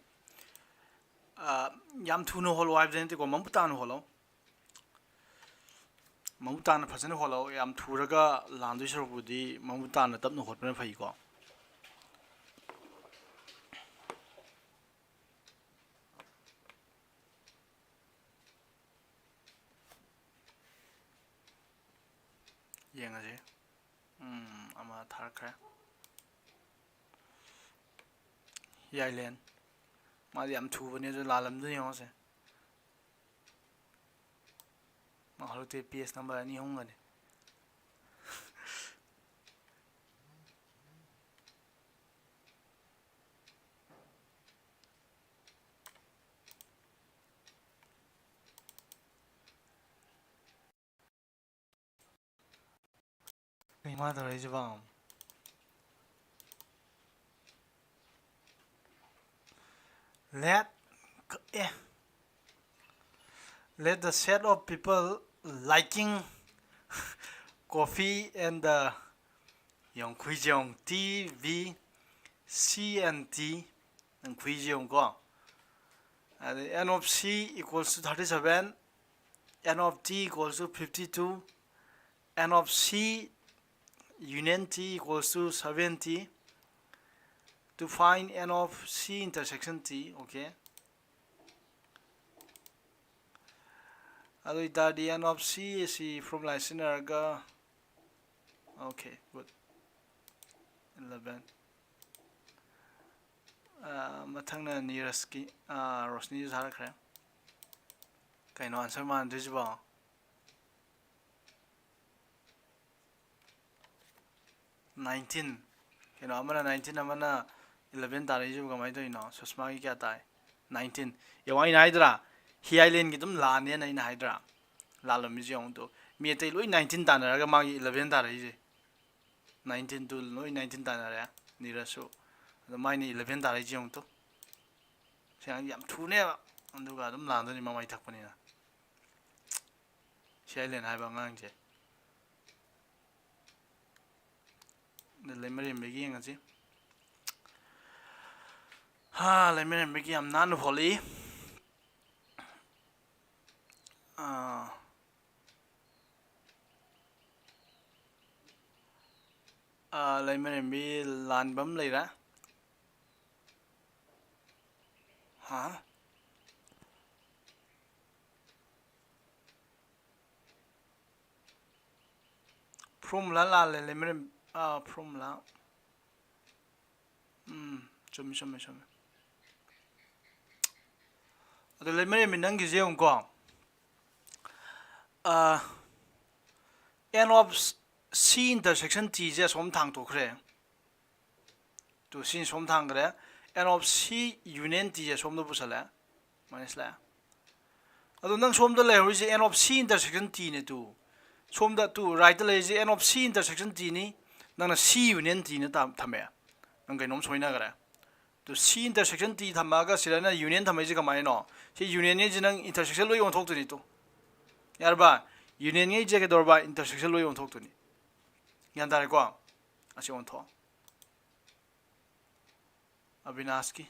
ꯑ, ꯌꯥꯝ ꯊꯨꯅ ꯍꯣꯠꯂꯣ ꯍꯥꯏꯕꯗꯤ ꯅꯠꯇꯦꯀꯣ, ꯃꯃꯨꯠ ꯇꯥꯅ ꯍꯣꯠꯂꯣ꯫ ꯃꯃꯨꯠ ꯇꯥꯅ ꯐꯖꯅ ꯍꯣꯠꯂꯣ꯫ ꯌꯥꯝ ꯊꯨꯔꯒ ꯂꯥꯟꯗꯣꯏ ꯁꯔꯨꯛꯄꯨꯗꯤ ꯃꯃꯨꯠ ꯇꯥꯅ ꯇꯞꯅ ꯍꯣꯠꯄꯅ ꯐꯩꯀꯣ꯫ ꯌꯦꯡꯉꯁꯤ꯫ ꯎꯝ, ꯑꯃ ꯊꯥꯔꯛꯈ꯭ꯔꯦ꯫ ꯌꯥꯏꯂꯦꯟ꯫ ꯃꯥꯗꯤ ꯌꯥꯝ ꯊꯨꯕꯅꯦ, ꯑꯗꯨ ꯂꯥꯜꯂꯝꯗꯣꯏꯅꯤ ꯌꯦꯡꯉꯣꯁꯦ꯫ ꯃꯥ ꯍꯧꯖꯤꯛꯇꯤ page number ꯑꯅꯤ ꯑꯍꯨꯝꯒꯅꯤ꯫ ꯃꯥ ꯇꯧꯔꯛꯏꯁꯤꯕꯣ? Let, A, let the set of people liking coffee and the ꯌꯣꯡꯈꯨꯏꯖꯣꯡ T V C and T, ꯌꯣꯡꯈꯨꯏꯖꯣꯡ ꯀꯣ, ꯑꯗꯩ N of C equals to thirty seven, N of T equals to fifty two, N of C union T equals to seventy. To find N of C intersection T, okay. ꯑꯗꯨ ꯑꯣꯏꯇꯥꯔꯗꯤ N of C ꯑꯁꯤ formula ꯁꯤꯖꯤꯟꯅꯔꯒ, okay, good. Eleven. ꯑꯥ, ꯃꯊꯪꯅ ꯅꯤꯔꯖꯀꯤ, ꯑꯥ, ꯔꯣꯁꯅꯤꯁꯨ ꯊꯥꯔꯛꯈ꯭ꯔꯦ꯫ ꯀꯩꯅꯣ answer ꯃꯥꯟꯅꯗ꯭ꯔꯤꯁꯤꯕꯣ? Nineteen. ꯀꯩꯅꯣ, ꯑꯃꯅ nineteen, ꯑꯃꯅ eleven ꯇꯥꯔꯛꯏꯁꯤꯕꯨ ꯀꯃꯥꯏꯅ ꯇꯧꯔꯤꯅꯣ? ꯁꯨꯁꯃꯥꯒꯤ ꯀꯌꯥ ꯇꯥꯏ? Nineteen. ꯌꯦꯡꯉꯣ, ꯑꯩꯅ ꯍꯥꯏꯗ꯭ꯔꯥ, ꯍꯤꯌꯥꯏꯂꯦꯟꯒꯤ ꯑꯗꯨꯝ ꯂꯥꯟꯅꯦꯅ ꯑꯩꯅ ꯍꯥꯏꯗ꯭ꯔꯥ? ꯂꯥꯜꯂꯝꯃꯤꯁꯦ ꯌꯦꯡꯉꯨ ꯇꯨ꯫ ꯃꯤ ꯑꯇꯩ ꯂꯣꯏ nineteen ꯇꯥꯟꯅꯔꯒ ꯃꯥꯒꯤ eleven ꯇꯥꯔꯛꯏꯁꯦ꯫ Nineteen ꯇꯨ ꯂꯣꯏ nineteen ꯇꯥꯟꯅꯔꯦ꯫ ꯅꯤꯔꯖꯁꯨ꯫ ꯑꯗꯣ ꯃꯥꯏꯅ eleven ꯇꯥꯔꯛꯏꯁꯦ ꯌꯦꯡꯉꯨ ꯇꯨ꯫ ꯁꯤ ꯑꯉꯥꯡꯁꯦ ꯌꯥꯝ ꯊꯨꯅꯦꯕ꯫ ꯑꯗꯨꯒ ꯑꯗꯨꯝ ꯂꯥꯟꯗꯣꯏꯅꯤ ꯃꯃꯩ ꯊꯛꯄꯅꯤꯅ꯫ ꯍꯤꯌꯥꯏꯂꯦꯟ ꯍꯥꯏꯕ ꯑꯉꯥꯡꯁꯦ꯫ ꯑꯗ ꯂꯩꯃꯔꯦꯝꯕꯒꯤ ꯌꯦꯡꯉꯁꯤ꯫ ꯍꯥ, ꯂꯩꯃꯔꯦꯝꯕꯒꯤ ꯌꯥꯝ ꯅꯥꯟꯅ ꯍꯣꯜꯂꯛꯏ꯫ ꯑꯥ꯫ ꯑꯥ, ꯂꯩꯃꯔꯦꯝꯕꯤ ꯂꯥꯟꯕꯝ ꯂꯩꯔꯦ꯫ ꯍꯥ? Formula ꯂꯥꯜꯂꯦ, ꯂꯩꯃꯔꯦꯝ-, ꯑꯥ, formula꯫ ꯎꯝ, ꯆꯨꯝꯃꯤ, ꯆꯨꯝꯃꯤ, ꯆꯨꯝꯃꯤ꯫ ꯑꯗꯣ ꯂꯩꯃꯔꯦꯝꯕꯤ ꯅꯪꯒꯤꯁꯦ ꯌꯦꯡꯉꯨꯀꯣ꯫ ꯑꯥ, N of C intersection T ꯁꯦ ꯑꯁꯣꯝ ꯊꯥꯡꯇꯣꯛꯈ꯭ꯔꯦ꯫ ꯇꯨ, ꯁꯤ ꯁꯣꯝ ꯊꯥꯡꯈ꯭ꯔꯦ꯫ N of C union T ꯁꯦ ꯁꯣꯝꯗ ꯄꯨꯁꯜꯂꯦ꯫ Minus ꯂꯥꯛꯑꯦ꯫ ꯑꯗꯣ ꯅꯪ ꯁꯣꯝꯗ ꯂꯩꯍꯧꯔꯤꯁꯦ N of C intersection T ꯅꯦ ꯇꯨ꯫ ꯁꯣꯝꯗ to rightꯇ ꯂꯩꯔꯤꯁꯦ N of C intersection Tꯅꯤ, ꯅꯪꯅ C union Tꯅ ꯊꯝꯃꯦ, ꯅꯪ ꯀꯩꯅꯣꯝ ꯁꯣꯏꯅꯈ꯭ꯔꯦ꯫ To C intersection T ꯊꯝꯃꯒ ꯁꯤꯗꯅ union ꯊꯝꯃꯛꯏꯁꯦ ꯀꯃꯥꯏꯅꯣ? ꯁꯤ unionꯉꯩꯁꯦ ꯅꯪ intersection ꯂꯣꯏ ꯑꯣꯟꯊꯣꯛꯇꯣꯏꯅꯤ꯫ To ꯌꯥꯔꯕ? Unionꯉꯩꯁꯦ ꯀꯩꯗꯧꯔꯕ? Intersection ꯂꯣꯏ ꯑꯣꯟꯊꯣꯛꯇꯣꯏꯅꯤ꯫ ꯒ꯭ꯌꯥꯟ ꯇꯥꯔꯦꯀꯣ? ꯑꯁꯤ ꯑꯣꯟꯊꯣꯛꯑꯣ꯫ ꯑꯕꯤꯅꯥꯁꯀꯤ꯫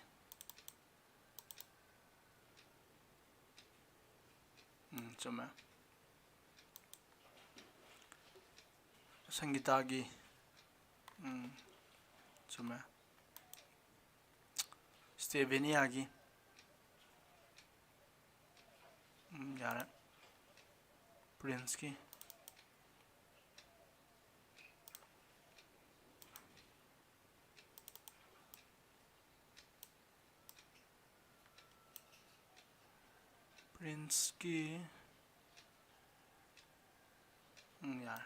ꯎꯝ, ꯆꯨꯝꯃꯦ꯫ ꯁꯪꯒꯤꯇꯥꯒꯤ꯫ ꯎꯝ, ꯆꯨꯝꯃꯦ꯫ ꯁ꯭ꯇꯦꯕꯦꯅꯤꯌꯥꯒꯤ꯫ ꯎꯝ, ꯌꯥꯔꯦ꯫ ꯄ꯭ꯔꯤꯟꯁꯀꯤ꯫ ꯄ꯭ꯔꯤꯟꯁꯀꯤ꯫ ꯎꯝ, ꯌꯥꯔꯦ꯫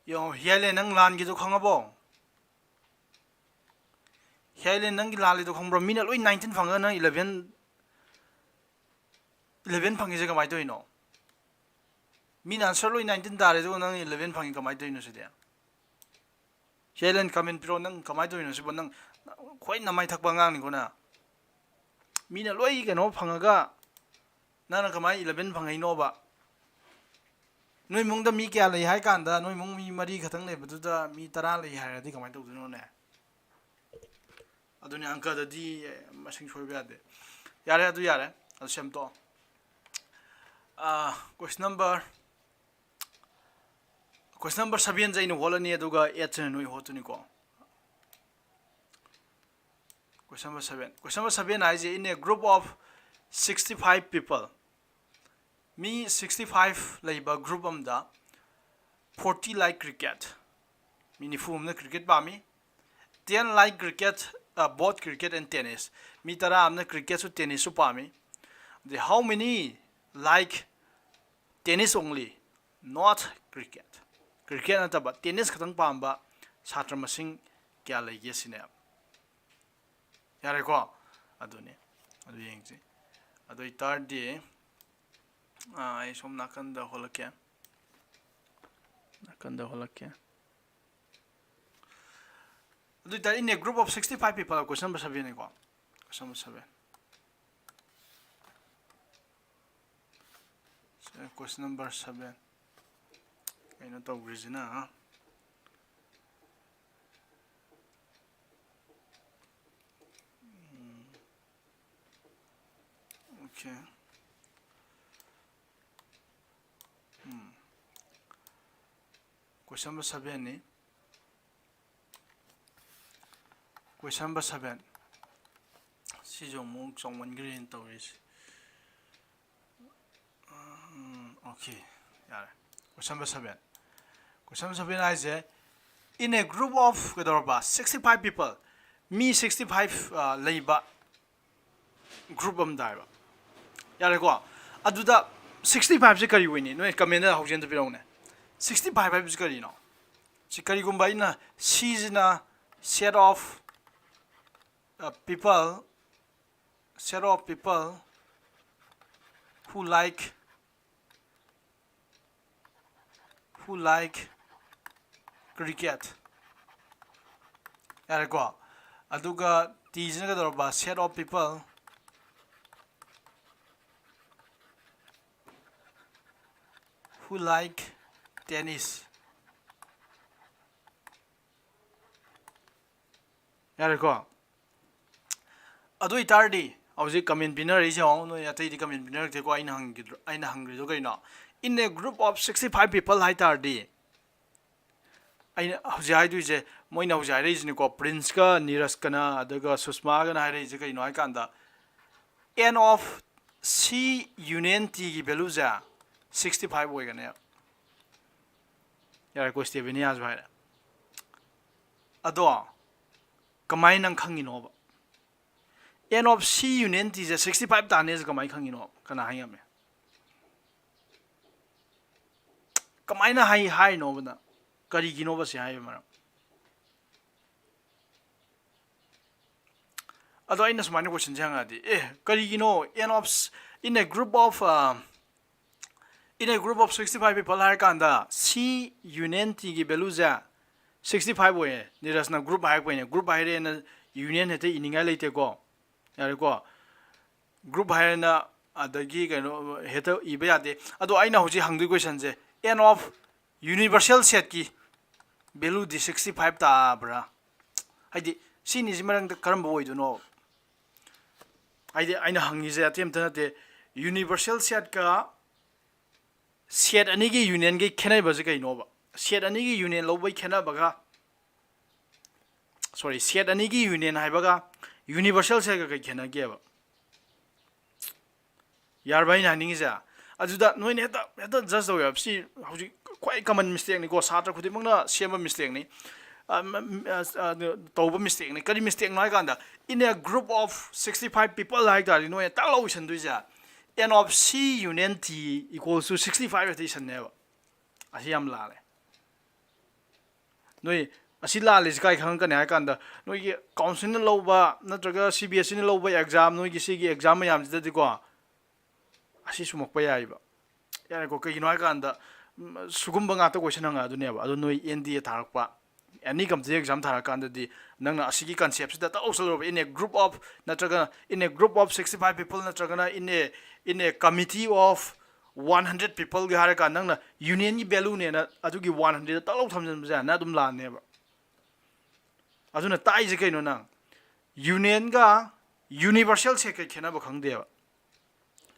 ꯌꯦꯡꯉꯣ, ꯍꯤꯌꯥꯏꯂꯦꯟ, ꯅꯪ ꯂꯥꯟꯒꯤꯗꯣ ꯈꯪꯉꯕꯣ? ꯍꯤꯌꯥꯏꯂꯦꯟ, ꯅꯪꯒꯤ ꯂꯥꯜꯂꯤꯗꯣ ꯈꯪꯕ꯭ꯔꯣ? ꯃꯤꯅ ꯂꯣꯏ nineteen ꯐꯪꯉꯒ ꯅꯪ eleven, eleven ꯐꯪꯉꯤꯁꯦ ꯀꯃꯥꯏꯅ ꯇꯧꯔꯤꯅꯣ? ꯃꯤꯅ answer ꯂꯣꯏ nineteen ꯇꯥꯔꯦ, ꯑꯗꯨꯒ ꯅꯪ eleven ꯐꯪꯉꯤ, ꯀꯃꯥꯏꯅ ꯇꯧꯔꯤꯅꯣ ꯁꯤꯗꯤ? ꯍꯤꯌꯥꯏꯂꯦꯟ, comment ꯄꯤꯔꯛꯑꯣ, ꯅꯪ ꯀꯃꯥꯏꯅ ꯇꯧꯔꯤꯅꯣ ꯁꯤꯕꯣ? ꯅꯪ ꯈ꯭ꯋꯥꯏ ꯅꯃꯥꯏ ꯊꯛꯄ ꯑꯉꯥꯡꯅꯤꯀꯣ ꯅꯪ꯫ ꯃꯤꯅ ꯂꯣꯏ ꯀꯩꯅꯣ ꯐꯪꯉꯒ ꯅꯪꯅ ꯀꯃꯥꯏꯅ eleven ꯐꯪꯉꯛꯏꯅꯣꯕ? ꯅꯣꯏ ꯏꯃꯨꯡꯗ ꯃꯤ ꯀꯌꯥ ꯂꯩ ꯍꯥꯏ ꯀꯥꯟꯗ, ꯅꯣꯏ ꯏꯃꯨꯡ ꯃꯤ ꯃꯔꯤ ꯈꯛꯇꯪ ꯂꯩꯕꯗꯨꯗ ꯃꯤ ꯇꯔꯥ ꯂꯩ ꯍꯥꯏꯔꯗꯤ ꯀꯃꯥꯏꯅ ꯇꯧꯗꯣꯏꯅꯣꯅꯦ? ꯑꯗꯨꯅꯤ, ꯑꯪꯀꯗꯗꯤ ꯃꯁꯤꯡ ꯁꯣꯏꯕ ꯌꯥꯗꯦ꯫ ꯌꯥꯔꯦ, ꯑꯗꯨ ꯌꯥꯔꯦ, ꯑꯗꯨ ꯁꯦꯝꯗꯣꯛꯑꯣ꯫ ꯑꯥ, question number, question number sevenꯁꯦ ꯑꯩꯅ ꯍꯣꯠꯂꯅꯤ, ꯑꯗꯨꯒ eightꯁꯤꯅ ꯅꯣꯏ ꯍꯣꯠꯇꯣꯏꯅꯤꯀꯣ꯫ Question number seven, question number seven ꯍꯥꯏꯁꯦ, in a group of sixty five people, me sixty five ꯂꯩꯕ group ꯑꯃꯗ forty like cricket, ꯃꯤ ꯅꯤꯐꯨ ꯑꯃꯅ cricket ꯄꯥꯝꯃꯤ, ten like cricket, uh, both cricket and tennis, ꯃꯤ ꯇꯔꯥ ꯑꯃꯅ cricketꯁꯨ tennisꯁꯨ ꯄꯥꯝꯃꯤ꯫ ꯑꯗꯩ, how many like tennis only, not cricket? Cricket ꯅꯠꯇꯕ tennis ꯈꯛꯇꯪ ꯄꯥꯝꯕ ꯁꯥꯇ꯭ꯔ ꯃꯁꯤꯡ ꯀꯌꯥ ꯂꯩꯒꯦ ꯁꯤꯅꯦ꯫ ꯌꯥꯔꯦꯀꯣ? ꯑꯗꯨꯅꯤ꯫ ꯑꯗꯨ ꯌꯦꯡꯁꯤ꯫ ꯑꯗꯨ ꯑꯣꯏꯇꯥꯔꯗꯤ, ꯑꯥ, ꯑꯩ ꯁꯣꯝ ꯅꯥꯀꯟꯗ ꯍꯣꯜꯂꯛꯀꯦ, ꯅꯥꯀꯟꯗ ꯍꯣꯜꯂꯛꯀꯦ꯫ ꯑꯗꯨ ꯑꯣꯏꯇꯥꯔꯗꯤ, in a group of sixty five people, question number seven ꯅꯤꯀꯣ, question number seven꯫ Say, question number seven꯫ ꯀꯩꯅꯣ ꯇꯧꯈ꯭ꯔꯤꯁꯤꯅ, ꯎꯝ, okay꯫ ꯎꯝ꯫ Question number seven ꯅꯤ꯫ Question number seven꯫ ꯁꯤꯁꯨ ꯑꯃꯨꯛ ꯆꯥꯎꯃꯟꯈ꯭ꯔꯦꯅ ꯇꯧꯔꯤꯁꯦ꯫ ꯎꯝ, okay, ꯌꯥꯔꯦ꯫ Question number seven꯫ Question number seven ꯍꯥꯏꯁꯦ, in a group of ꯀꯩꯗꯧꯔꯕ, sixty five people, ꯃꯤ sixty five, ꯑ, ꯂꯩꯕ group ꯑꯃꯗ ꯍꯥꯏꯕ꯫ ꯌꯥꯔꯦꯀꯣ? ꯑꯗꯨꯗ sixty five ꯁꯦ ꯀꯔꯤ ꯑꯣꯏꯅꯤ? ꯅꯣꯏ comment ꯍꯧꯖꯤꯛ ꯑꯝꯇ ꯄꯤꯔꯛꯎꯅꯦ꯫ Sixty five ꯍꯥꯏꯕꯁꯤ ꯀꯔꯤꯅꯣ? ꯁꯤ ꯀꯔꯤꯒꯨꯝꯕ ꯑꯩꯅ C ꯁꯤꯅ set of, uh, people, set of people who like, who like cricket꯫ ꯌꯥꯔꯦꯀꯣ? ꯑꯗꯨꯒ T ꯁꯤꯅ ꯀꯩꯗꯧꯔꯕ? Set of people who like tennis꯫ ꯌꯥꯔꯦꯀꯣ? ꯑꯗꯨ ꯑꯣꯏꯇꯥꯔꯗꯤ ꯍꯧꯖꯤꯛ comment ꯄꯤꯅꯔꯛꯏꯁꯦ ꯌꯦꯡꯉꯣ, ꯅꯣꯏ ꯑꯇꯩꯗꯤ comment ꯄꯤꯅꯔꯛꯇꯦꯀꯣ꯫ ꯑꯩꯅ ꯍꯪꯈꯤꯗ꯭ꯔꯣ, ꯑꯩꯅ ꯍꯪꯈ꯭ꯔꯤꯗꯣ ꯀꯩꯅꯣ? In a group of sixty five people ꯍꯥꯏ ꯇꯥꯔꯗꯤ, ꯑꯩꯅ ꯍꯧꯖꯤꯛ ꯍꯥꯏꯗꯣꯏꯁꯦ, ꯃꯣꯏꯅ ꯍꯧꯖꯤꯛ ꯍꯥꯏꯔꯛꯏꯁꯤꯅꯤꯀꯣ, ꯄ꯭ꯔꯤꯟꯁꯀ ꯅꯤꯔꯖꯀꯅ ꯑꯗꯨꯒ ꯁꯨꯁꯃꯥꯒꯅ ꯍꯥꯏꯔꯛꯏꯁꯦ ꯀꯩꯅꯣ ꯍꯥꯏ ꯀꯥꯟꯗ, N of C union T ꯒꯤ value ꯁꯦ sixty five ꯑꯣꯏꯒꯅꯦꯕ꯫ ꯌꯥꯔꯦꯀꯣ, ꯁ꯭ꯇꯦꯕꯤꯅꯤꯌꯥꯁꯨ ꯍꯥꯏꯔꯦ꯫ ꯑꯗꯣ ꯀꯃꯥꯏꯅ ꯅꯪ ꯈꯪꯉꯤꯅꯣꯕ? N of C union T say sixty five ꯇꯥꯅꯦꯁꯦ ꯀꯃꯥꯏꯅ ꯈꯪꯉꯤꯅꯣ? ꯀꯅꯥ ꯍꯥꯏ ꯉꯝꯃꯦ? ꯀꯃꯥꯏꯅ ꯍꯥꯏ-, ꯍꯥꯏꯅꯣꯕ ꯅꯪ? ꯀꯔꯤꯒꯤꯅꯣꯕ ꯁꯤ ꯍꯥꯏꯕ ꯃꯔꯝ? ꯑꯗꯣ ꯑꯩꯅ ꯁꯨꯃꯥꯏꯅ question ꯁꯦ ꯍꯪꯉꯛꯑꯗꯤ, ꯑꯦ, ꯀꯔꯤꯒꯤꯅꯣ N of s-, in a group of, uh, In a group of sixty five people ꯍꯥꯏꯔ ꯀꯥꯟꯗ C union T ꯒꯤ value ꯁꯦ sixty five ꯑꯣꯏꯌꯦ꯫ ꯅꯤꯔꯖꯅ group ꯍꯥꯏꯔꯛꯄꯩꯅꯦ꯫ Group ꯍꯥꯏꯔꯦꯅ union ꯍꯦꯛꯇ ꯏꯅꯤꯡꯉꯥꯏ ꯂꯩꯇꯦꯀꯣ꯫ ꯌꯥꯔꯦꯀꯣ? Group ꯍꯥꯏꯔꯦꯅ ꯑꯗꯒꯤ ꯀꯩꯅꯣ ꯍꯦꯛꯇ ꯏꯕ ꯌꯥꯗꯦ꯫ ꯑꯗꯣ ꯑꯩꯅ ꯍꯧꯖꯤꯛ ꯍꯪꯗꯣꯏ question say, N of universal set ꯀꯤ value ꯗꯤ sixty five ꯇꯥꯕ꯭ꯔꯥ? ꯍꯥꯏꯗꯤ ꯁꯤꯅꯤꯁꯤ ꯃꯔꯛꯇ ꯀꯔꯝꯕ ꯑꯣꯏꯗꯣꯏꯅꯣ? ꯍꯥꯏꯗꯤ ꯑꯩꯅ ꯍꯪꯉꯤꯁꯦ ꯑꯇꯩ ꯑꯝꯇ ꯅꯠꯇꯦ, universal set ꯀ set ꯑꯅꯤꯒꯤ union ꯒꯤ ꯈꯦꯠꯅꯕꯁꯦ ꯀꯩꯅꯣꯕ? Set ꯑꯅꯤꯒꯤ union ꯂꯧꯕꯩ ꯈꯦꯠꯅꯕꯒ, sorry, set ꯑꯅꯤꯒꯤ union ꯍꯥꯏꯕꯒ universal set ꯀ ꯀꯩ ꯈꯦꯠꯅꯒꯦꯕ? ꯌꯥꯔꯕ ꯑꯩꯅ ꯍꯥꯏꯅꯤꯡꯉꯤꯁꯦ? ꯑꯗꯨꯗ ꯅꯣꯏꯅ ꯍꯦꯛꯇ, ꯍꯦꯛꯇ judge ꯇꯧꯋꯦꯕ꯫ ꯁꯤ ꯍꯧꯖꯤꯛ ꯈ꯭ꯋꯥꯏ common mistake ꯅꯤꯀꯣ, ꯁꯥꯇ꯭ꯔ ꯈꯨꯗꯤꯡꯃꯛꯅ ꯁꯦꯝꯕ mistake ꯅꯤ꯫ ꯑ, ꯃ-, ꯃ-, ꯑ, ꯑ, ꯇꯧꯕ mistake ꯅꯤ꯫ ꯀꯔꯤ mistake ꯅꯣ ꯍꯥꯏ ꯀꯥꯟꯗ, in a group of sixty five people ꯍꯥꯏ ꯇꯥꯔꯗꯤ ꯅꯣꯏꯅ ꯇꯥꯛ ꯂꯧ ꯏꯁꯟꯗꯣꯏꯁꯦ, N of C union T equals to sixty five ꯍꯦꯛꯇ ꯏꯁꯟꯅꯦꯕ꯫ ꯑꯁꯤ ꯌꯥꯝ ꯂꯥꯜꯂꯦ꯫ ꯅꯣꯏ ꯑꯁꯤ ꯂꯥꯜꯂꯤꯁꯤ ꯀꯥꯏ ꯈꯪꯉꯛꯀꯅꯤ ꯍꯥꯏ ꯀꯥꯟꯗ, ꯅꯣꯏꯒꯤ council ꯅ ꯂꯧꯕ ꯅꯠꯇ꯭ꯔꯒ C B S E ꯅ ꯂꯧꯕ exam, ꯅꯣꯏꯒꯤ ꯁꯤꯒꯤ exam ꯃꯌꯥꯝꯁꯤꯗꯗꯤꯀꯣ, ꯑꯁꯤ ꯆꯨꯝꯃꯛꯄ ꯌꯥꯏꯕ꯫ ꯌꯥꯔꯦꯀꯣ? ꯀꯩꯒꯤꯅꯣ ꯍꯥꯏ ꯀꯥꯟꯗ, ꯎꯝ, ꯁꯨꯒꯨꯝꯕ ꯉꯥꯛꯇ question ꯍꯪꯉꯛꯑꯗꯣꯏꯅꯦꯕ꯫ ꯑꯗꯣ ꯅꯣꯏ N D A ꯊꯥꯔꯛꯄ, any competitive exam ꯊꯥꯔꯛꯀꯥꯟꯗꯗꯤ ꯅꯪꯅ ꯑꯁꯤꯒꯤ concept ꯁꯤꯗ ꯇꯛ ꯂꯧꯁꯜꯂꯨꯔꯕ, in a group of ꯅꯠꯇ꯭ꯔꯒ in a group of sixty five people ꯅꯠꯇ꯭ꯔꯒꯅ in a, in a committee of one hundred people ꯒꯤ ꯍꯥꯏꯔꯀꯥꯟꯗ ꯅꯪꯅ union ꯒꯤ value ꯅꯦꯅ ꯑꯗꯨꯒꯤ one hundred ꯇꯛ ꯂꯧ ꯊꯝꯖꯤꯟꯕꯁꯦ ꯅꯪ ꯑꯗꯨꯝ ꯂꯥꯟꯅꯦꯕ꯫ ꯑꯗꯨꯅ ꯇꯥꯛꯏꯁꯦ ꯀꯩꯅꯣ ꯅꯪ? Union ꯒ universal set ꯀꯩ ꯈꯦꯠꯅꯕ ꯈꯪꯗꯦꯕ꯫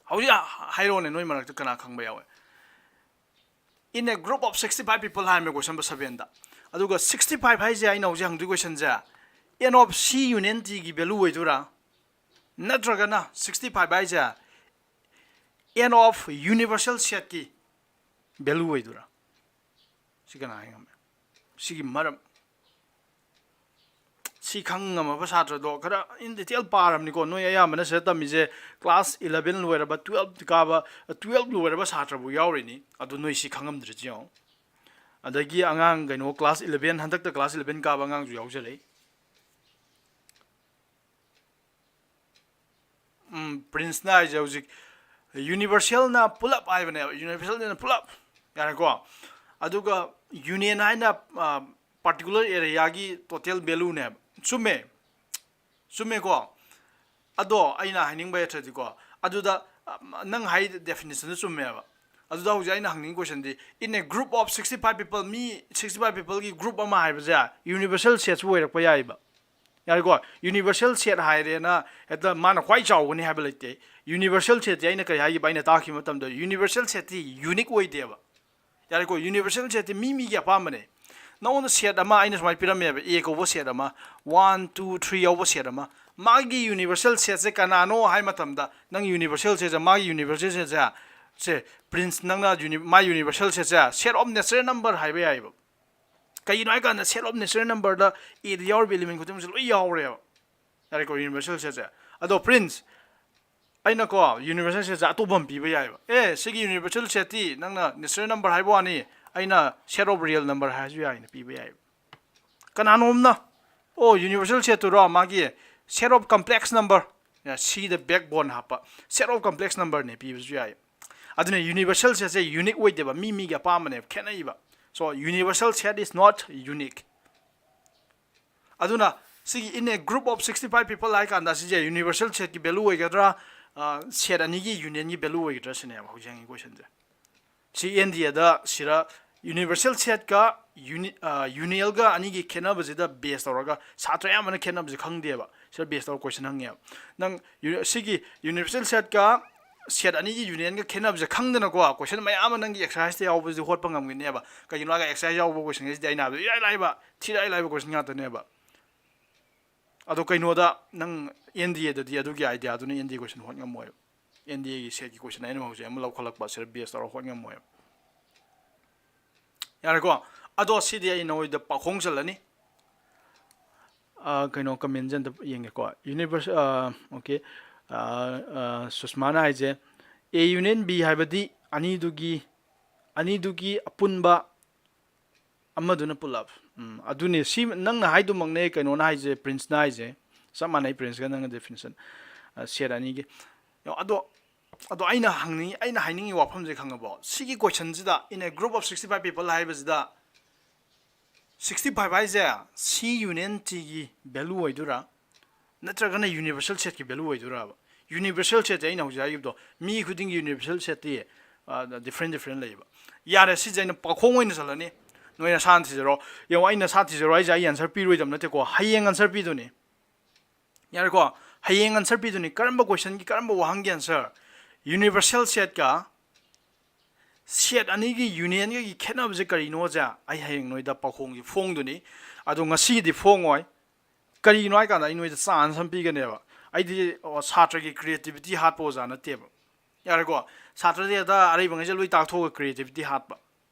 ꯍꯧꯖꯤꯛ ꯍꯥꯏꯔꯛꯑꯣꯅꯦ, ꯅꯣꯏ ꯃꯔꯛꯇ ꯀꯅꯥ ꯈꯪꯕ ꯌꯥꯎꯋꯦ? In a group of sixty five people ꯍꯥꯏꯔꯝꯃꯦ question number seven ꯗ꯫ ꯑꯗꯨꯒ sixty five ꯍꯥꯏꯁꯦ ꯑꯩꯅ ꯍꯧꯖꯤꯛ ꯍꯪꯗꯣꯏ question say, N of C union T ꯒꯤ value ꯑꯣꯏꯗꯣꯏꯔꯥ? ꯅꯠꯇ꯭ꯔꯒꯅ sixty five ꯍꯥꯏꯁꯦ N of universal set ꯀꯤ value ꯑꯣꯏꯗꯣꯏꯔꯥ? ꯁꯤ ꯀꯅꯥ ꯍꯥꯏ ꯉꯝꯃꯦ? ꯁꯤꯒꯤ ꯃꯔꯝ ꯁꯤ ꯈꯪ ꯉꯝꯃꯕ ꯁꯥꯇ꯭ꯔꯗꯣ ꯈꯔ in detail ꯄꯥꯔꯕꯅꯤꯀꯣ꯫ ꯅꯣꯏ ꯑꯌꯥꯝꯕꯅ ꯁꯤꯗ ꯇꯝꯃꯤꯁꯦ class eleven ꯂꯣꯏꯔꯕ, twelve ꯀꯥꯕ, twelve ꯂꯣꯏꯔꯕ ꯁꯥꯇ꯭ꯔꯕꯨ ꯌꯥꯎꯔꯤꯅꯤ꯫ ꯑꯗꯨ ꯅꯣꯏ ꯁꯤ ꯈꯪꯉꯝꯗ꯭ꯔꯤꯁꯤ ꯌꯦꯡꯉꯣ꯫ ꯑꯗꯒꯤ ꯑꯉꯥꯡ ꯀꯩꯅꯣ class eleven, ꯍꯟꯗꯛꯇ class eleven ꯀꯥꯕ ꯑꯉꯥꯡꯁꯨ ꯌꯥꯎꯖꯔꯛꯏ꯫ ꯎꯝ, ꯄ꯭ꯔꯤꯟꯁꯅ ꯍꯥꯏꯁꯦ ꯍꯧꯖꯤꯛ Universalꯅ ꯄꯨꯂꯞ ꯍꯥꯏꯕꯅꯦꯕ, universalꯅ ꯄꯨꯂꯞ, ꯌꯥꯔꯦꯀꯣ? ꯑꯗꯨꯒ union ꯍꯥꯏꯅ particular areaꯒꯤ total valueꯅꯦꯕ꯫ ꯆꯨꯝꯃꯦ, ꯆꯨꯝꯃꯦꯀꯣ? ꯑꯗꯣ ꯑꯩꯅ ꯍꯥꯏꯅꯤꯡꯕ ꯍꯥꯏꯔꯗꯤꯀꯣ, ꯑꯗꯨꯗ ꯅꯪ ꯍꯥꯏ definitionꯗꯨ ꯆꯨꯝꯃꯦꯕ꯫ ꯑꯗꯨꯗ ꯍꯧꯖꯤꯛ ꯑꯩꯅ ꯍꯪꯅꯤꯡꯕ questionꯗꯤ, in a group of sixty five people, me sixty five peopleꯒꯤ group ꯑꯃ ꯍꯥꯏꯕꯁꯦ universal setꯁꯨ ꯑꯣꯏꯔꯛꯄ ꯌꯥꯏꯕ꯫ ꯌꯥꯔꯦꯀꯣ? Universal set ꯍꯥꯏꯔꯦꯅ ꯍꯦꯛꯇ ꯃꯥꯅ ꯈ꯭ꯋꯥꯏ ꯆꯥꯎꯒꯅꯤ ꯍꯥꯏꯕ ꯂꯩꯇꯦ꯫ Universal setꯁꯦ ꯑꯩꯅ ꯀꯔꯤ ꯍꯥꯏꯈꯤꯕ? ꯑꯩꯅ ꯇꯥꯛꯈꯤꯕ ꯃꯇꯝꯗ universal setꯇꯤ unique ꯑꯣꯏꯗꯦꯕ꯫ ꯌꯥꯔꯦꯀꯣ? Universal setꯇꯤ ꯃꯤ ꯃꯤꯒꯤ ꯑꯄꯥꯝꯕꯅꯦ꯫ ꯅꯉꯣꯟꯗ set ꯑꯃ ꯑꯩꯅ ꯁꯨꯃꯥꯏꯅ ꯄꯤꯔꯝꯃꯦꯕ, A ꯀꯧꯕ set ꯑꯃ, one, two, three ꯌꯥꯎꯕ set ꯑꯃ꯫ ꯃꯥꯒꯤ universal setꯁꯦ ꯀꯅꯥꯅꯣ ꯍꯥꯏ ꯃꯇꯝꯗ, ꯅꯪ universal setꯁꯦ, ꯃꯥꯒꯤ universal setꯁꯦ, ꯁꯦ, Prince, ꯅꯪꯅ uni-, my universal setꯁꯦ set of natural number ꯍꯥꯏꯕ ꯌꯥꯏꯕ꯫ ꯀꯩꯒꯤꯅꯣ ꯍꯥꯏ ꯀꯥꯟꯗ set of natural numberꯗ Aꯗ ꯌꯥꯎꯔꯤꯕ element ꯈꯨꯗꯤꯡꯃꯛꯁꯦ ꯂꯣꯏ ꯌꯥꯎꯔꯦꯕ꯫ ꯌꯥꯔꯦꯀꯣ? Universal setꯁꯦ꯫ ꯑꯗꯣ Prince, ꯑꯩꯅꯀꯣ universal setꯁꯦ ꯑꯇꯣꯞꯄ ꯑꯃ ꯄꯤꯕ ꯌꯥꯏꯕ꯫ ꯑꯦ, ꯁꯤꯒꯤ universal setꯇꯤ ꯅꯪꯅ natural number ꯍꯥꯏꯕ ꯋꯥꯅꯤ, ꯑꯩꯅ set of real number ꯍꯥꯏꯔꯁꯨ ꯌꯥꯏꯅ ꯄꯤꯕ ꯌꯥꯏꯕ꯫ ꯀꯅꯥꯅꯣꯝꯅ, ꯑꯣ, universal setꯇꯨꯔꯣ, ꯃꯥꯒꯤ set of complex number, ꯁꯤꯗ backbone ꯍꯥꯞꯄ, set of complex numberꯅꯦ ꯄꯤꯕꯁꯨ ꯌꯥꯏ꯫ ꯑꯗꯨꯅ universal setꯁꯦ unique ꯑꯣꯏꯗꯦꯕ, ꯃꯤ ꯃꯤꯒꯤ ꯑꯄꯥꯝꯕꯅꯦꯕ, ꯈꯦꯠꯅꯩꯕ꯫ So universal set is not unique꯫ ꯑꯗꯨꯅ ꯁꯤꯒꯤ in a group of sixty five people ꯍꯥꯏ ꯀꯥꯟꯗ ꯁꯤꯁꯦ universal setꯀꯤ value ꯑꯣꯏꯒꯗ꯭ꯔꯥ, set ꯑꯅꯤꯒꯤ unionꯒꯤ value ꯑꯣꯏꯒꯗ꯭ꯔꯥ ꯁꯤꯅꯦꯕ ꯍꯧꯖꯤꯛ ꯍꯪꯉꯤ questionꯁꯦ꯫ ꯁꯤ NDAꯗ ꯁꯤꯗ universal setꯀ uni-, unionꯒ ꯑꯅꯤꯒꯤ ꯈꯦꯠꯅꯕꯁꯤꯗ base ꯇꯧꯔꯒ ꯁꯥꯇ꯭ꯔ ꯑꯌꯥꯝꯕꯅ ꯈꯦꯠꯅꯕꯁꯦ ꯈꯪꯗꯦꯕ꯫ ꯁꯤꯗ base ꯇꯧꯔꯒ question ꯍꯪꯉꯦꯕ꯫ ꯅꯪ uni-, ꯁꯤꯒꯤ universal setꯀ set ꯑꯅꯤꯒꯤ unionꯒ ꯈꯦꯠꯅꯕꯁꯦ ꯈꯪꯗꯅꯀꯣ, question ꯃꯌꯥꯝ ꯑꯃ ꯅꯪꯒꯤ exerciseꯇ ꯌꯥꯎꯕꯁꯦ ꯍꯣꯠꯄ ꯉꯝꯒꯅꯦꯕ꯫ ꯀꯩꯒꯤꯅꯣ ꯍꯥꯏꯔꯒ exercise ꯌꯥꯎꯕ questionꯒꯩꯁꯤꯗꯤ ꯑꯩꯅ ꯍꯥꯏꯕꯗꯣ ꯏꯔꯥꯏ ꯂꯥꯏꯕ, ꯊꯤ ꯏꯔꯥꯏ ꯂꯥꯏꯕ question ꯉꯥꯛꯇꯅꯦꯕ꯫ ꯑꯗꯣ ꯀꯩꯅꯣꯗ ꯅꯪ NDAꯗꯗꯤ ꯑꯗꯨꯒꯤ ideaꯗꯨꯅ NDA question ꯍꯣꯠ ꯉꯝꯃꯣꯏꯕ꯫ NDAꯒꯤ setꯀꯤ question ꯑꯩꯅ ꯍꯧꯖꯤꯛ ꯑꯃ ꯂꯧꯈꯠꯂꯛꯄ, ꯁꯤꯗ base ꯇꯧꯔꯒ ꯍꯣꯠ ꯉꯝꯃꯣꯏꯕ꯫ ꯌꯥꯔꯦꯀꯣ? ꯑꯗꯣ ꯁꯤꯗꯤ ꯑꯩ ꯅꯣꯏꯗ ꯄꯥꯎꯈꯣꯡ ꯆꯜꯂꯅꯤ꯫ ꯑꯥ, ꯀꯩꯅꯣ, commentꯁꯦ ꯑꯝꯇ ꯌꯦꯡꯒꯦꯀꯣ꯫ Universe, ꯑꯥ, okay꯫ ꯑꯥ, ꯑꯥ, ꯁꯨꯁꯃꯥꯅ ꯍꯥꯏꯁꯦ, A union B ꯍꯥꯏꯕꯗꯤ ꯑꯅꯤꯗꯨꯒꯤ, ꯑꯅꯤꯗꯨꯒꯤ ꯑꯄꯨꯟꯕ ꯑꯃꯗꯨꯅ ꯄꯨꯂꯞ꯫ ꯎꯝ, ꯑꯗꯨꯅꯦ꯫ ꯁꯤ ꯅꯪꯅ ꯍꯥꯏꯗꯨꯃꯛꯅꯦ ꯀꯩꯅꯣꯅ ꯍꯥꯏꯁꯦ, Princeꯅ ꯍꯥꯏꯁꯦ꯫ ꯆꯞ ꯃꯥꯟꯅꯩ Princeꯒ ꯅꯪꯒ definition, ꯑ, set ꯑꯅꯤꯒꯤ꯫ ꯑꯗꯣ ꯑꯗꯣ ꯑꯩꯅ ꯍꯪꯅꯤꯡꯉꯤ, ꯑꯩꯅ ꯍꯥꯏꯅꯤꯡꯉꯤ ꯋꯥꯐꯝꯁꯦ ꯈꯪꯉꯕꯣ? ꯁꯤꯒꯤ ꯀꯣꯏꯁꯟꯁꯤꯗ, in a group of sixty five people ꯍꯥꯏꯕꯁꯤꯗ, sixty five ꯍꯥꯏꯁꯦ C union T ꯒꯤ value ꯑꯣꯏꯗꯣꯏꯔꯥ, ꯅꯠꯇ꯭ꯔꯒꯅ universal set ꯀꯤ value ꯑꯣꯏꯗꯣꯏꯔꯕ? Universal set ꯁꯦ ꯑꯩꯅ ꯍꯧꯖꯤꯛ ꯍꯥꯏꯈꯤꯕꯗꯣ, ꯃꯤ ꯈꯨꯗꯤꯡꯒꯤ universal set T different different ꯂꯩꯌꯦꯕ꯫ ꯌꯥꯔꯦ, ꯁꯤꯁꯦ ꯑꯩꯅ ꯄꯥꯎꯈꯣꯡ ꯑꯣꯏꯅ ꯆꯜꯂꯅꯤ, ꯅꯣꯏ ꯅꯁꯥꯅ ꯊꯤꯖꯔꯣ꯫ ꯌꯦꯡꯉꯣ, ꯑꯩ ꯅꯁꯥ ꯊꯤꯖꯔꯣ ꯍꯥꯏꯁꯦ ꯑꯩ answer ꯄꯤꯔꯣꯏꯗꯕ ꯅꯠꯇꯦꯀꯣ, ꯍꯌꯦꯡ answer ꯄꯤꯗꯣꯏꯅꯤ꯫ ꯌꯥꯔꯦꯀꯣ? ꯍꯌꯦꯡ answer ꯄꯤꯗꯣꯏꯅꯤ꯫ ꯀꯔꯝꯕ ꯀꯣꯏꯁꯟꯒꯤ, ꯀꯔꯝꯕ ꯋꯥꯍꯪꯒꯤ answer? Universal set ꯀ set ꯑꯅꯤꯒꯤ union ꯒꯒꯤ ꯈꯦꯠꯅꯕꯁꯦ ꯀꯔꯤꯅꯣꯁꯦ ꯑꯩ ꯍꯌꯦꯡ ꯅꯣꯏꯗ ꯄꯥꯎꯈꯣꯡꯁꯦ ꯐꯣꯡꯗꯣꯏꯅꯤ꯫ ꯑꯗꯣ ꯉꯁꯤꯒꯤꯗꯤ ꯐꯣꯡꯉꯣꯏ꯫ ꯀꯔꯤꯒꯤꯅꯣ ꯍꯥꯏ ꯀꯥꯟꯗ ꯑꯩ ꯅꯣꯏꯗ chance ꯑꯃ ꯄꯤꯒꯅꯦꯕ꯫ ꯑꯩꯗꯤ, ꯑꯣ, ꯁꯥꯇ꯭ꯔꯒꯤ creativity ꯍꯥꯠꯄ ꯑꯣꯖꯥ ꯅꯠꯇꯦꯕ꯫ ꯌꯥꯔꯦꯀꯣ? ꯁꯥꯇ꯭ꯔꯗꯤ ꯍꯦꯛꯇ ꯑꯔꯩꯕꯉꯩꯁꯦ ꯂꯣꯏ ꯇꯥꯛꯊꯣꯛꯑꯒ creativity ꯍꯥꯠꯄ꯫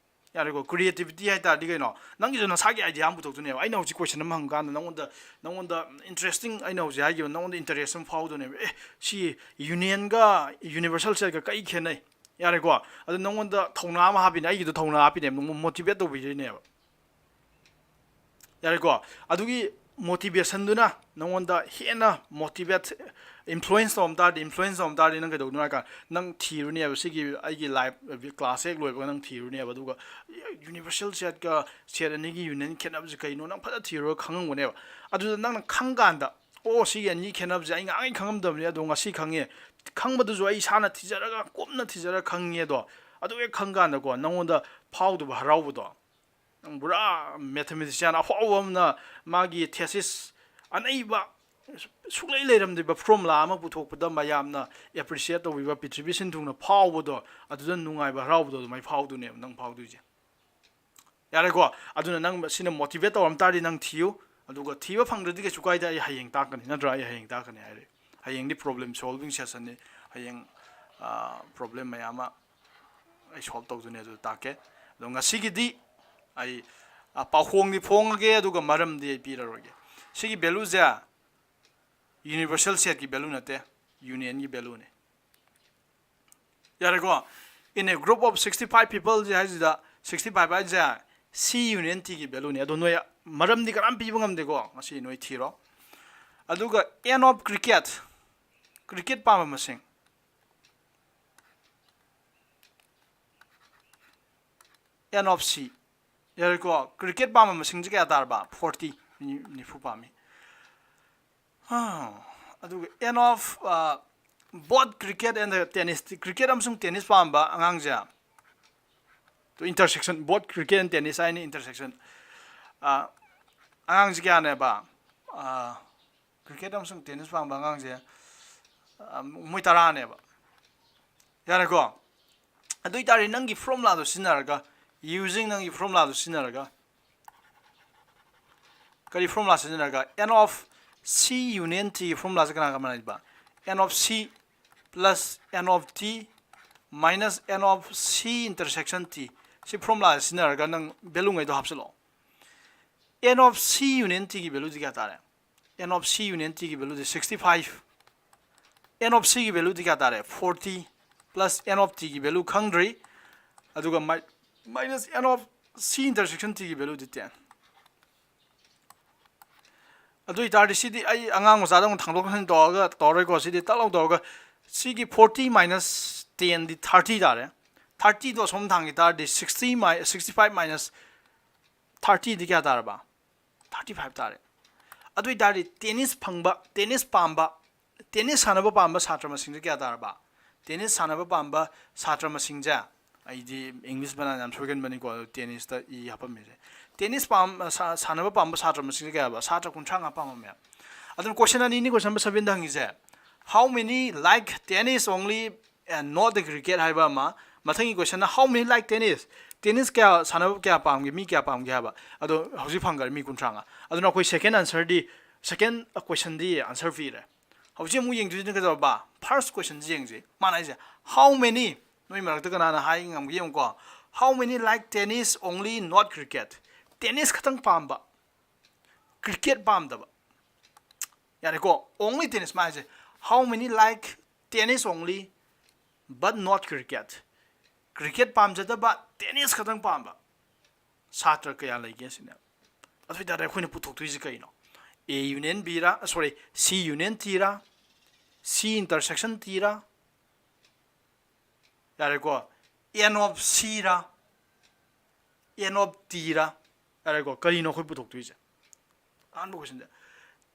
ꯌꯥꯔꯦꯀꯣ? Creativity ꯍꯥꯏ ꯇꯥꯔꯗꯤ ꯀꯩꯅꯣ? ꯅꯪꯒꯤꯁꯨ ꯅꯁꯥꯒꯤ idea ꯑꯃ ꯄꯨꯊꯣꯛꯇꯣꯏꯅꯦꯕ꯫ ꯑꯩꯅ ꯍꯧꯖꯤꯛ ꯀꯣꯏꯁꯟ ꯑꯃ ꯍꯪꯀꯥꯟꯗ ꯅꯪꯉꯣꯟꯗ, ꯅꯪꯉꯣꯟꯗ interesting, ꯑꯩꯅ ꯍꯧꯖꯤꯛ ꯍꯥꯏꯈꯤꯕ, ꯅꯪꯉꯣꯟꯗ interest ꯑꯃ ꯐꯥꯎꯗꯣꯏꯅꯦꯕ꯫ ꯑꯦ, ꯁꯤ union ꯒ universal set ꯀ ꯀꯩ ꯈꯦꯠꯅꯩ? ꯌꯥꯔꯦꯀꯣ? ꯑꯗꯨ ꯅꯪꯉꯣꯟꯗ ꯊꯧꯅꯥ ꯑꯃ ꯍꯥꯞꯄꯤꯅꯦ, ꯑꯩꯒꯤꯗꯣ ꯊꯧꯅꯥ ꯍꯥꯞꯄꯤꯅꯦꯕ, ꯅꯪꯉꯣꯟꯗ motivate ꯇꯧꯕꯤꯗꯣꯏꯅꯦꯕ꯫ ꯌꯥꯔꯦꯀꯣ? ꯑꯗꯨꯒꯤ motivation ꯗꯨꯅ ꯅꯪꯉꯣꯟꯗ ꯍꯦꯟꯅ motivate, influence ꯇꯧꯔꯝ ꯇꯥꯔꯗꯤ, influence ꯇꯧꯔꯝ ꯇꯥꯔꯗꯤ ꯅꯪ ꯀꯩꯗꯧꯗꯣꯏꯅꯣ ꯍꯥꯏ ꯀꯥꯟꯗ, ꯅꯪ ꯊꯤꯔꯨꯅꯦꯕ, ꯁꯤꯒꯤ ꯑꯩꯒꯤ life, class ꯍꯦꯛ ꯂꯣꯏꯕꯒ ꯅꯪ ꯊꯤꯔꯨꯅꯦꯕ, ꯑꯗꯨꯒ universal set ꯀ set ꯑꯅꯤꯒꯤ union ꯈꯦꯠꯅꯕꯁꯦ ꯀꯩꯅꯣ ꯅꯪ ꯐꯖꯅ ꯊꯤꯔꯨꯔꯒ ꯈꯪꯉꯝꯒꯅꯦꯕ꯫ ꯑꯗꯨꯗ ꯅꯪꯅ ꯈꯪ ꯀꯥꯟꯗ, "ꯑꯣ, ꯁꯤꯒꯤ ꯑꯅꯤ ꯈꯦꯠꯅꯕꯁꯦ ꯑꯩ ꯉꯥꯡꯉꯩ ꯈꯪꯉꯝꯗꯕꯅꯤ, ꯑꯗꯣ ꯉꯁꯤ ꯈꯪꯉꯦ꯫ ꯈꯪꯕꯗꯨꯁꯨ ꯑꯩ ꯏꯁꯥꯅ ꯊꯤꯖꯔꯒ, ꯀꯨꯞꯅ ꯊꯤꯖꯔꯒ ꯈꯪꯉꯦ"꯫ ꯑꯗꯣ ꯑꯗꯨ ꯍꯦꯛ ꯈꯪ ꯀꯥꯟꯗꯀꯣ, ꯅꯪꯉꯣꯟꯗ ꯐꯥꯎꯗꯕ ꯍꯔꯥꯎꯕꯗꯣ, ꯅꯪ ꯄꯨꯔꯥ mathematician ꯑꯐꯥꯎꯕ ꯑꯃꯅ ꯃꯥꯒꯤ thesis ꯑꯅꯩꯕ, ꯁꯨꯛꯂꯩ ꯂꯩꯔꯝꯗ꯭ꯔꯤꯕ formula ꯑꯃ ꯄꯨꯊꯣꯛꯄꯗ ꯃꯌꯥꯝꯅ appreciate ꯇꯧꯕꯤꯕ, ꯄ꯭ꯔꯤꯊꯤꯕꯤ ꯁꯤꯟ ꯊꯨꯡꯅ ꯐꯥꯎꯕꯗꯣ, ꯑꯗꯨꯗ ꯅꯨꯡꯉꯥꯏꯕ ꯍꯔꯥꯎꯕꯗꯣ ꯑꯗꯨꯃꯥꯏꯅ ꯐꯥꯎꯗꯣꯏꯅꯦꯕ ꯅꯪ ꯐꯥꯎꯗꯣꯏꯁꯦ꯫ ꯌꯥꯔꯦꯀꯣ? ꯑꯗꯨꯅ ꯅꯪ ꯁꯤꯅ motivate ꯇꯧꯔꯝ ꯇꯥꯔꯗꯤ ꯅꯪ ꯊꯤꯌꯨ, ꯑꯗꯨꯒ ꯊꯤꯕ ꯐꯪꯗ꯭ꯔꯗꯤ ꯀꯩꯁꯨ ꯀꯥꯏꯗꯦ, ꯑꯩ ꯍꯌꯦꯡ ꯇꯥꯛꯀꯅꯤ, ꯅꯠꯇ꯭ꯔꯥ? ꯑꯩ ꯍꯌꯦꯡ ꯇꯥꯛꯀꯅꯤ ꯍꯥꯏꯔꯦ꯫ ꯍꯌꯦꯡꯗꯤ problem solving session ꯅꯤ, ꯍꯌꯦꯡ problem ꯃꯌꯥꯝ ꯑꯃ ꯑꯩ solve ꯇꯧꯗꯣꯏꯅꯦ, ꯑꯗꯨ ꯇꯥꯛꯀꯦ꯫ ꯑꯗꯣ ꯉꯁꯤꯒꯤꯗꯤ ꯑꯩ, ꯑ, ꯄꯥꯎꯈꯣꯡꯗꯤ ꯐꯣꯡꯉꯒꯦ, ꯑꯗꯨꯒ ꯃꯔꯝꯗꯤ ꯑꯩ ꯄꯤꯔꯔꯣꯏꯒꯦ꯫ ꯁꯤꯒꯤ value ꯁꯦ universal set ꯀꯤ value ꯅꯠꯇꯦ, union ꯒꯤ value ꯅꯦ꯫ ꯌꯥꯔꯦꯀꯣ? In a group of sixty five people say ꯍꯥꯏꯁꯤꯗ, sixty five ꯍꯥꯏꯁꯦ C union T ꯒꯤ value ꯅꯦ꯫ ꯑꯗꯣ ꯅꯣꯏ ꯃꯔꯝꯗꯤ ꯀꯅꯥꯝ ꯄꯤꯕ ꯉꯝꯗꯦꯀꯣ, ꯉꯁꯤ ꯅꯣꯏ ꯊꯤꯔꯣ꯫ ꯑꯗꯨꯒ end of cricket, cricket ꯄꯥꯝꯕ ꯃꯁꯤꯡ꯫ N of C꯫ ꯌꯥꯔꯦꯀꯣ? Cricket ꯄꯥꯝꯕ ꯃꯁꯤꯡꯁꯦ ꯀꯌꯥ ꯇꯥꯔꯕ? Forty꯫ ꯃꯤ ꯅꯤꯐꯨ ꯄꯥꯝꯃꯤ꯫ ꯑꯗꯨꯒ N of both cricket and tennis, cricket ꯑꯃꯁꯨꯡ tennis ꯄꯥꯝꯕ ꯑꯉꯥꯡꯁꯦ, intersection, both cricket and tennis ꯍꯥꯏꯅ intersection꯫ ꯑꯉꯥꯡꯁꯦ ꯀꯌꯥꯅꯦꯕ? Cricket ꯑꯃꯁꯨꯡ tennis ꯄꯥꯝꯕ ꯑꯉꯥꯡꯁꯦ ꯃꯣꯏ ꯇꯔꯥꯅꯦꯕ꯫ ꯌꯥꯔꯦꯀꯣ? ꯑꯗꯨ ꯑꯣꯏꯇꯥꯔꯗꯤ ꯅꯪꯒꯤ formulaꯗꯣ ꯁꯤꯖꯤꯟꯅꯔꯒ, using ꯅꯪꯒꯤ formulaꯗꯣ ꯁꯤꯖꯤꯟꯅꯔꯒ, ꯀꯔꯤ formula ꯁꯤꯖꯤꯟꯅꯔꯒ? N of C union T formulaꯁꯦ ꯀꯅꯥꯒ ꯃꯥꯟꯅꯩꯕ? N of C plus N of T minus N of C intersection T꯫ ꯁꯤ formula ꯁꯤꯖꯤꯟꯅꯔꯒ ꯅꯪ value ꯉꯩꯗꯣ ꯍꯥꯞꯆꯤꯜꯂꯛꯑꯣ꯫ N of C union Tꯒꯤ valueꯗꯤ ꯀꯌꯥ ꯇꯥꯔꯦ? N of C union Tꯒꯤ valueꯗꯤ sixty five꯫ N of Cꯒꯤ valueꯗꯤ ꯀꯌꯥ ꯇꯥꯔꯦ? Forty꯫ Plus N of Tꯒꯤ value ꯈꯪꯗ꯭ꯔꯤ꯫ ꯑꯗꯨꯒ minus N of C intersection Tꯒꯤ valueꯗꯤ ten꯫ ꯑꯗꯨ ꯑꯣꯏꯇꯥꯔꯗꯤ ꯁꯤꯗꯤ ꯑꯩ ꯑꯉꯥꯡ ꯃꯆꯥꯗ ꯑꯃꯨꯛ ꯊꯥꯡꯗꯣꯛ ꯊꯥꯡꯖꯤꯟ ꯇꯧꯔꯒ ꯇꯧꯔꯣꯏꯀꯣ꯫ ꯁꯤꯗꯤ ꯇꯛ ꯂꯥꯎ ꯇꯧꯔꯒ ꯁꯤꯒꯤ forty minus tenꯗꯤ thirty ꯇꯥꯔꯦ꯫ Thirtyꯗꯣ ꯑꯁꯣꯝ ꯊꯥꯡꯈꯤ ꯇꯥꯔꯗꯤ sixty mi-, sixty five minus thirtyꯗꯤ ꯀꯌꯥ ꯇꯥꯔꯕ? Thirty five ꯇꯥꯔꯦ꯫ ꯑꯗꯨ ꯑꯣꯏꯇꯥꯔꯗꯤ tennis ꯐꯪꯕ, tennis ꯄꯥꯝꯕ, tennis ꯁꯥꯟꯅꯕ ꯄꯥꯝꯕ ꯁꯥꯇ꯭ꯔ ꯃꯁꯤꯡꯁꯦ ꯀꯌꯥ ꯇꯥꯔꯕ? Tennis ꯁꯥꯟꯅꯕ ꯄꯥꯝꯕ ꯁꯥꯇ꯭ꯔ ꯃꯁꯤꯡꯁꯦ, ꯑꯩꯗꯤ English ꯕꯅꯥꯟ ꯌꯥꯝ ꯁꯣꯏꯒꯟꯕꯅꯤꯀꯣ, ꯑꯗꯣ tennisꯇ E ꯍꯥꯞꯄꯝꯃꯤꯁꯦ꯫ Tennis ꯄꯥꯝ-, ꯁꯥ-, ꯁꯥꯟꯅꯕ ꯄꯥꯝꯕ ꯁꯥꯇ꯭ꯔ ꯃꯁꯤꯡꯁꯦ ꯀꯌꯥꯕ? ꯁꯥꯇ꯭ꯔ ꯀꯨꯟꯊ꯭ꯔꯥ ꯃꯉꯥ ꯄꯥꯝꯃꯝꯃꯦ꯫ ꯑꯗꯨꯅ question ꯑꯅꯤꯅꯤ, question number sevenꯗ ꯍꯪꯉꯤꯁꯦ, "How many like tennis only and not the cricket?" ꯍꯥꯏꯕ ꯑꯃ, ꯃꯊꯪꯒꯤ questionꯅ "How many like tennis?" Tennis ꯀꯌꯥ ꯁꯥꯟꯅꯕ ꯀꯌꯥ ꯄꯥꯝꯒꯦ, ꯃꯤ ꯀꯌꯥ ꯄꯥꯝꯒꯦ ꯍꯥꯏꯕ꯫ ꯑꯗꯣ ꯍꯧꯖꯤꯛ ꯐꯪꯈ꯭ꯔꯦ ꯃꯤ ꯀꯨꯟꯊ꯭ꯔꯥ ꯃꯉꯥ꯫ ꯑꯗꯨꯅ ꯑꯩꯈꯣꯏ second answerꯗꯤ, second questionꯗꯤ answer ꯄꯤꯔꯦ꯫ ꯍꯧꯖꯤꯛ ꯑꯃꯨꯛ ꯌꯦꯡꯗꯣꯏꯁꯤꯅ ꯀꯩꯗꯧꯔꯕ? First questionꯁꯤ ꯌꯦꯡꯁꯤ꯫ ꯃꯥꯅ ꯍꯥꯏꯁꯦ, "How many?" ꯅꯣꯏ ꯃꯔꯛꯇ ꯀꯅꯥꯅ ꯍꯥꯏ ꯉꯝꯒꯦ ꯌꯦꯡꯉꯨꯀꯣ꯫ "How many like tennis only not cricket?" Tennis ꯈꯛꯇꯪ ꯄꯥꯝꯕ, cricket ꯄꯥꯝꯗꯕ꯫ ꯌꯥꯔꯦꯀꯣ? Only tennis ꯃꯥ ꯍꯥꯏꯁꯦ꯫ "How many like tennis only but not cricket?" Cricket ꯄꯥꯝꯖꯗꯕ, tennis ꯈꯛꯇꯪ ꯄꯥꯝꯕ ꯁꯥꯇ꯭ꯔ ꯀꯌꯥ ꯂꯩꯒꯦ ꯁꯤꯅꯦ꯫ ꯑꯗꯨ ꯑꯣꯏꯇꯥꯔꯗꯤ ꯑꯩꯈꯣꯏꯅ ꯄꯨꯊꯣꯛꯇꯣꯏꯁꯤ ꯀꯩꯅꯣ? A union Bꯔꯥ, sorry, C union Tꯔꯥ, C intersection Tꯔꯥ, ꯌꯥꯔꯦꯀꯣ? N of Cꯔꯥ, N of T ꯔꯥ? ꯌꯥꯔꯦꯀꯣ, ꯀꯔꯤꯅꯣ ꯑꯩꯈꯣꯏ ꯄꯨꯊꯣꯛꯇꯣꯏꯁꯦ? ꯑꯍꯥꯟꯕ question ꯁꯦ,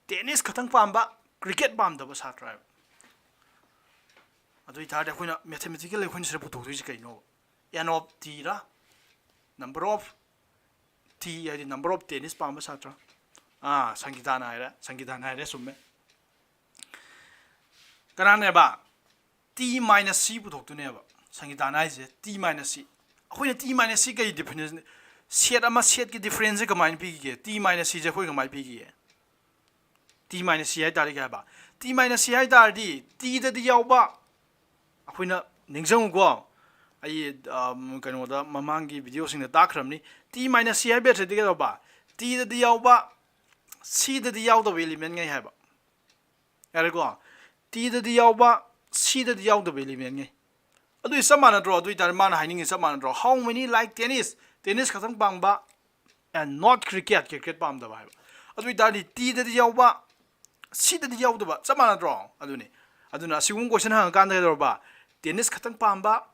tennis ꯈꯛꯇꯪ ꯄꯥꯝꯕ, cricket ꯄꯥꯝꯗꯕ ꯁꯥꯇ꯭ꯔ ꯍꯥꯏꯕ꯫ ꯑꯗꯨ ꯑꯣꯏꯇꯥꯔꯗꯤ ꯑꯩꯈꯣꯏꯅ mathematical ꯑꯩꯈꯣꯏꯅ ꯁꯤꯗ ꯄꯨꯊꯣꯛꯇꯣꯏꯁꯦ ꯀꯩꯅꯣꯕ? N of T ꯔꯥ? Number of T ꯍꯥꯏꯗꯤ number of tennis ꯄꯥꯝꯕ ꯁꯥꯇ꯭ꯔ? ꯑꯥ, ꯁꯪꯒꯤꯇꯥꯅ ꯍꯥꯏꯔꯦ, ꯁꯪꯒꯤꯇꯥꯅ ꯍꯥꯏꯔꯦ, ꯆꯨꯝꯃꯦ꯫ ꯀꯅꯥꯅꯦꯕ? T minus C ꯄꯨꯊꯣꯛꯇꯣꯏꯅꯦꯕ꯫ ꯁꯪꯒꯤꯇꯥꯅ ꯍꯥꯏꯁꯦ T minus C꯫ ꯑꯩꯈꯣꯏꯅ T minus C ꯀꯩ difference, set ꯑꯃ set ꯀꯤ difference ꯁꯦ ꯀꯃꯥꯏꯅ ꯄꯤꯈꯤꯒꯦ? T minus C ꯁꯦ ꯑꯩꯈꯣꯏ ꯀꯃꯥꯏꯅ ꯄꯤꯈꯤꯒꯦ? T minus C ꯍꯥꯏ ꯇꯥꯔꯗꯤ ꯀꯩ ꯍꯥꯏꯕ? T minus C ꯍꯥꯏ ꯇꯥꯔꯗꯤ T ꯗꯗꯤ ꯌꯥꯎꯕ, ꯑꯩꯈꯣꯏꯅ ꯅꯤꯡꯁꯤꯡꯉꯨꯀꯣ, ꯑꯩ, ꯑꯝ, ꯀꯩꯅꯣꯗ ꯃꯃꯥꯡꯒꯤ video ꯁꯤꯡꯗ ꯇꯥꯛꯈ꯭ꯔꯕꯅꯤ꯫ T minus C ꯍꯥꯏꯕ ꯁꯤꯗꯤ ꯀꯩꯗꯧꯕ? T ꯗꯗꯤ ꯌꯥꯎꯕ, C ꯗꯗꯤ ꯌꯥꯎꯗꯕ element ꯉꯩ ꯍꯥꯏꯕ꯫ ꯌꯥꯔꯦꯀꯣ? T ꯗꯗꯤ ꯌꯥꯎꯕ, C ꯗꯗꯤ ꯌꯥꯎꯗꯕ element ꯉꯩ꯫ ꯑꯗꯨꯗꯤ ꯆꯞ ꯃꯥꯟꯅꯗ꯭ꯔꯣ? ꯑꯗꯨ ꯑꯣꯏꯇꯥꯔꯗꯤ ꯃꯥꯅ ꯍꯥꯏꯅꯤꯡꯉꯤ ꯆꯞ ꯃꯥꯟꯅꯗ꯭ꯔꯣ? How many like tennis? Tennis ꯈꯛꯇꯪ ꯄꯥꯝꯕ and not cricket, cricket ꯄꯥꯝꯗꯕ ꯍꯥꯏꯕ꯫ ꯑꯗꯨ ꯑꯣꯏꯇꯥꯔꯗꯤ T ꯗꯗꯤ ꯌꯥꯎꯕ, C ꯗꯗꯤ ꯌꯥꯎꯗꯕ, ꯆꯞ ꯃꯥꯟꯅꯗ꯭ꯔꯣ? ꯑꯗꯨꯅꯤ꯫ ꯑꯗꯨꯅ ꯑꯁꯤꯒꯨꯝꯕ question ꯍꯪꯉꯀꯥꯟꯗ ꯀꯩꯗꯧꯔꯕ? Tennis ꯈꯛꯇꯪ ꯄꯥꯝꯕ,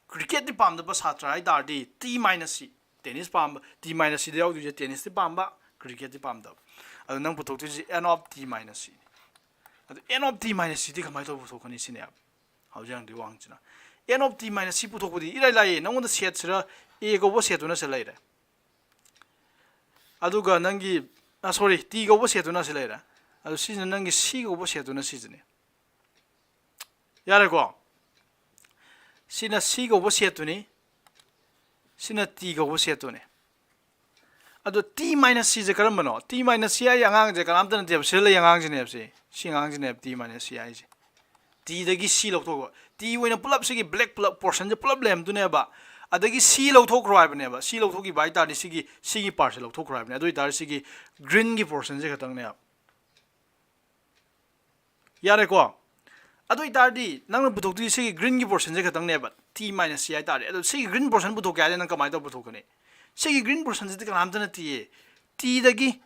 cricket ꯇꯤ ꯄꯥꯝꯗꯕ ꯁꯥꯇ꯭ꯔ ꯍꯥꯏ ꯇꯥꯔꯗꯤ T minus C, tennis ꯄꯥꯝꯕ, T minus C ꯗ ꯌꯥꯎꯗꯣꯏꯁꯦ tennis ꯇꯤ ꯄꯥꯝꯕ, cricket ꯇꯤ ꯄꯥꯝꯗꯕ꯫ ꯑꯗꯨ ꯅꯪ ꯄꯨꯊꯣꯛꯇꯣꯏꯁꯦ N of T minus C ꯅꯤ꯫ ꯑꯗꯨ N of T minus C ꯗꯤ ꯀꯃꯥꯏꯅ ꯇꯧꯔ ꯄꯨꯊꯣꯛꯀꯅꯤ ꯁꯤꯅꯦꯕ ꯍꯧꯖꯤꯛ ꯍꯪꯗꯣꯏ ꯋꯥꯍꯪꯁꯤꯅ꯫ N of T minus C ꯄꯨꯊꯣꯛꯄꯗꯤ ꯏꯔꯥꯏ ꯂꯥꯏꯌꯦ꯫ ꯅꯪꯉꯣꯟꯗ set ꯁꯤꯗ A ꯀꯧꯕ set ꯇꯨꯅ ꯁꯤ ꯂꯩꯔꯦ꯫ ꯑꯗꯨꯒ ꯅꯪꯒꯤ, ꯑ, sorry, T ꯀꯧꯕ set ꯇꯨꯅ ꯁꯤ ꯂꯩꯔꯦ꯫ ꯑꯗꯨ ꯁꯤꯁꯤꯅ ꯅꯪꯒꯤ C ꯀꯧꯕ set ꯇꯨꯅ ꯁꯤꯁꯤꯅꯦ꯫ ꯌꯥꯔꯦꯀꯣ? ꯁꯤꯅ C ꯀꯧꯕ set ꯇꯨꯅꯤ, ꯁꯤꯅ T ꯀꯧꯕ set ꯇꯨꯅꯤ꯫ ꯑꯗꯣ T minus C ꯁꯦ ꯀꯔꯝꯕꯅꯣ? T minus C ꯍꯥꯏ ꯑꯉꯥꯡꯁꯦ ꯀꯅꯥꯝꯇ ꯅꯠꯇꯦꯕ, ꯁꯤꯗ ꯂꯩ ꯑꯉꯥꯡꯁꯤꯅꯦꯕ ꯁꯤ꯫ ꯁꯤ ꯑꯉꯥꯡꯁꯤꯅꯦꯕ T minus C ꯍꯥꯏꯁꯦ꯫ T ꯗꯒꯤ C ꯂꯧꯊꯣꯛꯄ꯫ T ꯑꯣꯏꯅ ꯄꯨꯂꯞ ꯁꯤꯒꯤ black ꯄꯨꯂꯞ portion ꯁꯦ ꯄꯨꯂꯞ ꯂꯩꯔꯝꯗꯣꯏꯅꯦꯕ꯫ ꯑꯗꯒꯤ C ꯂꯧꯊꯣꯛꯈ꯭ꯔꯣ ꯍꯥꯏꯕꯅꯦꯕ꯫ C ꯂꯧꯊꯣꯛꯈꯤꯕ ꯍꯥꯏ ꯇꯥꯔꯗꯤ ꯁꯤꯒꯤ, ꯁꯤꯒꯤ part ꯁꯦ ꯂꯧꯊꯣꯛꯈ꯭ꯔꯣ ꯍꯥꯏꯕꯅꯦ꯫ ꯑꯗꯨ ꯑꯣꯏ ꯇꯥꯔꯗꯤ ꯁꯤꯒꯤ green ꯒꯤ portion ꯁꯦ ꯈꯛꯇꯪꯅꯦꯕ꯫ ꯌꯥꯔꯦꯀꯣ? ꯑꯗꯨ ꯑꯣꯏ ꯇꯥꯔꯗꯤ ꯅꯪꯅ ꯄꯨꯊꯣꯛꯇꯣꯏꯁꯦ ꯁꯤꯒꯤ green ꯒꯤ portion ꯁꯦ ꯈꯛꯇꯪꯅꯦꯕ, T minus C ꯍꯥꯏ ꯇꯥꯔꯗꯤ꯫ ꯑꯗꯣ ꯁꯤꯒꯤ green portion ꯄꯨꯊꯣꯛꯀꯦ ꯍꯥꯏꯔꯗꯤ ꯅꯪ ꯀꯃꯥꯏꯅ ꯇꯧꯔ ꯄꯨꯊꯣꯛꯀꯅꯤ? ꯁꯤꯒꯤ green portion ꯁꯤꯗꯤ ꯀꯅꯥꯝꯇ ꯅꯠꯇꯤꯌꯦ, T ꯗꯒꯤ,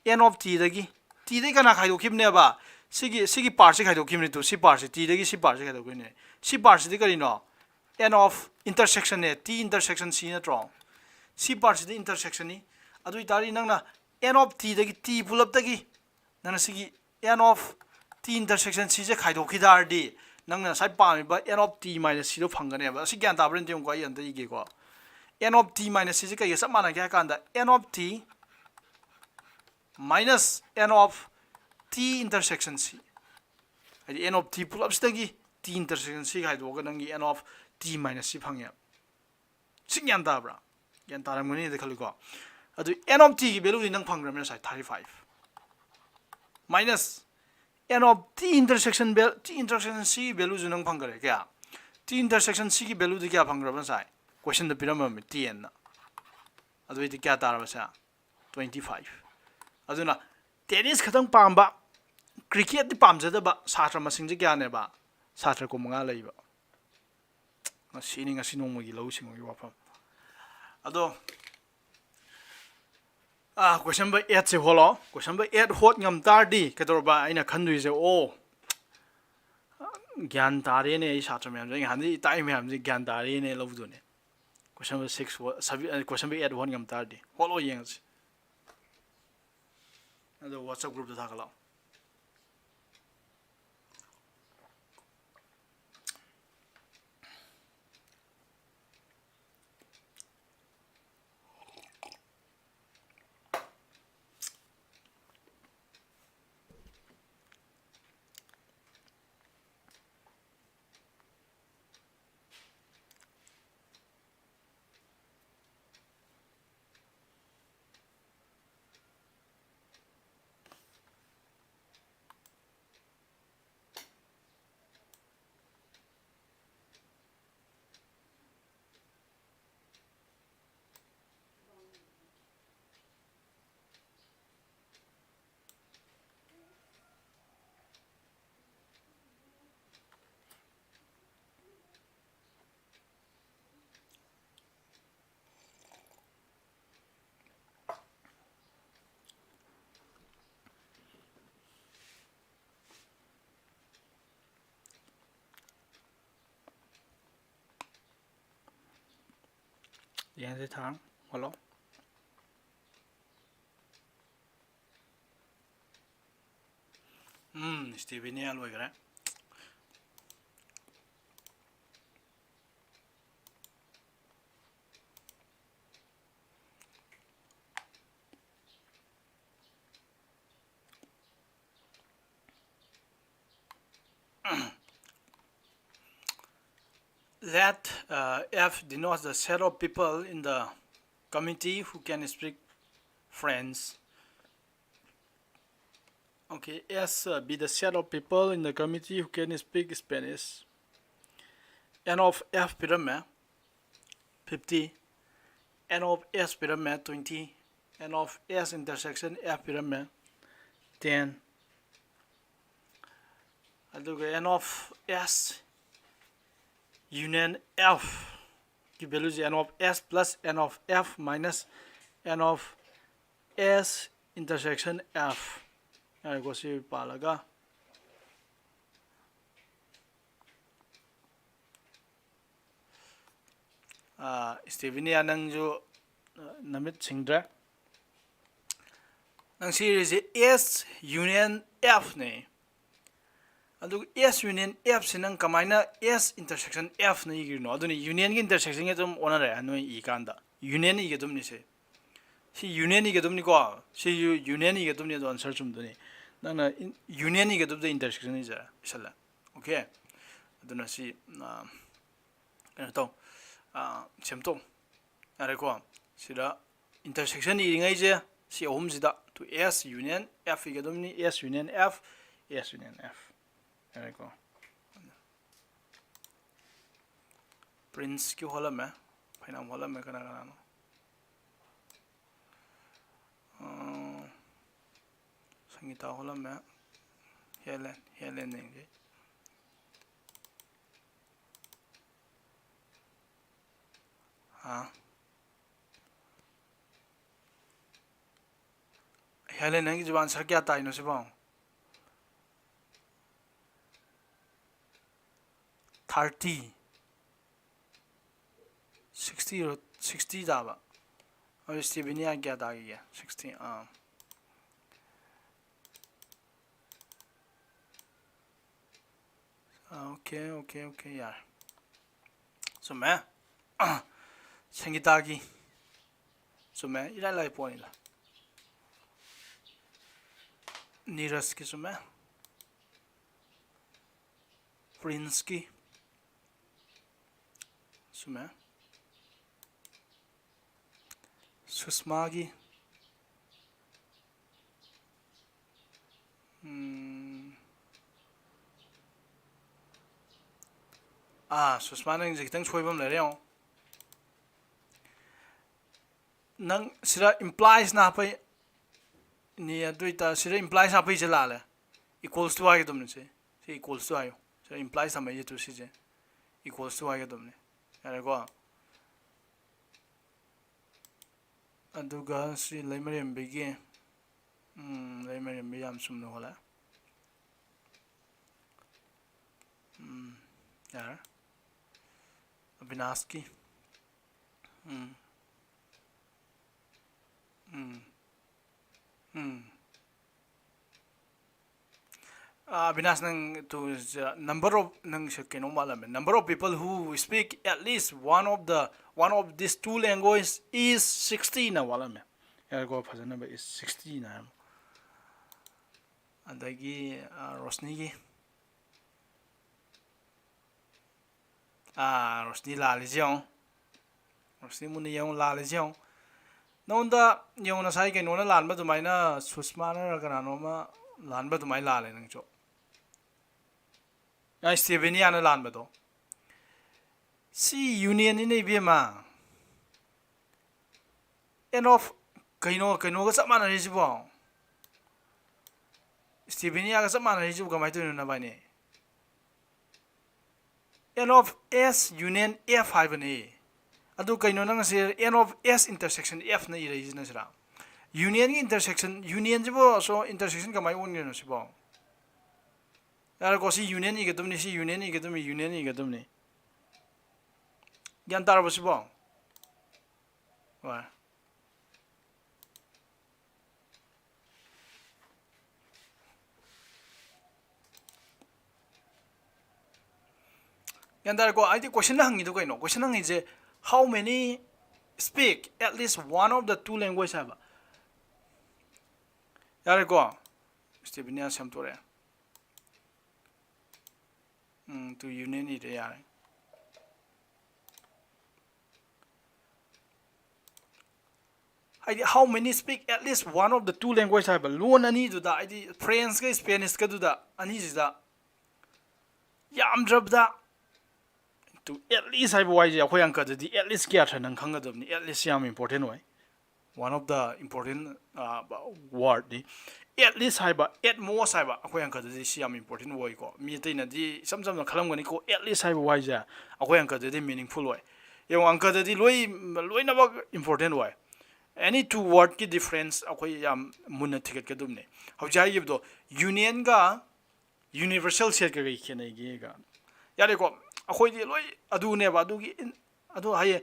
N of T ꯗꯒꯤ, T ꯗꯒꯤ ꯀꯅꯥ ꯈꯥꯏꯗꯣꯛꯈꯤꯕꯅꯦꯕ? ꯁꯤꯒꯤ, ꯁꯤꯒꯤ part ꯁꯦ ꯈꯥꯏꯗꯣꯛꯈꯤꯕꯅꯤ꯫ ꯇꯨ, ꯁꯤ part ꯁꯦ, T ꯗꯒꯤ ꯁꯤ part ꯁꯦ ꯈꯥꯏꯗꯣꯛꯈꯤꯕꯅꯦ꯫ ꯁꯤ part ꯁꯤꯗꯤ ꯀꯔꯤꯅꯣ? N of intersection ꯅꯦ, T intersection C ꯅꯠꯇ꯭ꯔꯣ? ꯁꯤ part ꯁꯤꯗꯤ intersection ꯅꯤ꯫ ꯑꯗꯨ ꯑꯣꯏꯇꯥꯔꯗꯤ ꯅꯪꯅ N of T ꯗꯒꯤ, T ꯄꯨꯂꯞꯇꯒꯤ ꯅꯪꯅ ꯁꯤꯒꯤ N of T intersection C ꯁꯦ ꯈꯥꯏꯗꯣꯛꯈꯤ ꯇꯥꯔꯗꯤ ꯅꯪꯅ ꯉꯁꯥꯏ ꯄꯥꯝꯃꯤꯕ N of T minus C ꯗꯣ ꯐꯪꯒꯅꯦꯕ꯫ ꯑꯁꯤ ꯒ꯭ꯌꯥꯟ ꯇꯥꯕ꯭ꯔꯥ ꯌꯦꯡꯉꯨꯀꯣ, ꯑꯩ ꯑꯝꯇ ꯏꯒꯦꯀꯣ꯫ N of T minus C ꯁꯦ ꯀꯩꯒ ꯆꯞ ꯃꯥꯟꯅꯒꯦ ꯍꯥꯏ ꯀꯥꯟꯗ, N of T minus N of T intersection C, ꯍꯥꯏꯗꯤ N of T ꯄꯨꯂꯞꯁꯤꯗꯒꯤ T intersection C ꯈꯥꯏꯗꯣꯛꯑꯒ ꯅꯪꯒꯤ N of T minus C ꯐꯪꯉꯦꯕ꯫ ꯁꯤ ꯒ꯭ꯌꯥꯟ ꯇꯥꯕ꯭ꯔꯥ? ꯒ꯭ꯌꯥꯟ ꯇꯥꯔꯝꯒꯅꯤꯗ ꯈꯜꯂꯤꯀꯣ꯫ ꯑꯗꯨ N of T ꯒꯤ value ꯗꯤ ꯅꯪ ꯐꯪꯈ꯭ꯔꯕꯅꯤꯅ ꯉꯁꯥꯏ thirty five, minus N of T intersection val-, T intersection C ꯒꯤ value ꯁꯨ ꯅꯪ ꯐꯪꯈ꯭ꯔꯦ꯫ ꯀꯌꯥ? T intersection C ꯒꯤ value ꯗꯤ ꯀꯌꯥ ꯐꯪꯈ꯭ꯔꯕ ꯉꯁꯥꯏ? Question ꯗ ꯄꯤꯔꯝꯃꯕꯅꯤ, ten ꯅ꯫ ꯑꯗꯨ ꯑꯣꯏꯗꯤ ꯀꯌꯥ ꯇꯥꯔꯕ ꯁꯦ? Twenty five꯫ ꯑꯗꯨꯅ tennis ꯈꯛꯇꯪ ꯄꯥꯝꯕ, cricket ꯇꯤ ꯄꯥꯝꯖꯗꯕ ꯁꯥꯇ꯭ꯔ ꯃꯁꯤꯡꯁꯦ ꯀꯌꯥꯅꯦꯕ? ꯁꯥꯇ꯭ꯔ ꯀꯨꯟꯃꯉꯥ ꯂꯩꯕ꯫ ꯃꯁꯤꯅꯤ ꯉꯁꯤ ꯅꯣꯡꯃꯒꯤ ꯂꯧꯎ ꯁꯤꯡꯎꯒꯤ ꯋꯥꯐꯝ꯫ ꯑꯗꯣ, ꯑꯥ, question number eight ꯁꯦ ꯍꯣꯠꯂꯣ꯫ Question number eight ꯍꯣꯠ ꯉꯝ ꯇꯥꯔꯗꯤ ꯀꯩꯗꯧꯔꯕ? ꯑꯩꯅ ꯈꯟꯗꯣꯏꯁꯦ, ꯑꯣ, ꯒ꯭ꯌꯥꯟ ꯇꯥꯔꯦꯅꯦ, ꯑꯩ ꯁꯥꯇ꯭ꯔ ꯃꯌꯥꯝꯁꯦ, ꯑꯩ ꯉꯍꯥꯟꯗꯩ ꯇꯥꯛꯏ ꯃꯌꯥꯝꯁꯦ ꯒ꯭ꯌꯥꯟ ꯇꯥꯔꯦꯅꯦ ꯂꯧꯗꯣꯏꯅꯦ꯫ Question number six ꯍꯣꯠ-, ꯁꯕꯤ-, ꯑ, question number eight ꯍꯣꯠ ꯉꯝ ꯇꯥꯔꯗꯤ ꯍꯣꯠꯂꯣ ꯌꯦꯡꯉꯁꯤ꯫ ꯑꯗꯣ WhatsApp group ꯇ ꯊꯥꯒꯠꯂꯛꯑꯣ꯫ ꯌꯦꯡꯁꯦ ꯊꯥꯡ꯫ ꯍꯜꯂꯣ꯫ ꯎꯝ, ꯁ꯭ꯇꯦꯕꯤꯅꯤꯌꯥ ꯂꯣꯏꯈ꯭ꯔꯦ꯫ Let uh, F denote the set of people in the committee who can speak French. Okay, S uh, be the set of people in the committee who can speak Spanish. N of F ꯄꯤꯔꯝꯃꯦ, fifty. N of S ꯄꯤꯔꯝꯃꯦ, twenty. N of S intersection F ꯄꯤꯔꯝꯃꯦ, ten. ꯑꯗꯨꯒ N of S union F ꯒꯤ value say N of S plus N of F minus N of S intersection F ꯍꯥꯏꯀꯣ꯫ ꯁꯤ ꯄꯥꯜꯂꯒ ꯑꯥ, ꯁ꯭ꯇꯦꯕꯤꯅꯤꯌꯥ, ꯅꯪꯁꯨ, ꯑ, ꯅꯃꯤꯠ ꯁꯤꯡꯗ꯭ꯔꯦ꯫ ꯅꯪ ꯁꯤ ꯏꯔꯤꯁꯦ S union F ꯅꯦ꯫ ꯑꯗꯨꯒ S union F ꯁꯤ ꯅꯪ ꯀꯃꯥꯏꯅ S intersection F ꯅ ꯏꯈ꯭ꯔꯤꯅꯣ? ꯑꯗꯨꯅꯤ, union ꯒꯤ intersection ꯒ ꯑꯗꯨꯝ ꯑꯣꯟꯅꯔꯦ ꯅꯣꯏ ꯏꯀꯥꯟꯗ꯫ Union ꯏꯒꯗꯕꯅꯤ ꯁꯤ꯫ ꯁꯤ union ꯏꯒꯗꯕꯅꯤꯀꯣ꯫ ꯁꯤ union ꯏꯒꯗꯕꯅꯤ, ꯑꯗꯣ answer ꯆꯨꯝꯗꯣꯏꯅꯤ꯫ ꯅꯪꯅ in-, union ꯏꯒꯗꯕꯗ intersection ꯏꯖꯔꯦ, ꯏꯁꯜꯂꯦ꯫ Okay? ꯑꯗꯨꯅ ꯁꯤ, ꯑ, ꯀꯩꯅꯣ ꯇꯧ, ꯑ, ꯁꯦꯝꯗꯣꯛ꯫ ꯌꯥꯔꯦꯀꯣ? ꯁꯤꯗ intersection ꯏꯔꯤꯉꯩꯁꯦ ꯁꯤ ꯑꯍꯨꯝꯁꯤꯗ, to S union F ꯏꯒꯗꯕꯅꯤ, S union F, S union F꯫ ꯌꯥꯔꯦꯀꯣ? ꯄ꯭ꯔꯤꯟꯁꯀꯤ ꯍꯣꯜꯂꯝꯃꯦ, ꯐꯩꯅꯥꯝ ꯍꯣꯜꯂꯝꯃꯦ, ꯀꯅꯥ ꯀꯅꯥꯅꯣ? ꯑ, ꯁꯪꯒꯤꯇꯥ ꯍꯣꯜꯂꯝꯃꯦ, ꯍꯦꯂꯦꯟ, ꯍꯦꯂꯦꯟ ꯌꯦꯡꯁꯤ꯫ ꯍꯥ? ꯍꯦꯂꯦꯟ, ꯅꯪꯒꯤꯁꯤꯕꯨ answer ꯀꯌꯥ ꯇꯥꯏꯅꯣ ꯁꯤꯕꯣ? Thirty, sixty ꯔꯣ, ꯁꯤꯛꯁꯇꯤ ꯇꯥꯕ꯫ ꯑꯗꯨ ꯁ꯭ꯇꯦꯕꯤꯅꯤꯌꯥ ꯀꯌꯥ ꯇꯥꯈꯤꯒꯦ? ꯁꯤꯛꯁꯇꯤ꯫ ꯑꯥ, ꯑꯣꯀꯦ, ꯑꯣꯀꯦ, ꯑꯣꯀꯦ, ꯌꯥꯔꯦ꯫ ꯆꯨꯝꯃꯦ꯫ ꯁꯪꯒꯤꯇꯥꯒꯤ꯫ ꯆꯨꯝꯃꯦ, ꯏꯔꯥꯏ ꯂꯥꯏ ꯄꯣꯠꯅꯤꯗ꯫ ꯅꯤꯔꯖꯀꯤ ꯆꯨꯝꯃꯦ꯫ ꯄ꯭ꯔꯤꯟꯁꯀꯤ ꯆꯨꯝꯃꯦ꯫ ꯁꯨꯁꯃꯥꯒꯤ꯫ ꯎꯝ꯫ ꯑꯥ, ꯁꯨꯁꯃꯥ, ꯅꯪꯁꯦ ꯈꯤꯇꯪ ꯁꯣꯏꯕ ꯑꯃ ꯂꯩꯔꯦ ꯌꯦꯡꯉꯣ꯫ ꯅꯪ ꯁꯤꯗ impliesꯅ ꯍꯥꯞꯄꯩ ꯅꯤ, ꯑꯗꯨ ꯑꯣꯏꯇꯥ-, ꯁꯤꯗ implies ꯍꯥꯞꯄꯩꯁꯦ ꯂꯥꯜꯂꯦ꯫ Equals to ꯍꯥꯏꯒꯗꯕꯅꯤ ꯁꯤ꯫ ꯁꯤ equals to ꯍꯥꯏꯌꯣ꯫ ꯁꯤꯗ implies ꯊꯝꯃꯛꯏꯁꯦ ꯇꯨ ꯁꯤꯁꯦ equals to ꯍꯥꯏꯒꯗꯕꯅꯤ꯫ ꯌꯥꯔꯦꯀꯣ? ꯑꯗꯨꯒ ꯁꯤ ꯂꯩꯃꯔꯦꯝꯕꯤꯒꯤ, ꯎꯝ, ꯂꯩꯃꯔꯦꯝꯕꯤ ꯌꯥꯝ ꯆꯨꯝꯅ ꯍꯣꯜꯂꯦ꯫ ꯎꯝ, ꯌꯥꯔꯦ꯫ ꯑꯕꯤꯅꯥꯁꯀꯤ꯫ ꯎꯝ꯫ ꯎꯝ꯫ ꯎꯝ꯫ ꯑꯥ, ꯑꯕꯤꯅꯥꯁ, ꯅꯪ ꯇꯨ, number of, ꯅꯪꯁꯦ ꯀꯩꯅꯣ ꯃꯥꯜꯂꯝꯃꯦ꯫ Number of people who speak at least one of the, one of these two language is sixtyꯅ ꯋꯥꯠꯂꯝꯃꯦ꯫ ꯌꯥꯔꯦꯀꯣ, ꯐꯖꯅꯕ is sixtyꯅ ꯍꯥꯏꯔꯝꯃꯣ꯫ ꯑꯗꯒꯤ, ꯑꯥ, ꯔꯣꯁꯅꯤꯒꯤ꯫ ꯑꯥ, ꯔꯣꯁꯅꯤ ꯂꯥꯜꯂꯤꯁꯦ ꯌꯦꯡꯉꯣ꯫ ꯔꯣꯁꯅꯤ ꯃꯨꯟꯅ ꯌꯦꯡꯉꯣ, ꯂꯥꯜꯂꯤꯁꯦ ꯌꯦꯡꯉꯣ꯫ ꯅꯉꯣꯟꯗ ꯌꯦꯡꯉꯣ, ꯉꯁꯥꯏ ꯀꯩꯅꯣꯅ ꯂꯥꯟꯕ ꯑꯗꯨꯃꯥꯏꯅ, ꯁꯨꯁꯃꯥꯅꯔ ꯀꯅꯥꯅꯣꯝꯃ ꯂꯥꯟꯕ ꯑꯗꯨꯃꯥꯏꯅ ꯂꯥꯜꯂꯦ ꯅꯪꯁꯨ꯫ ꯑꯥ, ꯁ꯭ꯇꯦꯕꯤꯅꯤꯌꯥꯅ ꯂꯥꯟꯕꯗꯣ꯫ ꯁꯤ unionꯅꯤꯅꯦ, ꯏꯕꯦꯝꯃ꯫ N of ꯀꯩꯅꯣ, ꯀꯩꯅꯣꯒ ꯆꯞ ꯃꯥꯟꯅꯔꯤꯁꯤꯕꯣ? ꯁ꯭ꯇꯦꯕꯤꯅꯤꯌꯥꯒ ꯆꯞ ꯃꯥꯟꯅꯔꯤꯁꯤꯕꯨ ꯀꯃꯥꯏꯅ ꯇꯧꯔꯤꯅꯣ ꯅꯕꯥꯏꯅꯤ? N of S union F ꯍꯥꯏꯕꯅꯤ꯫ ꯑꯗꯨ ꯀꯩꯅꯣ ꯅꯪ ꯁꯤ N of S intersection Fꯅ ꯏꯔꯛꯏꯁꯤꯅ ꯁꯤꯔ? Unionꯒꯤ intersection, unionꯁꯤꯕꯨ so intersection ꯀꯃꯥꯏꯅ ꯑꯣꯟꯈ꯭ꯔꯤꯅꯣ ꯁꯤꯕꯣ? ꯌꯥꯔꯦꯀꯣ, ꯁꯤ union ꯏꯒꯗꯕꯅꯤ, ꯁꯤ union ꯏꯒꯗꯕꯅꯤ, union ꯏꯒꯗꯕꯅꯤ꯫ ꯒ꯭ꯌꯥꯟ ꯇꯥꯔꯕꯣ ꯁꯤꯕꯣ? ꯍꯣꯏ꯫ ꯒ꯭ꯌꯥꯟ ꯇꯥꯔꯦꯀꯣ? ꯍꯥꯏꯗꯤ question ꯍꯪꯉꯤꯗꯣ ꯀꯩꯅꯣ? Question ꯍꯪꯉꯤꯁꯦ, "How many speak at least one of the two language?" ꯍꯥꯏꯕ꯫ ꯌꯥꯔꯦꯀꯣ? ꯁ꯭ꯇꯦꯕꯤꯅꯤꯌꯥ ꯁꯦꯝꯗꯣꯔꯛꯑꯦ꯫ ꯎꯝ, to union ꯏꯔꯦ, ꯌꯥꯔꯦ꯫ ꯍꯥꯏꯗꯤ, "How many speak at least one of the two language?" ꯍꯥꯏꯕ, ꯂꯣꯟ ꯑꯅꯤꯗꯨꯗ, ꯍꯥꯏꯗꯤ French ꯀ Spanish ꯀꯗꯨꯗ, ꯑꯅꯤꯁꯤꯗ ꯌꯥꯝꯗ꯭ꯔꯕꯗ, to at least ꯍꯥꯏꯕ ꯋꯥꯍꯩꯁꯦ ꯑꯩꯈꯣꯏ ꯑꯪꯀꯗꯗꯤ at least ꯀꯌꯥ ꯊꯥꯏ ꯅꯪ ꯈꯪꯒꯗꯕꯅꯤ꯫ At least ꯌꯥꯝ important ꯑꯣꯏ, one of the important, ꯑ, word ꯅꯤ꯫ At least ꯍꯥꯏꯕ, at most ꯍꯥꯏꯕ, ꯑꯩꯈꯣꯏ ꯑꯪꯀꯗꯗꯤ ꯁꯤ ꯌꯥꯝ important ꯑꯣꯏꯀꯣ꯫ ꯃꯤ ꯑꯇꯩꯅꯗꯤ ꯏꯆꯝ ꯆꯝꯅ ꯈꯜꯂꯝꯒꯅꯤꯀꯣ, at least ꯍꯥꯏꯕ ꯋꯥꯍꯩꯁꯦ ꯑꯩꯈꯣꯏ ꯑꯪꯀꯗꯗꯤ meaningful ꯑꯣꯏ꯫ ꯌꯦꯡꯉꯣ, ꯑꯪꯀꯗꯗꯤ ꯂꯣꯏ-, ꯂꯣꯏꯅꯃꯛ important ꯑꯣꯏ꯫ Any two word ꯀꯤ difference ꯑꯩꯈꯣꯏ ꯌꯥꯝ ꯃꯨꯟꯅ ꯊꯤꯒꯠꯀꯗꯕꯅꯦ꯫ ꯍꯧꯖꯤꯛ ꯍꯥꯏꯈꯤꯕꯗꯣ, union ꯒ universal set ꯀ ꯀꯩ ꯈꯦꯠꯅꯩꯒꯦꯒ꯫ ꯌꯥꯔꯦꯀꯣ, ꯑꯩꯈꯣꯏꯗꯤ ꯂꯣꯏ ꯑꯗꯨꯅꯦꯕ, ꯑꯗꯨꯒꯤ in-, ꯑꯗꯨ ꯍꯌꯦꯡ,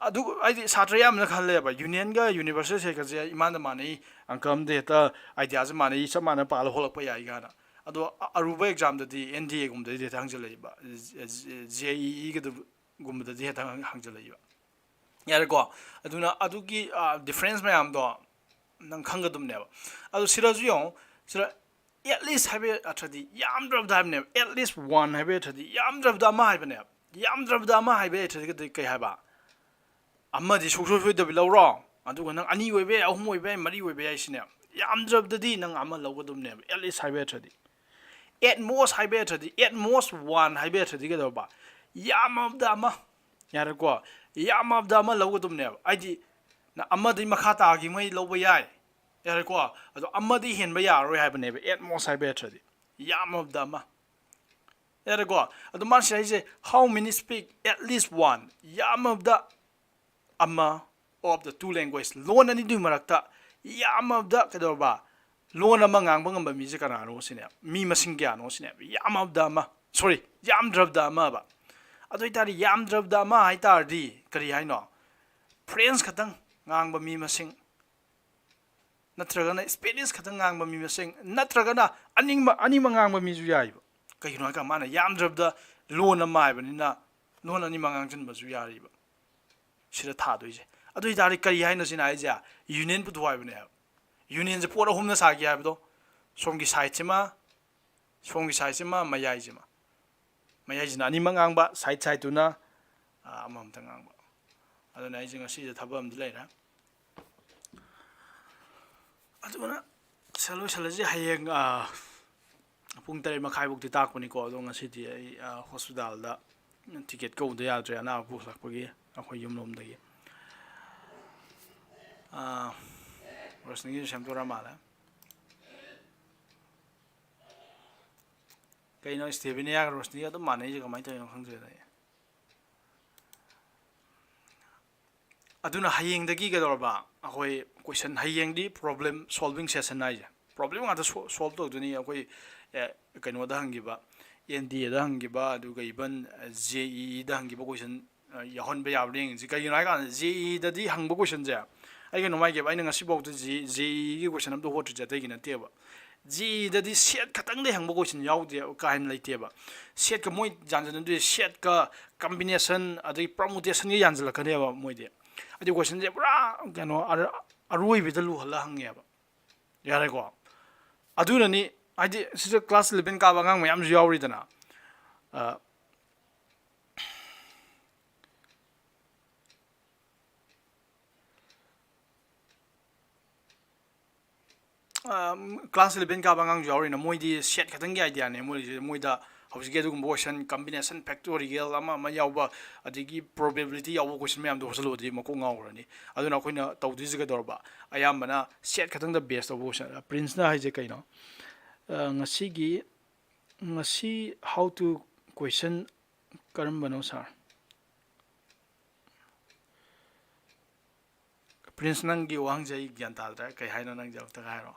ꯑꯗꯨ ꯍꯥꯏꯗꯤ ꯁꯥꯇ꯭ꯔ ꯌꯥꯝꯅ ꯈꯜꯂꯦꯕ, union ꯒ universal set ꯀꯁꯦ ꯏꯃꯥꯟꯗ ꯃꯥꯟꯅꯩ, ꯑꯪꯀ ꯑꯝꯗ ꯍꯦꯛꯇ idea ꯁꯦ ꯃꯥꯟꯅꯩ, ꯆꯞ ꯃꯥꯟꯅ ꯄꯥꯜꯂ ꯍꯣꯜꯂꯛꯄ ꯌꯥꯏ ꯀꯥꯏꯅ꯫ ꯑꯗꯣ ꯑ-, ꯑꯔꯨꯕ exam ꯗꯗꯤ N D A ꯒꯨꯝꯕꯗꯗꯤ ꯍꯦꯛꯇ ꯍꯪꯖꯜꯂꯛꯏꯕ, J E E ꯒꯗꯨ-, ꯒꯨꯝꯕꯗꯗꯤ ꯍꯦꯛꯇ ꯍꯪ-, ꯍꯪꯖꯜꯂꯛꯏꯕ꯫ ꯌꯥꯔꯦꯀꯣ? ꯑꯗꯨꯅ ꯑꯗꯨꯒꯤ, ꯑ, difference ꯃꯌꯥꯝꯗꯣ ꯅꯪ ꯈꯪꯒꯗꯕꯅꯦꯕ꯫ ꯑꯗꯨ ꯁꯤꯗꯁꯨ ꯌꯦꯡꯉꯣ, ꯁꯤꯗ at least ꯍꯥꯏꯕ ꯑꯔꯊꯗꯤ ꯌꯥꯝꯗ꯭ꯔꯕꯗ ꯍꯥꯏꯕꯅꯦꯕ꯫ At least one ꯍꯥꯏꯕ ꯑꯔꯊꯗꯤ ꯌꯥꯝꯗ꯭ꯔꯕꯗ ꯑꯃ ꯍꯥꯏꯕꯅꯦꯕ꯫ ꯌꯥꯝꯗ꯭ꯔꯕꯗ ꯑꯃ ꯍꯥꯏꯕ ꯑꯔꯊꯗꯤ ꯀꯩ ꯍꯥꯏꯕ? ꯑꯃꯗꯤ ꯁꯨꯡꯁꯣꯏ ꯁꯣꯏꯗꯕꯤ ꯂꯧꯔꯣ, ꯑꯗꯨꯒ ꯅꯪ ꯑꯅꯤ ꯑꯣꯏꯕ ꯌꯥꯏ, ꯑꯍꯨꯝ ꯑꯣꯏꯕ ꯌꯥꯏ, ꯃꯔꯤ ꯑꯣꯏꯕ ꯌꯥꯏ ꯁꯤꯅꯦ꯫ ꯌꯥꯝꯗ꯭ꯔꯕꯗꯗꯤ ꯅꯪ ꯑꯃ ꯂꯧꯒꯗꯕꯅꯦꯕ, at least ꯍꯥꯏꯕ ꯑꯔꯊꯗꯤ꯫ At most ꯍꯥꯏꯕ ꯑꯔꯊꯗꯤ, at most one ꯍꯥꯏꯕ ꯑꯔꯊꯗꯤ ꯀꯩꯗꯧꯔꯕ? ꯌꯥꯝꯃꯕꯗ ꯑꯃ꯫ ꯌꯥꯔꯦꯀꯣ? ꯌꯥꯝꯃꯕꯗ ꯑꯃ ꯂꯧꯒꯗꯕꯅꯦꯕ꯫ ꯍꯥꯏꯗꯤ, ꯅꯪ ꯑꯃꯗꯩ ꯃꯈꯥ ꯇꯥꯈꯤꯕꯉꯩ ꯂꯧꯕ ꯌꯥꯏ꯫ ꯌꯥꯔꯦꯀꯣ? ꯑꯗꯣ ꯑꯃꯗꯩ ꯍꯦꯟꯕ ꯌꯥꯔꯔꯣꯏ ꯍꯥꯏꯕꯅꯦꯕ, at most ꯍꯥꯏꯕ ꯑꯔꯊꯗꯤ꯫ ꯌꯥꯝꯃꯕꯗ ꯑꯃ꯫ ꯌꯥꯔꯦꯀꯣ? ꯑꯗꯣ ꯃꯥꯅ ꯁꯤ ꯍꯥꯏꯁꯦ, "How many speak at least one?" ꯌꯥꯝꯃꯕꯗ ꯑꯃ of the two language, ꯂꯣꯟ ꯑꯅꯤꯗꯨꯒꯤ ꯃꯔꯛꯇ ꯌꯥꯝꯃꯕꯗ ꯀꯩꯗꯧꯔꯕ? ꯂꯣꯟ ꯑꯃ ꯉꯥꯡꯕ ꯉꯝꯕ ꯃꯤꯁꯦ ꯀꯅꯥꯅꯣ ꯁꯤꯅꯦ, ꯃꯤ ꯃꯁꯤꯡ ꯀꯌꯥꯅꯣ ꯁꯤꯅꯦ, ꯌꯥꯝꯃꯕꯗ ꯑꯃ, sorry, ꯌꯥꯝꯗ꯭ꯔꯕꯗ ꯑꯃ ꯍꯥꯏꯕ꯫ ꯑꯗꯨ ꯑꯣꯏꯇꯥꯔꯗꯤ ꯌꯥꯝꯗ꯭ꯔꯕꯗ ꯑꯃ ꯍꯥꯏꯇꯥꯔꯗꯤ ꯀꯔꯤ ꯍꯥꯏꯅꯣ? ꯐ꯭ꯔꯦꯟꯁ ꯈꯛꯇꯪ ꯉꯥꯡꯕ ꯃꯤ ꯃꯁꯤꯡ, ꯅꯠꯇ꯭ꯔꯒꯅ ꯁ꯭ꯄꯦꯅꯤꯁ ꯈꯛꯇꯪ ꯉꯥꯡꯕ ꯃꯤ ꯃꯁꯤꯡ, ꯅꯠꯇ꯭ꯔꯒꯅ ꯑꯅꯤꯃꯛ, ꯑꯅꯤꯃꯛ ꯉꯥꯡꯕ ꯃꯤꯁꯨ ꯌꯥꯏꯕ꯫ ꯀꯩꯒꯤꯅꯣ ꯍꯥꯏꯀꯥꯟꯗ ꯃꯥꯅ ꯌꯥꯝꯗ꯭ꯔꯕꯗ ꯂꯣꯟ ꯑꯃ ꯍꯥꯏꯕꯅꯤꯅ ꯂꯣꯟ ꯑꯅꯤꯃꯛ ꯉꯥꯡꯁꯤꯟꯕꯁꯨ ꯌꯥꯔꯤꯕ꯫ ꯁꯤꯗ ꯊꯥꯗꯣꯏꯁꯦ꯫ ꯑꯗꯨ ꯑꯣꯏꯇꯥꯔꯗꯤ ꯀꯔꯤ ꯍꯥꯏꯅꯣ ꯁꯤꯅ ꯍꯥꯏꯁꯦ? ꯌꯨꯅꯤꯌꯟ ꯄꯨꯊꯣꯛ ꯍꯥꯏꯕꯅꯦꯕ꯫ ꯌꯨꯅꯤꯌꯟꯁꯦ ꯄꯣꯠ ꯑꯍꯨꯝꯅ ꯁꯥꯒꯦ ꯍꯥꯏꯕꯗꯣ, ꯁꯣꯝꯒꯤ ꯁꯥꯏꯠꯁꯤꯃ, ꯁꯣꯝꯒꯤ ꯁꯥꯏꯠꯁꯤꯃ, ꯃꯌꯥꯏꯁꯤꯃ꯫ ꯃꯌꯥꯏꯁꯤꯅ ꯑꯅꯤꯃꯛ ꯉꯥꯡꯕ, ꯁꯥꯏꯠ ꯁꯥꯏꯠꯇꯨꯅ, ꯑ, ꯑꯃꯃꯝꯇ ꯉꯥꯡꯕ꯫ ꯑꯗꯨꯅ ꯑꯩꯁꯦ ꯉꯁꯤꯁꯦ ꯊꯕꯛ ꯑꯃꯗꯤ ꯂꯩꯔꯦ꯫ ꯑꯗꯨꯅ ꯁꯤꯗ ꯂꯣꯏꯁꯤꯜꯂꯁꯤ꯫ ꯍꯌꯦꯡ, ꯑ, ꯄꯨꯡ ꯇꯔꯦꯠ ꯃꯈꯥꯏꯐꯧꯗꯤ ꯇꯥꯛꯄꯅꯤꯀꯣ꯫ ꯑꯗꯣ ꯉꯁꯤꯗꯤ ꯑꯩ, ꯑ, ꯍꯣꯁꯄꯤꯇꯥꯜꯗ ꯇꯤꯀꯦꯠ ꯀꯛꯎꯗ ꯌꯥꯗ꯭ꯔꯦ, ꯑꯅꯥꯕ ꯄꯨꯈꯠꯂꯛꯄꯒꯤ ꯑꯩꯈꯣꯏ ꯌꯨꯝꯂꯣꯝꯗꯒꯤ꯫ ꯑ, ꯔꯣꯁꯅꯤꯒꯤꯁꯨ ꯁꯦꯝꯗꯣꯔ ꯃꯥꯜꯂꯦ꯫ ꯀꯩꯅꯣ ꯁ꯭ꯇꯦꯕꯤꯅꯤꯌꯥꯒ ꯔꯣꯁꯅꯤꯒ ꯑꯗꯨꯝ ꯃꯥꯟꯅꯩꯁꯦ ꯀꯃꯥꯏꯅ ꯇꯧꯔꯤꯅꯣ ꯈꯪꯗ꯭ꯔꯦꯗ ꯑꯩ꯫ ꯑꯗꯨꯅ ꯍꯌꯦꯡꯗꯒꯤ ꯀꯩꯗꯧꯔꯕ? ꯑꯩꯈꯣꯏ ꯀꯣꯏꯁꯟ, ꯍꯌꯦꯡꯗꯤ ꯄ꯭ꯔꯣꯕ꯭ꯂꯦꯝ ꯁꯣꯜꯚꯤꯡ ꯁꯦꯁꯟ ꯍꯥꯏꯁꯦ꯫ ꯄ꯭ꯔꯣꯕ꯭ꯂꯦꯝ ꯉꯥꯛꯇ ꯁꯣ-, ꯁꯣꯜꯚ ꯇꯧꯗꯣꯏꯅꯤ꯫ ꯑꯩꯈꯣꯏ, ꯑꯦ, ꯀꯩꯅꯣꯗ ꯍꯪꯈꯤꯕ, ꯑꯦꯟ ꯗꯤ ꯑꯦꯗ ꯍꯪꯈꯤꯕ, ꯑꯗꯨꯒ ꯏꯚꯟ ꯖꯦ ꯏ ꯏꯗ ꯍꯪꯈꯤꯕ ꯀꯣꯏꯁꯟ, ꯑ, ꯌꯥꯎꯍꯟꯕ ꯌꯥꯕ꯭ꯔꯥ ꯌꯦꯡꯁꯤ꯫ ꯀꯩꯒꯤꯅꯣ ꯍꯥꯏꯀꯥꯟꯗ ꯖꯦ ꯏ ꯏꯗꯗꯤ ꯍꯪꯕ ꯀꯣꯏꯁꯟꯁꯦ, ꯑꯩ ꯀꯩꯅꯣꯝ ꯍꯥꯏꯒꯦꯕ, ꯑꯩꯅ ꯉꯁꯤꯐꯥꯎꯗ ꯖꯦ ꯏ ꯏꯒꯤ ꯀꯣꯏꯁꯟ ꯑꯝꯇ ꯍꯣꯠꯇ꯭ꯔꯤꯁꯦ ꯑꯇꯩꯒꯤ ꯅꯠꯇꯦꯕ꯫ ꯖꯦ ꯏ ꯏꯗꯗꯤ ꯁꯦꯠ ꯈꯛꯇꯪꯗꯩ ꯍꯪꯕ ꯀꯣꯏꯁꯟ ꯌꯥꯎꯗꯦ, ꯀꯥ ꯍꯦꯟꯅ ꯂꯩꯇꯦꯕ꯫ ꯁꯦꯠꯀ ꯃꯣꯏ ꯌꯥꯟꯁꯤꯟꯅꯗꯣꯏꯁꯦ, ꯁꯦꯠꯀ ꯀꯝꯕꯤꯅꯦꯁꯟ ꯑꯗꯒꯤ ꯄꯔꯃꯨꯇꯦꯁꯟꯒ ꯌꯥꯟꯁꯤꯜꯂꯛꯀꯅꯦꯕ ꯃꯣꯏꯗꯤ꯫ ꯑꯗꯨ ꯀꯣꯏꯁꯟꯁꯦ ꯄꯨꯔꯥ ꯀꯩꯅꯣ ꯑꯔ-, ꯑꯔꯣꯏꯕꯤꯗ ꯂꯨꯍꯜꯂ ꯍꯪꯉꯦꯕ꯫ ꯌꯥꯔꯦꯀꯣ? ꯑꯗꯨꯅꯅꯤ, ꯍꯥꯏꯗꯤ ꯁꯤꯗ ꯀ꯭ꯂꯥꯁ ꯏꯂꯚꯦꯟ ꯀꯥꯕ ꯑꯉꯥꯡ ꯃꯌꯥꯝꯁꯨ ꯌꯥꯎꯔꯤꯗꯅ꯫ ꯑ, ꯑ, ꯀ꯭ꯂꯥꯁ ꯏꯂꯚꯦꯟ ꯀꯥꯕ ꯑꯉꯥꯡꯁꯨ ꯌꯥꯎꯔꯤꯅ, ꯃꯣꯏꯗꯤ ꯁꯦꯠ ꯈꯛꯇꯪꯒꯤ ꯑꯥꯏꯗꯤꯌꯥꯅꯦ ꯃꯣꯏꯁꯦ꯫ ꯃꯣꯏꯗ ꯍꯧꯖꯤꯛꯀꯤ ꯑꯗꯨꯒꯨꯝꯕ ꯀꯣꯏꯁꯟ, ꯀꯝꯕꯤꯅꯦꯁꯟ, ꯐꯦꯛꯇꯣꯔꯤꯌꯦꯜ ꯑꯃ ꯑꯃ ꯌꯥꯎꯕ, ꯑꯗꯒꯤ ꯄ꯭ꯔꯣꯕꯦꯕꯤꯂꯤꯇꯤ ꯌꯥꯎꯕ ꯀꯣꯏꯁꯟ ꯃꯌꯥꯝꯗꯣ ꯍꯣꯠꯆꯜꯂꯨꯔꯗꯤ ꯃꯀꯣꯛ ꯉꯥꯎꯈ꯭ꯔꯅꯤ꯫ ꯑꯗꯨꯅ ꯑꯩꯈꯣꯏꯅ ꯇꯧꯗꯣꯏꯁꯦ ꯀꯩꯗꯧꯔꯕ? ꯑꯌꯥꯝꯕꯅ ꯁꯦꯠ ꯈꯛꯇꯪꯗ ꯕꯦꯁ ꯇꯧꯕ ꯀꯣꯏꯁꯟ꯫ ꯄ꯭ꯔꯤꯟꯁꯅ ꯍꯥꯏꯁꯦ ꯀꯩꯅꯣ? ꯑ, ꯉꯁꯤꯒꯤ, ꯉꯁꯤ how to question ꯀꯔꯝꯕꯅꯣ, ꯁꯥꯔ? ꯄ꯭ꯔꯤꯟꯁ, ꯅꯪꯒꯤ ꯋꯥꯍꯪꯁꯦ ꯑꯩ ꯒ꯭ꯌꯥꯟ ꯇꯥꯗ꯭ꯔꯦ꯫ ꯀꯩ ꯍꯥꯏꯅꯣ ꯅꯪꯁꯦ? ꯑꯃꯨꯛꯇꯒ ꯍꯥꯏꯔꯣ꯫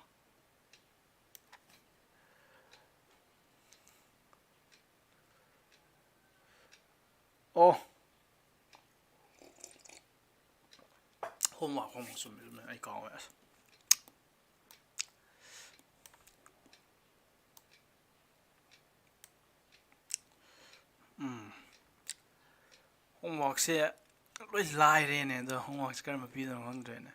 ꯑꯣ꯫ Homework, homework, ꯆꯨꯝꯃꯦ, ꯆꯨꯝꯃꯦ, ꯑꯩ ꯀꯥꯎꯋꯦ꯫ ꯑꯁ꯫ ꯎꯝ꯫ Homeworkꯁꯦ ꯂꯣꯏ ꯂꯥꯏꯔꯦꯅꯦ, ꯑꯗꯣ homeworkꯁꯦ ꯀꯔꯝꯕ ꯄꯤꯗꯣꯏꯅꯣ ꯈꯪꯗ꯭ꯔꯦꯅꯦ꯫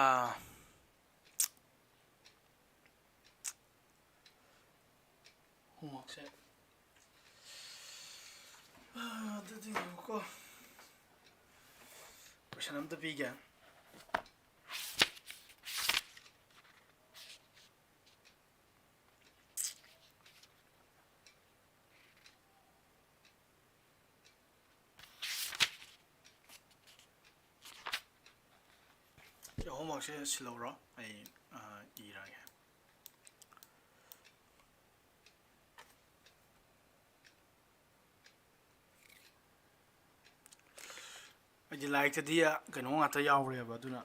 ꯑꯥ꯫ Homeworkꯁꯦ꯫ ꯑꯥ, ꯑꯗꯨꯗꯤ ꯉꯥꯏꯈꯣꯀꯣ꯫ Question ꯑꯝꯇ ꯄꯤꯒꯦ꯫ ꯁꯤ homeworkꯁꯦ ꯁꯤꯜꯍꯧꯔꯣ, ꯑꯩ, ꯑ, ꯏꯔꯒꯦ꯫ ꯑꯩꯗꯤ ꯂꯥꯏꯔꯤꯛꯇꯗꯤ ꯀꯩꯅꯣ ꯉꯥꯛꯇ ꯌꯥꯎꯔꯦꯕ, ꯑꯗꯨꯅ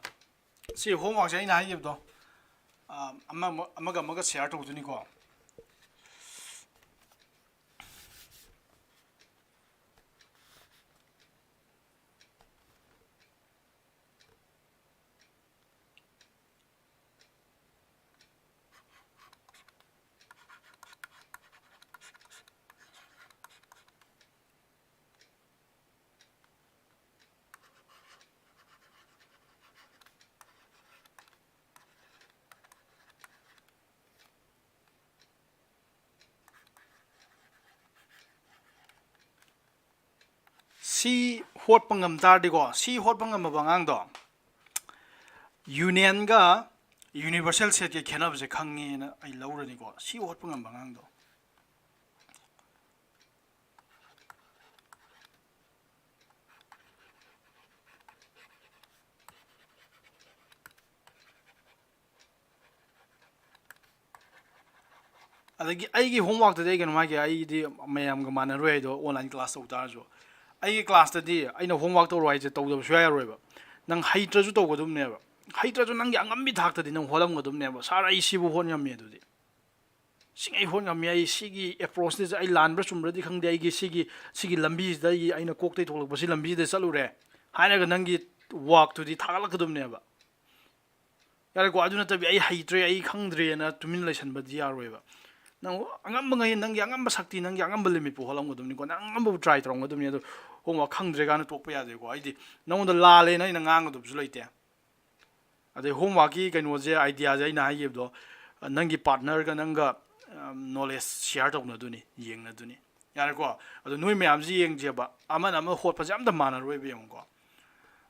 ꯁꯤ homeworkꯁꯦ ꯑꯩꯅ ꯍꯥꯏꯈꯤꯕꯗꯣ, ꯑ, ꯑꯃ, ꯑꯃꯒ ꯑꯃꯒ share ꯇꯧꯗꯣꯏꯅꯤꯀꯣ꯫ C ꯍꯣꯠꯄ ꯉꯝ ꯇꯥꯔꯗꯤꯀꯣ, C ꯍꯣꯠꯄ ꯉꯝꯃꯕ ꯑꯉꯥꯡꯗꯣ unionꯒ universal setꯀꯤ ꯈꯦꯠꯅꯕꯁꯦ ꯈꯪꯉꯦꯅ ꯑꯩ ꯂꯧꯔꯅꯤꯀꯣ, C ꯍꯣꯠꯄ ꯉꯝꯕ ꯑꯉꯥꯡꯗꯣ꯫ ꯑꯗꯒꯤ ꯑꯩꯒꯤ homeworkꯇꯗꯤ ꯑꯩ ꯀꯩꯅꯣ ꯍꯥꯏꯒꯦ, ꯑꯩꯗꯤ ꯃꯌꯥꯝꯒ ꯃꯥꯟꯅꯔꯣꯏ ꯍꯥꯏꯗꯣ, online class ꯇꯧ ꯇꯥꯔꯁꯨ꯫ ꯑꯩꯒꯤ classꯇꯗꯤ ꯑꯩꯅ homework ꯇꯧꯔꯣ ꯍꯥꯏꯁꯦ ꯇꯧꯗꯕ ꯁꯨꯡꯌꯥ ꯌꯥꯔꯣꯏꯕ꯫ ꯅꯪ ꯍꯩꯇ꯭ꯔꯁꯨ ꯇꯧꯒꯗꯕꯅꯦꯕ꯫ ꯍꯩꯇ꯭ꯔꯁꯨ ꯅꯪꯒꯤ ꯑꯉꯝꯕꯤ ꯊꯥꯛꯇꯗꯤ ꯅꯪ ꯍꯣꯠꯂꯝꯒꯗꯕꯅꯦꯕ꯫ "Sir, ꯑꯩ ꯁꯤꯕꯨ ꯍꯣꯠ ꯉꯝꯃꯤ" ꯑꯗꯨꯗꯤ꯫ ꯁꯤꯡ ꯑꯩ ꯍꯣꯠ ꯉꯝꯃꯤ, ꯑꯩ ꯁꯤꯒꯤ ꯑꯦꯄ꯭ꯔꯣꯁꯁꯤꯗ ꯑꯩ ꯂꯥꯟꯕ꯭ꯔꯥ ꯆꯨꯝꯕ꯭ꯔꯗꯤ ꯈꯪꯗꯦ, ꯑꯩꯒꯤ ꯁꯤꯒꯤ, ꯁꯤꯒꯤ ꯂꯝꯕꯤꯁꯤꯗ ꯑꯩꯒꯤ, ꯑꯩꯅ ꯀꯣꯛꯇꯩ ꯊꯣꯛꯂꯛꯄ ꯁꯤ ꯂꯝꯕꯤꯁꯤꯗ ꯆꯠꯂꯨꯔꯦ ꯍꯥꯏꯔꯒ ꯅꯪꯒꯤ ꯋꯥꯛꯇꯨꯗꯤ ꯊꯥꯒꯠꯂꯛꯀꯗꯕꯅꯦꯕ꯫ ꯌꯥꯔꯦꯀꯣ? ꯑꯗꯨ ꯅꯠꯇꯕꯤ "ꯑꯩ ꯍꯩꯇ꯭ꯔꯦ, ꯑꯩ ꯈꯪꯗ꯭ꯔꯦꯅ" ꯇꯨꯃꯤꯟ ꯂꯩꯁꯟꯕꯗꯤ ꯌꯥꯔꯣꯏꯕ꯫ ꯅꯪ ꯑꯉꯝꯕ ꯉꯩ, ꯅꯪꯒꯤ ꯑꯉꯝꯕ ꯁꯛꯇꯤ, ꯅꯪꯒꯤ ꯑꯉꯝꯕ limit ꯄꯨ ꯍꯣꯠꯂꯝꯒꯗꯕꯅꯤꯀꯣ, ꯅꯪ ꯑꯉꯝꯕꯕꯨ try ꯇꯧꯔꯝꯒꯗꯕꯅꯤ꯫ ꯑꯗꯣ "homework ꯈꯪꯗ꯭ꯔꯦ" ꯀꯥꯏꯅ ꯇꯣꯛꯄ ꯌꯥꯗꯦꯀꯣ꯫ ꯑꯩꯗꯤ ꯅꯪꯉꯣꯟꯗ ꯂꯥꯜꯂꯦꯅ ꯑꯩꯅ ꯉꯥꯡꯒꯗꯕꯁꯨ ꯂꯩꯇꯦ꯫ ꯑꯗꯩ homeworkꯀꯤ ꯀꯩꯅꯣꯁꯦ, ideaꯁꯦ ꯑꯩꯅ ꯍꯥꯏꯈꯤꯕꯗꯣ, ꯅꯪꯒꯤ partnerꯒ ꯅꯪꯒ, ꯑꯝ, knowledge share ꯇꯧꯅꯗꯨꯅꯤ, ꯌꯦꯡꯅꯗꯨꯅꯤ꯫ ꯌꯥꯔꯦꯀꯣ? ꯑꯗꯣ ꯅꯣꯏ ꯃꯌꯥꯝꯁꯤ ꯌꯦꯡꯁꯦꯕ, ꯑꯃꯅ ꯑꯃ ꯍꯣꯠꯄꯁꯦ ꯑꯝꯇ ꯃꯥꯟꯅꯔꯣꯏꯕ, ꯌꯦꯡꯉꯨꯀꯣ꯫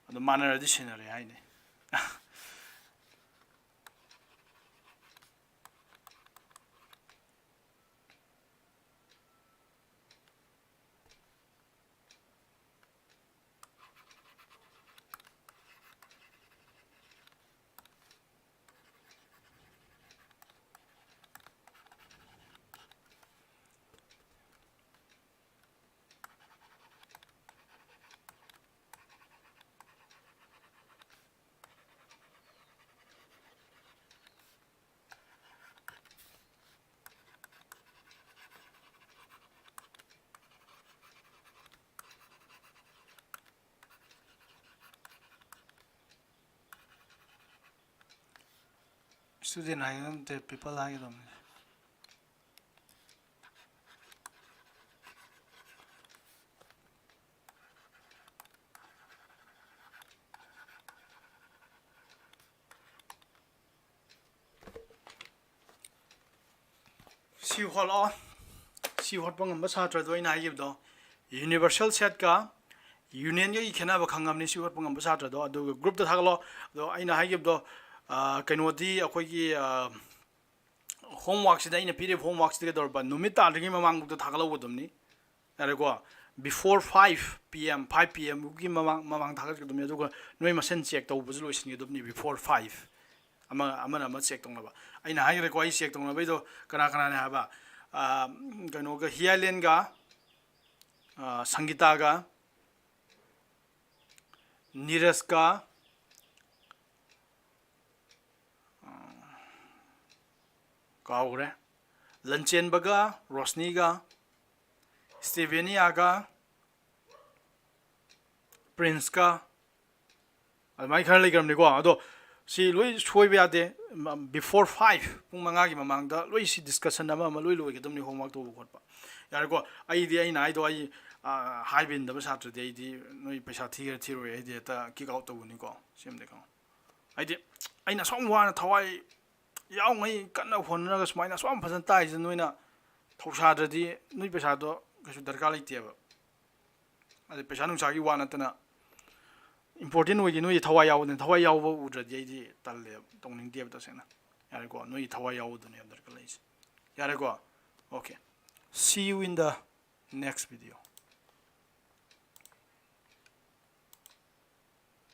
ꯑꯗꯣ ꯃꯥꯟꯅꯔꯗꯤ ꯁꯤꯟꯅꯔꯦ ꯍꯥꯏꯅꯤ꯫ Student ꯍꯥꯏꯒꯗꯕ ꯅꯠꯇꯦ, people ꯍꯥꯏꯒꯗꯕꯅꯤ꯫ ꯁꯤ ꯍꯣꯠꯂꯣ꯫ ꯁꯤ ꯍꯣꯠꯄ ꯉꯝꯕ ꯁꯥꯇ꯭ꯔꯗꯣ ꯑꯩꯅ ꯍꯥꯏꯈꯤꯕꯗꯣ, universal setꯀ unionꯒꯒꯤ ꯈꯦꯠꯅꯕ ꯈꯪꯉꯕꯅꯤ꯫ ꯁꯤ ꯍꯣꯠꯄ ꯉꯝꯕ ꯁꯥꯇ꯭ꯔꯗꯣ ꯑꯗꯨꯒ groupꯇ ꯊꯥꯒꯠꯂꯣ꯫ ꯑꯗꯣ ꯑꯩꯅ ꯍꯥꯏꯈꯤꯕꯗꯣ, ꯑ, ꯀꯩꯅꯣꯗꯤ ꯑꯩꯈꯣꯏꯒꯤ, ꯑ, homeworkꯁꯤꯗ, ꯑꯩꯅ ꯄꯤꯔꯤꯕ homeworkꯁꯤꯗ ꯀꯩꯗꯧꯔꯕ? ꯅꯨꯃꯤꯠ ꯇꯥꯗ꯭ꯔꯤꯉꯩ ꯃꯃꯥꯡꯕꯨꯛꯇ ꯊꯥꯒꯠꯍꯧꯒꯗꯕꯅꯤ꯫ ꯌꯥꯔꯦꯀꯣ? Before five P M, five P Mꯒꯤ ꯃꯃꯥꯡ, ꯃꯃꯥꯡ ꯊꯥꯒꯠꯀꯗꯕꯅꯤ꯫ ꯑꯗꯨꯒ ꯅꯣꯏ ꯃꯁꯦꯟ check ꯇꯧꯕꯁꯨ ꯂꯣꯏꯁꯤꯟꯒꯗꯕꯅꯤ before five꯫ ꯑꯃ, ꯑꯃꯅ ꯑꯃ check ꯇꯧꯅꯕ꯫ ꯑꯩꯅ ꯍꯥꯏꯈ꯭ꯔꯦꯀꯣ, ꯑꯩ check ꯇꯧꯅꯕꯩꯗꯣ ꯀꯅꯥ ꯀꯅꯥꯅꯦ ꯍꯥꯏꯕ? ꯑꯥ, ꯀꯩꯅꯣꯒ, ꯍꯤꯌꯥꯂꯦꯟꯒ, ꯑꯥ, ꯁꯪꯒꯤꯇꯥꯒ, ꯅꯤꯔꯖꯀ, ꯑꯥ, ꯀꯥꯎꯈ꯭ꯔꯦ꯫ ꯂꯟꯆꯦꯟꯕꯒ, ꯔꯣꯁꯅꯤꯒ, ꯁ꯭ꯇꯦꯕꯦꯅꯤꯌꯥꯒ, ꯄ꯭ꯔꯤꯟꯁꯀ, ꯑꯗꯨꯃꯥꯏꯅ ꯈꯔ ꯂꯩꯈ꯭ꯔꯕꯅꯤꯀꯣ꯫ ꯑꯗꯣ ꯁꯤ ꯂꯣꯏ ꯁꯣꯏꯕ ꯌꯥꯗꯦ꯫ Before five, ꯄꯨꯡ ꯃꯉꯥꯒꯤ ꯃꯃꯥꯡꯗ ꯂꯣꯏ ꯁꯤ discussion ꯑꯃ ꯑꯃ ꯂꯣꯏ ꯂꯣꯏꯒꯗꯕꯅꯤ, homework ꯇꯧꯕ ꯈꯣꯠꯄ꯫ ꯌꯥꯔꯦꯀꯣ? ꯑꯩꯗꯤ ꯑꯩꯅ ꯍꯥꯏꯗꯣ ꯑꯩ, ꯑ, ꯍꯥꯏꯕ ꯏꯟꯗꯕ ꯁꯥꯇ꯭ꯔꯗꯤ ꯑꯩꯗꯤ ꯅꯣꯏ ꯄꯩꯁꯥ ꯊꯤꯒꯦꯔꯥ ꯊꯤꯔꯣꯏ, ꯑꯩꯗꯤ ꯍꯦꯛꯇ kick out ꯇꯧꯒꯅꯤꯀꯣ꯫ ꯁꯤꯃꯗꯤ ꯈꯪꯉꯣ꯫ ꯍꯥꯏꯗꯤ ꯑꯩꯅ ꯑꯁꯨꯛ ꯋꯥꯅ ꯊꯋꯥꯏ ꯌꯥꯎꯉꯩ ꯀꯟꯅ ꯍꯣꯠꯅꯔꯒ ꯁꯨꯃꯥꯏꯅ ꯑꯁꯨꯛ ꯌꯥꯝ ꯐꯖꯅ ꯇꯥꯛꯏꯁꯦ ꯅꯣꯏꯅ ꯊꯧꯁꯥꯗ꯭ꯔꯗꯤ ꯅꯣꯏ ꯄꯩꯁꯥꯗꯣ ꯀꯩꯁꯨ ꯗꯔꯀꯥꯔ ꯂꯩꯇꯦꯕ꯫ ꯑꯗꯩ ꯄꯩꯁꯥ ꯅꯨꯡꯁꯥꯒꯤ ꯋꯥ ꯅꯠꯇꯅ important ꯑꯣꯏꯗꯤ ꯅꯣꯏ ꯊꯋꯥꯏ ꯌꯥꯎꯕꯗꯅ, ꯊꯋꯥꯏ ꯌꯥꯎꯕ ꯎꯗ꯭ꯔꯗꯤ ꯑꯩꯗꯤ ꯇꯜꯂꯦꯕ, ꯇꯧꯅꯤꯡꯗꯦꯕ ꯇꯁꯦꯡꯅ꯫ ꯌꯥꯔꯦꯀꯣ? ꯅꯣꯏ ꯊꯋꯥꯏ ꯌꯥꯎꯕꯗꯨꯅꯦꯕ ꯗꯔꯀꯥꯔ ꯂꯩꯔꯤꯁꯦ꯫ ꯌꯥꯔꯦꯀꯣ? Okay, see you in the next video.